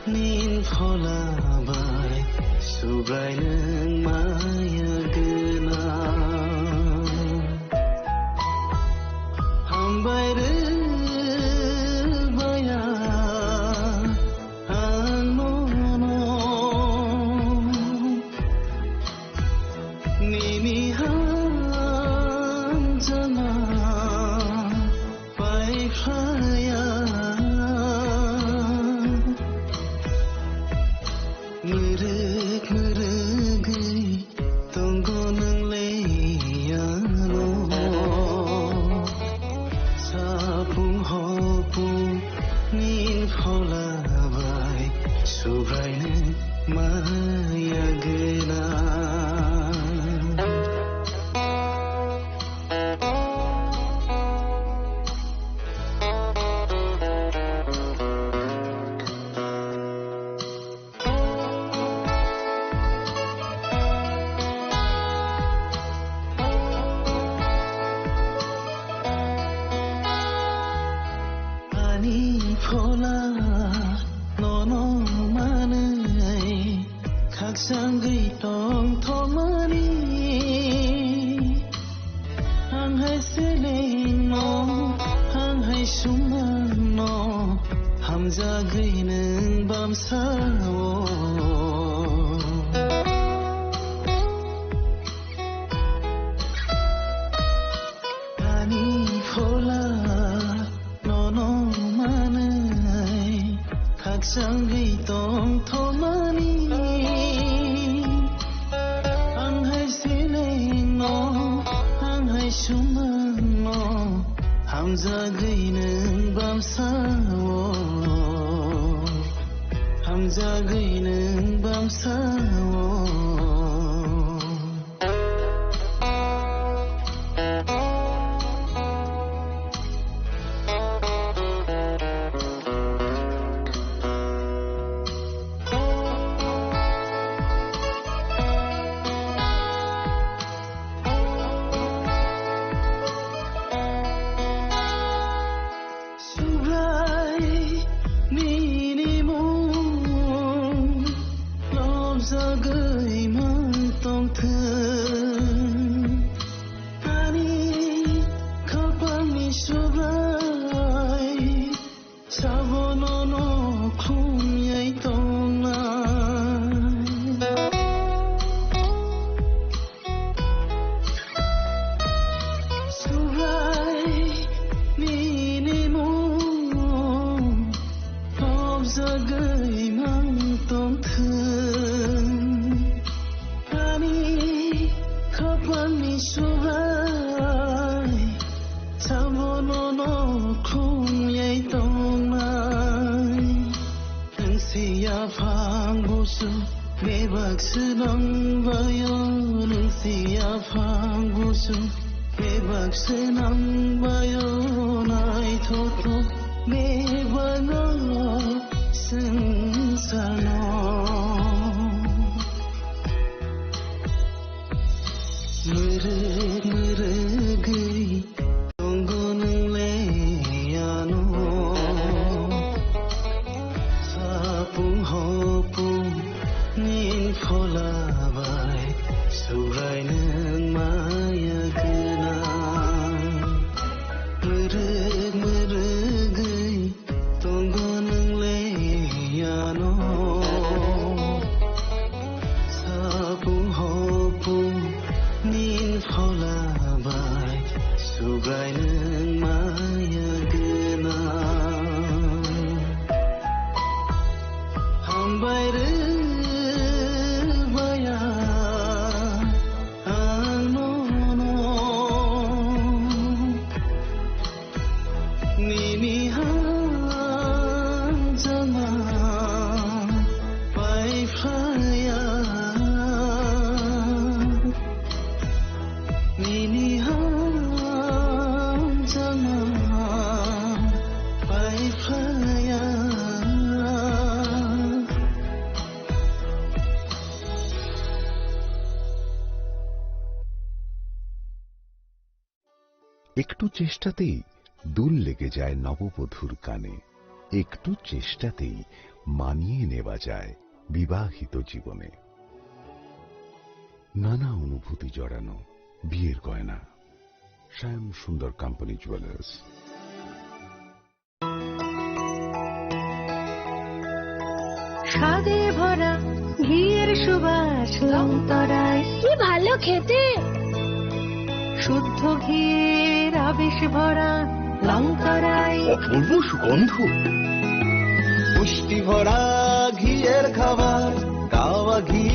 nin phola bai Subrai nwng maya gwnang. Hambai rwbaya ang nono. Nini hamjakma paiphlaiya. Mwrwk mwrwgwi tongo nwng le ano. Sapung hopung nin phola bai Subrai nwng maya gwnang. Ani phola nono manwi khakchangwi tongthokmani. Ang hai selengno, ang hai sumangno hamjagwi nwng bamsao. Ani phola nono manwi khakchangwi tongthokmani. Ang hai selengno, ang hai sumangno hamjagwi nwng bamsao. Hamjagwi nwng bamsao. Subrai nini mung lobjagwi mang tongthwng. Ani khapangni Subrai sabono no khumyai tongnai. Subrai nini mung lobjagwi mang tongthwng. Ani khapangni Subrai sabono no khumyai tongnai. Nwng se yaphang busu bebak swnam baio, nwng se yaphang busu bebak swnam baio, naithothok bebak no swngcharno. Mwrwk mwrwgwi tongo nwng le ano. Sapung hopung nin phola Phaya, nini hamjakma pai phaya. একটু চেষ্টাতেই দুল লেগে যায় নববধূর কানে, একটু চেষ্টাতেই মানিয়ে নেওয়া যায় বিবাহিত জীবনে। নানা অনুভূতি জড়ানো বিয়ের গয়না। শ্যাম সুন্দর কোম্পানি জুয়েলার্স। স্বাদে ভরা ঘিয়ের সুবাস লংতরাই। কি ভালো খেতে। শুদ্ধ ঘিয়ের আবেশ ভরা লংতরাই। অপূর্ব সুগন্ধ। পুষ্টি ভরা ঘিয়ের খাবার, গাওয়া ঘি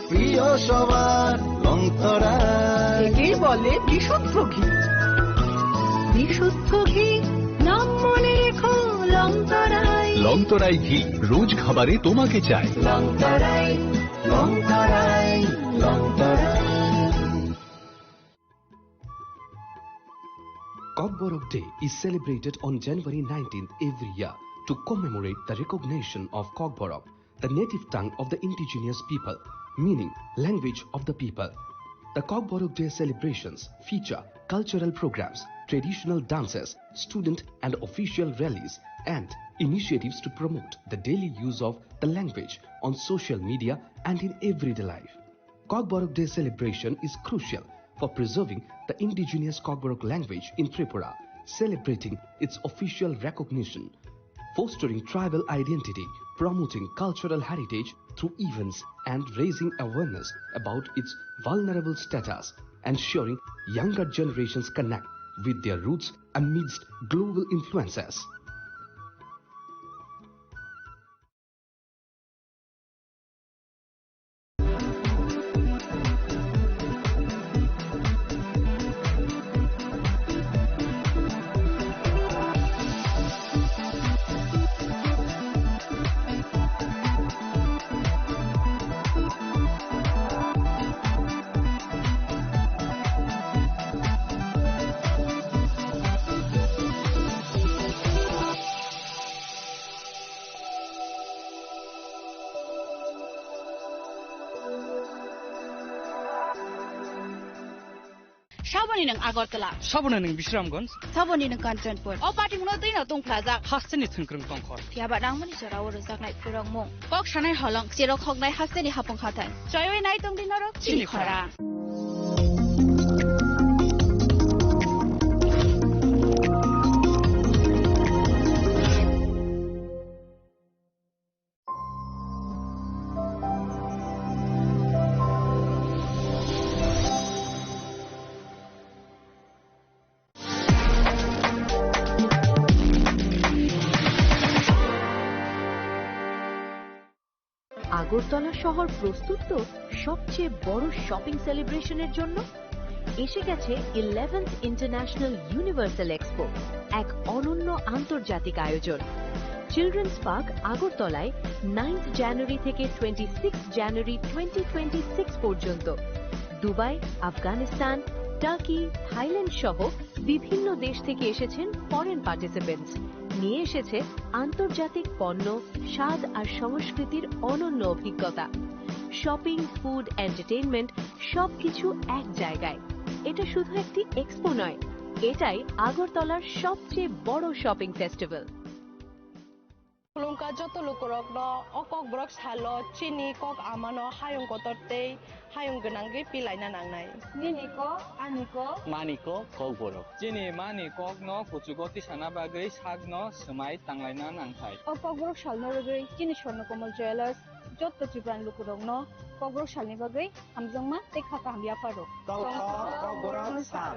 প্রিয় সবার, লংতরাই। একেই বলে বিশুদ্ধ ঘি। বিশুদ্ধ ঘি, নাম মনে রেখো, লংতরাই। লংতরাই ঘি, রোজ খাবারে তোমাকে চাই। লংতরাই, লংতরাই, লংতরাই। Kokborok Day is celebrated on January nineteenth every year to commemorate the recognition of Kokborok, the native tongue of the indigenous people, meaning language of the people. The Kokborok Day celebrations feature cultural programs, traditional dances, student and official rallies, and initiatives to promote the daily use of the language on social media and in everyday life. Kokborok Day celebration is crucial for preserving the indigenous Kokborok language in Tripura, celebrating its official recognition, fostering tribal identity, promoting cultural heritage through events, and raising awareness about its vulnerable status, ensuring younger generations connect with their roots amidst global influences. Saboni nwng Agartala. Saboni nwng Bisramganj. Saboni nwng Kanchanpur. O party mungno twi no tongphlajak. Hasteni thwngkwrwng tongkhor. Phiya ba nangmani jora o rwjaknai phwrwngmung. Kok sanai holong, cherok hoknai hasteni hapung hathai. Choiwi nai tongdi norok chini khorang. Agartala শহর প্রস্তুত তো সবচেয়ে বড় শপিং সেলিব্রেশনের জন্য। এসে গেছে eleventh international universal expo, এক অনন্য আন্তর্জাতিক আয়োজন। চিলড্রেন্স পার্ক আগরতলায় নাইন্থ জানুয়ারি থেকে twenty six January twenty twenty six পর্যন্ত। দুবাই, আফগানিস্তান, টার্কি, থাইল্যান্ড সহ বিভিন্ন দেশ থেকে এসেছেন ফরেন পার্টিসিপেন্টস। নিয়ে এসেছে আন্তর্জাতিক পণ্য, স্বাদ আর সংস্কৃতির অনন্য অভিজ্ঞতা। শপিং, ফুড, এন্টারটেইনমেন্ট, সবকিছু এক জায়গায়। এটা শুধু একটি এক্সপো নয়, এটাই আগরতলার সবচেয়ে বড় shopping festival. Khulumkha joto lukurokno o Kokborok salo chini kok amano hayung kotor tei hayung gwnangwi pilaina nangnai. Nini kok, ani kok. Mani kok, Kokborok. Chini mani kokno kuchugo tisana bagwi sakno swmai tanglaina nangthai. O Kokborok salno rwgwi chini Swarnakomal Jewellers joto Tripurani lukurokno Kokborok salni bagwi hamjakma tei kha kaham yapharo. Tongkha Kokborok sal.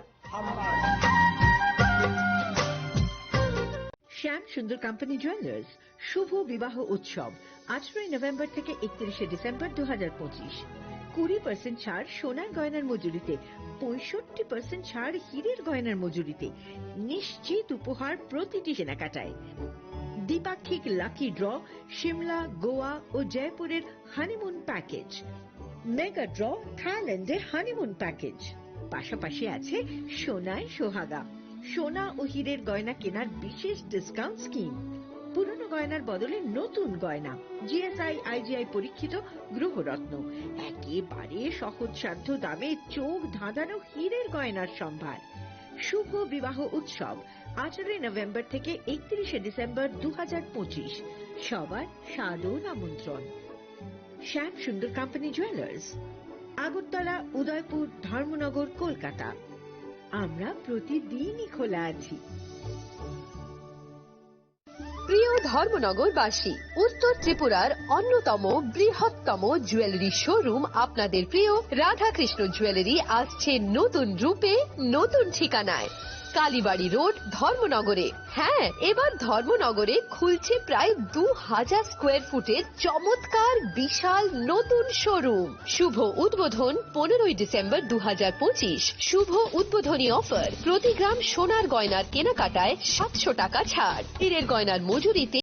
শ্যাম সুন্দর company jewellers শুভ বিবাহ উৎসব, আঠারোই নভেম্বর থেকে একত্রিশে ডিসেম্বর দু হাজার পঁচিশ। কুড়ি পার্সেন্ট ছাড় সোনার গয়নার মজুরিতে, পঁয়ষট্টি পার্সেন্ট ছাড় হীরের গয়নার মজুরিতে, নিশ্চিত উপহার প্রতিটি কেনাকাটায়। দ্বিপাক্ষিক লাকি ড্র, সিমলা, গোয়া ও জয়পুরের হানিমুন প্যাকেজ, মেগা ড্র, থাইল্যান্ডে হানিমুন প্যাকেজ, পাশাপাশি আছে সোনায় সোহাগা, সোনা ও হীরের গয়না কেনার বিশেষ ডিসকাউন্ট স্কিম, পুরনো গয়নার বদলে নতুন গয়না, জিএসআই আইজিআই পরীক্ষিত গ্রহরত্ন, একেবারে সহজসাধ্য দামে চোখ ধাঁধানো হীরের গয়নার সম্ভার। শুভ বিবাহ উৎসব আঠারোই নভেম্বর থেকে একত্রিশে ডিসেম্বর দু হাজার পঁচিশ। সবার সাদর আমন্ত্রণ। শ্যাম সুন্দর কোম্পানি জুয়েলার্স, আগরতলা, উদয়পুর, ধর্মনগর, কলকাতা। আমরা প্রতিদিনই খোলা আছি। প্রিয় ধর্মনগরবাসী, উত্তর ত্রিপুরার অন্যতম বৃহত্তম জুয়েলারি শোরুম আপনাদের প্রিয় রাধাকৃষ্ণ জুয়েলারি আসছে নতুন রূপে, নতুন ঠিকানায়, কালীবাড়ি রোড, ধর্মনগরে। হ্যাঁ, এবার ধর্মনগরে খুলছে প্রায় দু হাজার স্কোয়ার ফুটের চমৎকার বিশাল নতুন শোরুম। শুভ উদ্বোধন পনেরোই ডিসেম্বর দু হাজার পঁচিশ। শুভ উদ্বোধনী অফার, প্রতি গ্রাম সোনার গয়নার কেনাকাটায় সাতশো টাকা ছাড়, হীরের গয়নার মজুরিতে